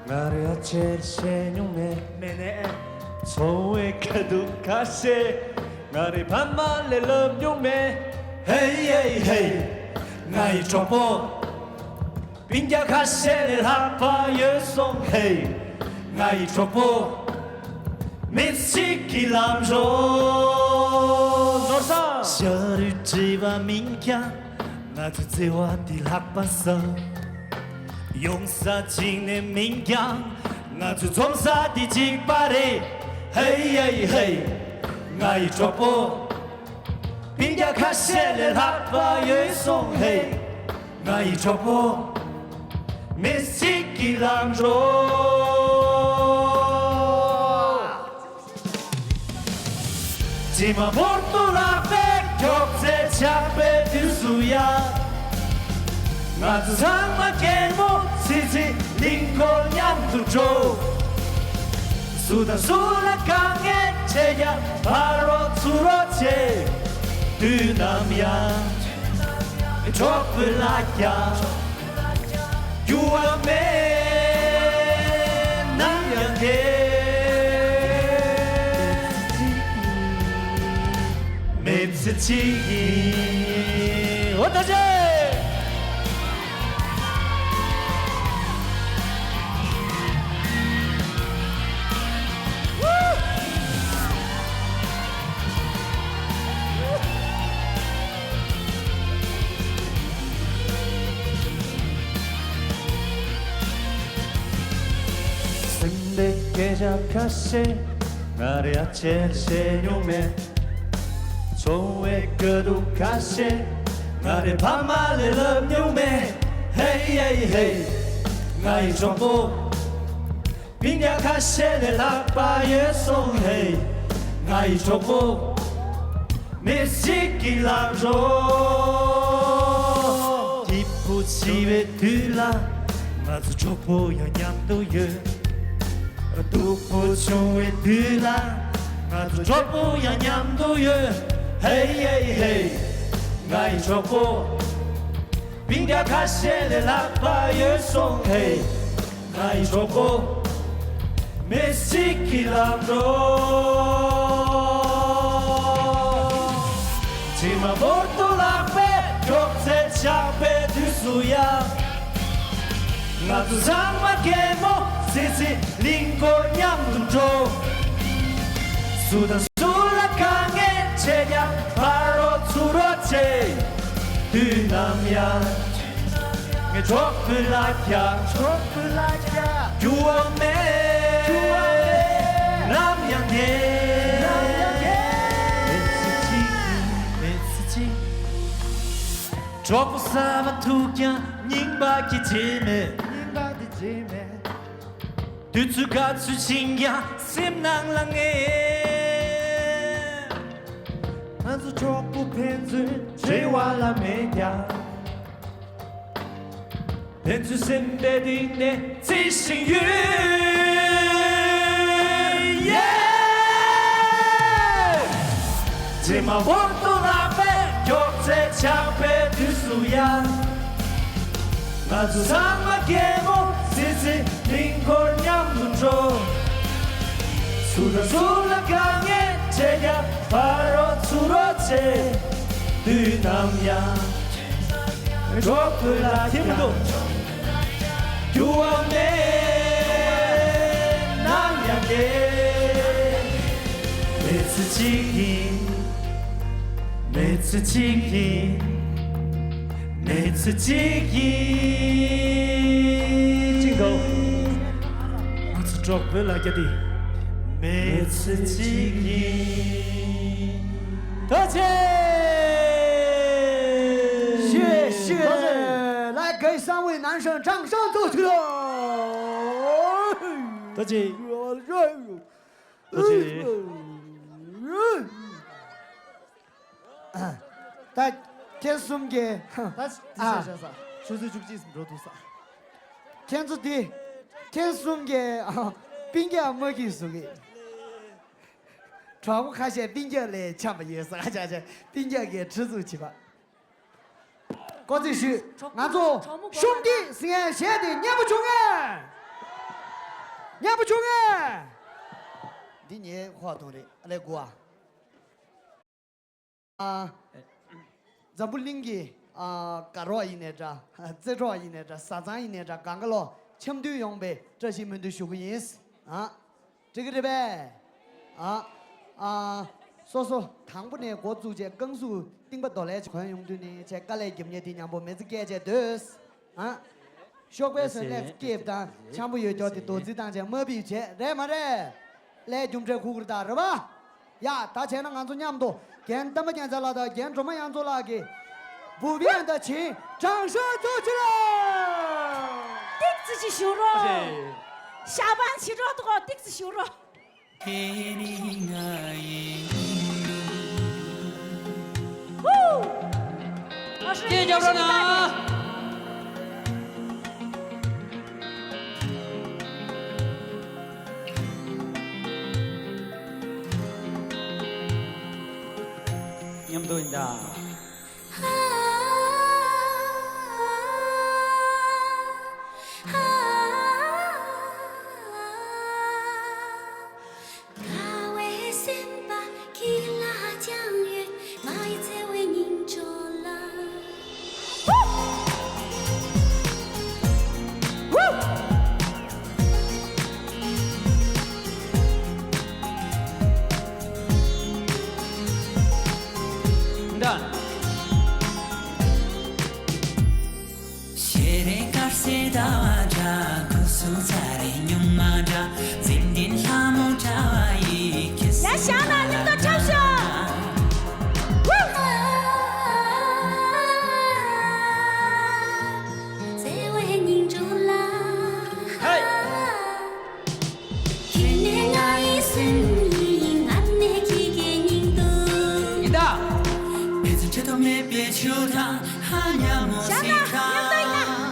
ང་རེ་ཨ་ཆེར་བཤད་མྱོང་མེད། མེད་ནས། འཚོ་བའི་ཁ་དུག་ཁ་ཤས། ང་རེ་ཕ་མ་ལས་ལབ་མྱོང་མེད། ཧེ་ཧེ་ཧེ། ང་ཡི་གྲོགས་པོ། སྤུན་ཀྱག་ཁ་ཤས་ལས་ལྷག་པ་ཡོད་སོང་། ཧེ། ང་ཡི་གྲོགས་པོ། མི་གཅིག་གི་ལམ་འགྲོ། ནོར་ས། ཤ་རུས་གྲིབ་པ་མིན་ཀྱང་། ང་ཚོའི་བརྩེ་བ་འདི་ལྷག་པ་ས། ཡོང་ས་གཅིག་ནས་མིན་ཀྱང་། ང་ཚོའི་འཛོམས་ས་འདི་གཅིག་པ་རེད། ཧེ་ཡེ་ཧེ། ང་ཡི་གྲོགས་པོ། སྤུན་ཀྱག་ཁ་ཤས་ལས་ལྷག་པ་ཡོད་སོང་། ཧེ། ང་ཡི་གྲོགས་པོ། མི་གཅིག་གི་ལམ་འགྲོ། དྲི་མ་བོར་དུ་ལྷག་པའི་མགྱོགས་རྩལ་ཆགས་པའི་དུས་སུ་ཡང་། ང་ཚོ་ཚང་མ་གད་མོ་ཚིག་ཚིག་གླིང་སྐོར་མཉམ་དུ་འགྲོ། སུ་དང་སུ་ལ་དཀའ་ངལ་འཕྲད་ཀྱང་ཕར་རོགས་ཚུར་རོགས་བྱེད། དུས་ནམ་ཡང་གྲོགས་པོ་ལ་རྒྱག་འགྱུར་བ་མེད། ནམ་ཡང་གལ་མེད་ཚེ་གཅིག་ཡིན། འོ་ད་ཅེ། སེམས་པའི་སྐད་ཆ་ཁ་ཤས་ང་རེ་ཨ་ཅེ་ལ་བཤད་མྱོང་མེད། ཚོང་བའི་དཀའ་སྡུག་ཁ་ཤས་ང་རེ་ཕ་མ་ལ་ལབ་མྱོང་མེད། ཧེ་ཧེ་ཧེ། ང་ཡི་གྲོགས་པོ། སྤུན་ཀྱག་ཁ་ཤས་ལས་ལྷག་པ་ཡོད་སོང་། ཧེ། ང་ཡི་གྲོགས་པོ། མི་ཞིག་གི་ལམ་རོ། སྐྱིད་པོ་བྱེད་པའི་དུས་ལ་ང་ཚོ་གྲོགས་པོ་ཡང་མཉམ་དུ་ཡོད། སྡུག་པོ་བྱུང་བའི་དུས་ལ་ང་ཚོ་གྲོགས་པོ་ཡང་མཉམ་དུ་ཡོད། ཧེ་ཧེ་ཧེ། ང་ཡི་གྲོགས་པོ། སྤུན་ཀྱག་ཁ་ཤས་ལས་ལྷག་པ་ཡོད་སོང་། ཧེ། ང་ཡི་གྲོགས་པོ། མི་ཞིག་གི་ལམ་རོ། དྲི་མ་འབུར་དུ་བརླག་པའི་མགྱོགས་ཚད་ཆགས་པའི་དུས་སུ་ཡང་། ང་ཚོ་ཚང་མ་གད་མོ་བྱེད་བྱེད་གླིང་སྐོར་མཉམ་དུ་འགྲོ། སུ་དང་སུ་ལ་དཀའ་ངལ་འཕྲད་ཀྱང་ཕར་རོགས་ཚུར་རོགས་བྱེད། དུས་ནམ་ཡང་། ངའི་གྲོགས་པོ་ལ་རྒྱག་གྲོགས་པོ་ལ་རྒྱག་འགྱུར་བ་མེད། འགྱུར་བ་མེད། ནམ་ཡང་ངའི། ནམ་ཡང་ངའི། མི་ཚེ་གཅིག་ཡིན། མི་ཚེ་གཅིག་གྲོགས་པོ་གསར་པ་ཐུག་ཀྱང་རྙིང་པ་གི་བརྗེད་མེད། རྙིང་པ་གི་བརྗེད་མེད། དུས་ཚོད་ག་ཚོད་ཕྱིན་ཀྱང་སེམས་ནང་ལ་ངེས། ང་ཚོ་གྲོགས་པོ་ཕན་ཚུན་བྲེལ་བ་ལ་མེད་ཀྱང་། ཕན་ཚུན་སེམས་པའི་གཏིང་ནས་བརྩི་བཞིན་ཡོད། ཡེ། དྲི་མ་འབུར་དུ་བརླག་པའི་མགྱོགས་ཚད་ཆགས་པའི་དུས་སུ་ཡང་། ང་ཚོ་ཚང་མ་གད་མོ་བྱེད་བྱེད་གླིང་སྐོར་མཉམ་དུ་འགྲོ། སུ་དང་སུ་ལ་དཀའ་ངལ་འཕྲད་ཀྱང་ཕར་རོགས་ཚུར་རོགས་བྱེད། དུས་ནམ་ཡང་། གྲོགས་པོ་ལ་ཐིམ་དུ། འགྱུར་བ་མེད། ནམ་ཡང་གལ། མི་ཚེ་གཅིག་ཡིན། མི་ཚེ་གཅིག་ཡིན། མི་ཚེ་གཅིག་ཡིན། ཅིང་གོ། ང་ཚོ་གྲོགས་པོ་ལ་རྒྱ་དེ། མི་ཚེ་གཅིག་ཡིན། ཐུགས་རྗེ་ཆེ། 谢谢，谢谢。来，给三位男生掌声有请。 ཐུགས་རྗེ་ཆེ། ཐུགས་རྗེ་ཆེ། ད་ཁྱེད་གསུམ་གྱིས། ད་ཅི་བྱས་བྱས་ས། ཆུ་ཚོད་བཅུ་གཅིག་འགྲོ་འདུག་ས། ཁྱེད་ཚོ་འདི། ཁྱེད་གསུམ་གྱིས་སྤུན་ཀྱག་མ་གིས་བཟོ་གི། གྲོགས་པོ་ཁ་ཤས་སྤུན་ཀྱག་ལས་འཆམ་པ་ཡོད་ས། ཁ་ཤས་སྤུན་ཀྱག་གིས་ཁྲི་ཚུགས་བྱེད་པ། ཀོ་ཙི་ཞུས། ང་ཚོ་ཤོམ་གྱི་ཟིང་ངན་བྱས་ཏེ་མཉེས་པོ་བྱུང་ངས། མཉེས་པོ་བྱུང་ངས། འདི་ངའི་ཧོ་ཐོང་རེད། ཨ་ལས་གོ་ཨ། ཨ། འཛམ་བུ་གླིང་གི། ཨ། དགའ་རོགས་ཡིན་ནའི་འདྲ། རྩེད་གྲོགས་ཡིན་ནའི་འདྲ། བཟའ་ཚང་ཡིན་ནའི་འདྲ། གང་ག་ལོ་འཆམ་མཐུན་ཡོང་བའི་བཀྲ་ཤིས་སྨོན་འདུན་ཞུ་གི་ཡིན། ཨ། འགྲིག་གི་རེད་པས། ཨ། ཨ། སོ་སོ་དང་པོ་ནས་འགོ་བཙུགས་བྱས་རྐང་ཟུག་རྟིང་པ་རྡོ་ལས་གོན་ཡོང་དུས་ནས་བྱས་དཀའ་ལས་རྒྱབ་མཁན་དེ་མཉམ་པོ་མི་ཚེ་སྐྱེལ་བྱས་སྡོད། ཨ། ཤོག་པའི་སོན་ལས་སྐེབས་དང་འཆམ་པོ་ཡོད་ཀྱོག་དེ་རྡོ་རྩིག་བཏང་བྱས་མ་ཕིབས་བྱས་རེད་མ་རེད། ལས་རྒྱུ་འབྲས་ཁུག་ཁུར་དང་རེད་པ། ཡ། ད་བྱས་ན་ང་ཚོ་མཉམ་དུ་རྒན་བསྟན་པ་རྒྱལ་མཚན་ལགས་དང་རྒན་སྒྲོལ་མ་དབྱངས་མཚོ་ལགས་ཀྱིས་བུ་བན་དང་བྱིན་དྲང་ཤོར་ཐུགས་ཆེ་ལ། ཏིག་ཙི་ཞིག་ཞུ་རོགས། ཞག་པང་ཕྱི་དྲོ་ཐོག་ཏིག་ཙི་ཞུ་རོགས། ཧུ། སྐད་རྒྱབ་རོགས་གནང་། མཉམ་ འདུག་ཡིན་ད། དགའ་བའི་སེམས་པ་ཁྱེད་ལ་བཅངས་ཡོད། ང་ཡི་བརྩེ་བའི་སྙིང་ཆུང་ལ། འདྲ། ཤེས་རིག་དཀར་གསལ་ཟླ་བ་འདྲ། ཁུ་སུ་ཚ་རེ་སྨྱུག་མ་འདྲ། འཛིན་དེ་ལྷ་མོ་འདྲ་བ་ཡི་ཁྱི་སེ། ཡ་ཞང་ན་སྙིང་དོ་འཁྲབ་ཤོག་བརྩེ་བའི་སྙིང་ཆུང་ལ། ཧེ། ཁྱེད་ནི་ང་ཡི་སེམས་ཡིན། ང་ནི་ཁྱེད་ཀྱི་སྙིང་དུ། ཡིན་ད། བེ་ཚུལ་ཁྲི་ཐོག་མེད་པའི་ཆུ་དང་། ཧ་ཉ་མོ་ཞང་ན་སི་ཁ། མཉམ་དུ་ཡིན་ན།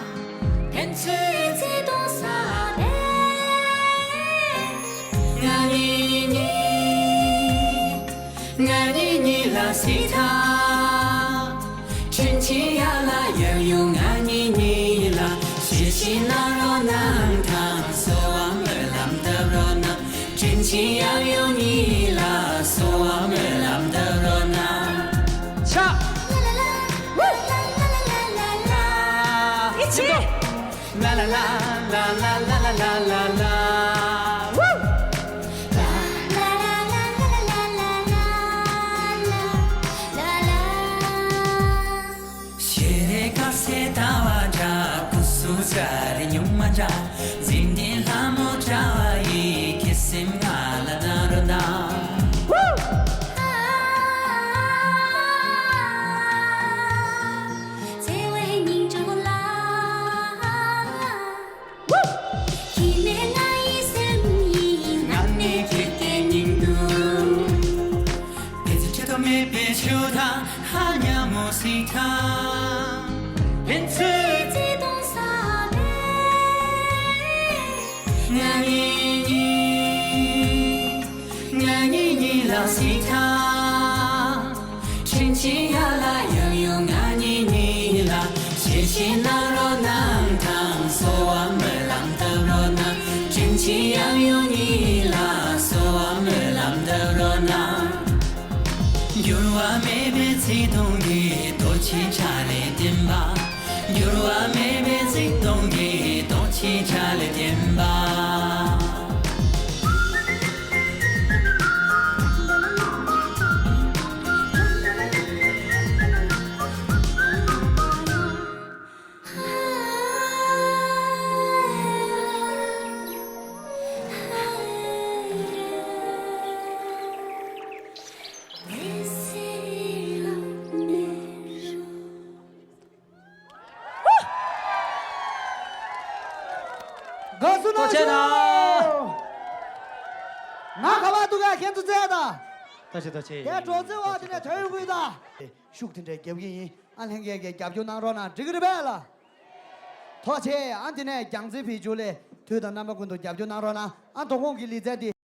ཕན་ཚུན་བརྩེ་དུང་ཟབ་པས། ང་གཉིས་གཉིས། ང་གཉིས་གཉིས་ལ་སྲིད་ཐལ། དྲིན་ཆེན་ཡར་ལ་ཡར་ཡོང་ང་གཉིས་གཉིས་ལ། གཞིས་བྱེས་གནང་རོགས་གནང་དང་། གསོལ་བ་སྨོན་ལམ་བཏབ་རོགས་གནང་། དྲིན་ཆེན་ཡར་ཡོང་གཉིས་ལ། གསོལ་བ་སྨོན་ལམ་བཏབ་རོགས་གནང་། ཆ། ཨི་ཆི། ལ་ལ་ལ། ཤེས་རིག་དཀར་གསལ་ཟླ་བ་འདྲ། ཁུ་སུ་ཚ་རེ་སྨྱུག་མ་འདྲ། འཛིན་དེ་ལྷ་མོ་འདྲ་བ་ཡི་ཁྱི་སེམས་ང་ལ་གནང་རོགས་གནང་། བརྩེ་བའི་སྙིང་ཆུང་ལ། ཁྱེད་ནི་ང་ཡི་སེམས་ཡིན། ང་ནི་ཁྱེད་ཀྱི་སྙིང་དུ། བེ་ཚུལ་ཁྲི་ཐོག་མེད་པའི་ཆུ་དང་། ཧ་ཉ་མོ་སི་ཐང་། ཕན་ཚུན་བརྩེ་དུང་ཟབ་པས། ང་གཉིས་གཉིས། ང་གཉིས་གཉིས་ལ་སྲིད་ཐལ། དྲིན་ཆེན་ཡར་ལ་ཡར་ཡོང་ང་གཉིས་གཉིས་ལ། གཞིས་བྱེས་གནང་རོགས་གནང་དང་། གསོལ་བ་སྨོན་ལམ་བཏབ་རོགས་གནང་། དྲིན་ཆེན་ཡར་ཡོང་གཉིས་ལ། གསོལ་བ་སྨོན་ལམ་བཏབ་རོགས་གནང་། འགྱུར་བ་མེད་པའི་བརྩེ་དུང་གི་རྡོ་ཆེན་ཆ་ལས་བརྟན་པ། འགྱུར་བ་མེད་པའི་བརྩེ་དུང་གི་རྡོ་ཆེན་ཆ་ལས་བརྟན་པ། དགའ་བསུ་གནང་ཞུ། ང་ག་པར་འདུག་གས། ཁྱེད་ཚོ་བཙལ་དང་། ཐུགས་རྗེ་ཆེ། ཐུགས་རྗེ་ཆེ། ངས་གྲོགས་ཚོའི་འོག་དེ་ནས་དོན་ཡོད་དགོས་དང་། ཤུགས་དེ་འདྲའི་རྒྱབ་ཀྱི་ཡིན། ཨ་ལྷན་རྒྱས་ཀྱིས་རྒྱབ་སྐྱོར་གནང་རོགས་གནང་། འགྲིག་གི་རེད་པས་ལགས། ཐུགས་རྗེ་ཆེ། ཨ་དེ་ནས་རྒྱལ་རྩེ་བེད་སྤྱོད་ལས་དུས་དང་རྣམ་པ་ཀུན་ཏུ་རྒྱབ་སྐྱོར་གནང་རོགས་གནང་། ཨ་དོ་དགོང་གི་ལེ་ཚན་འདི།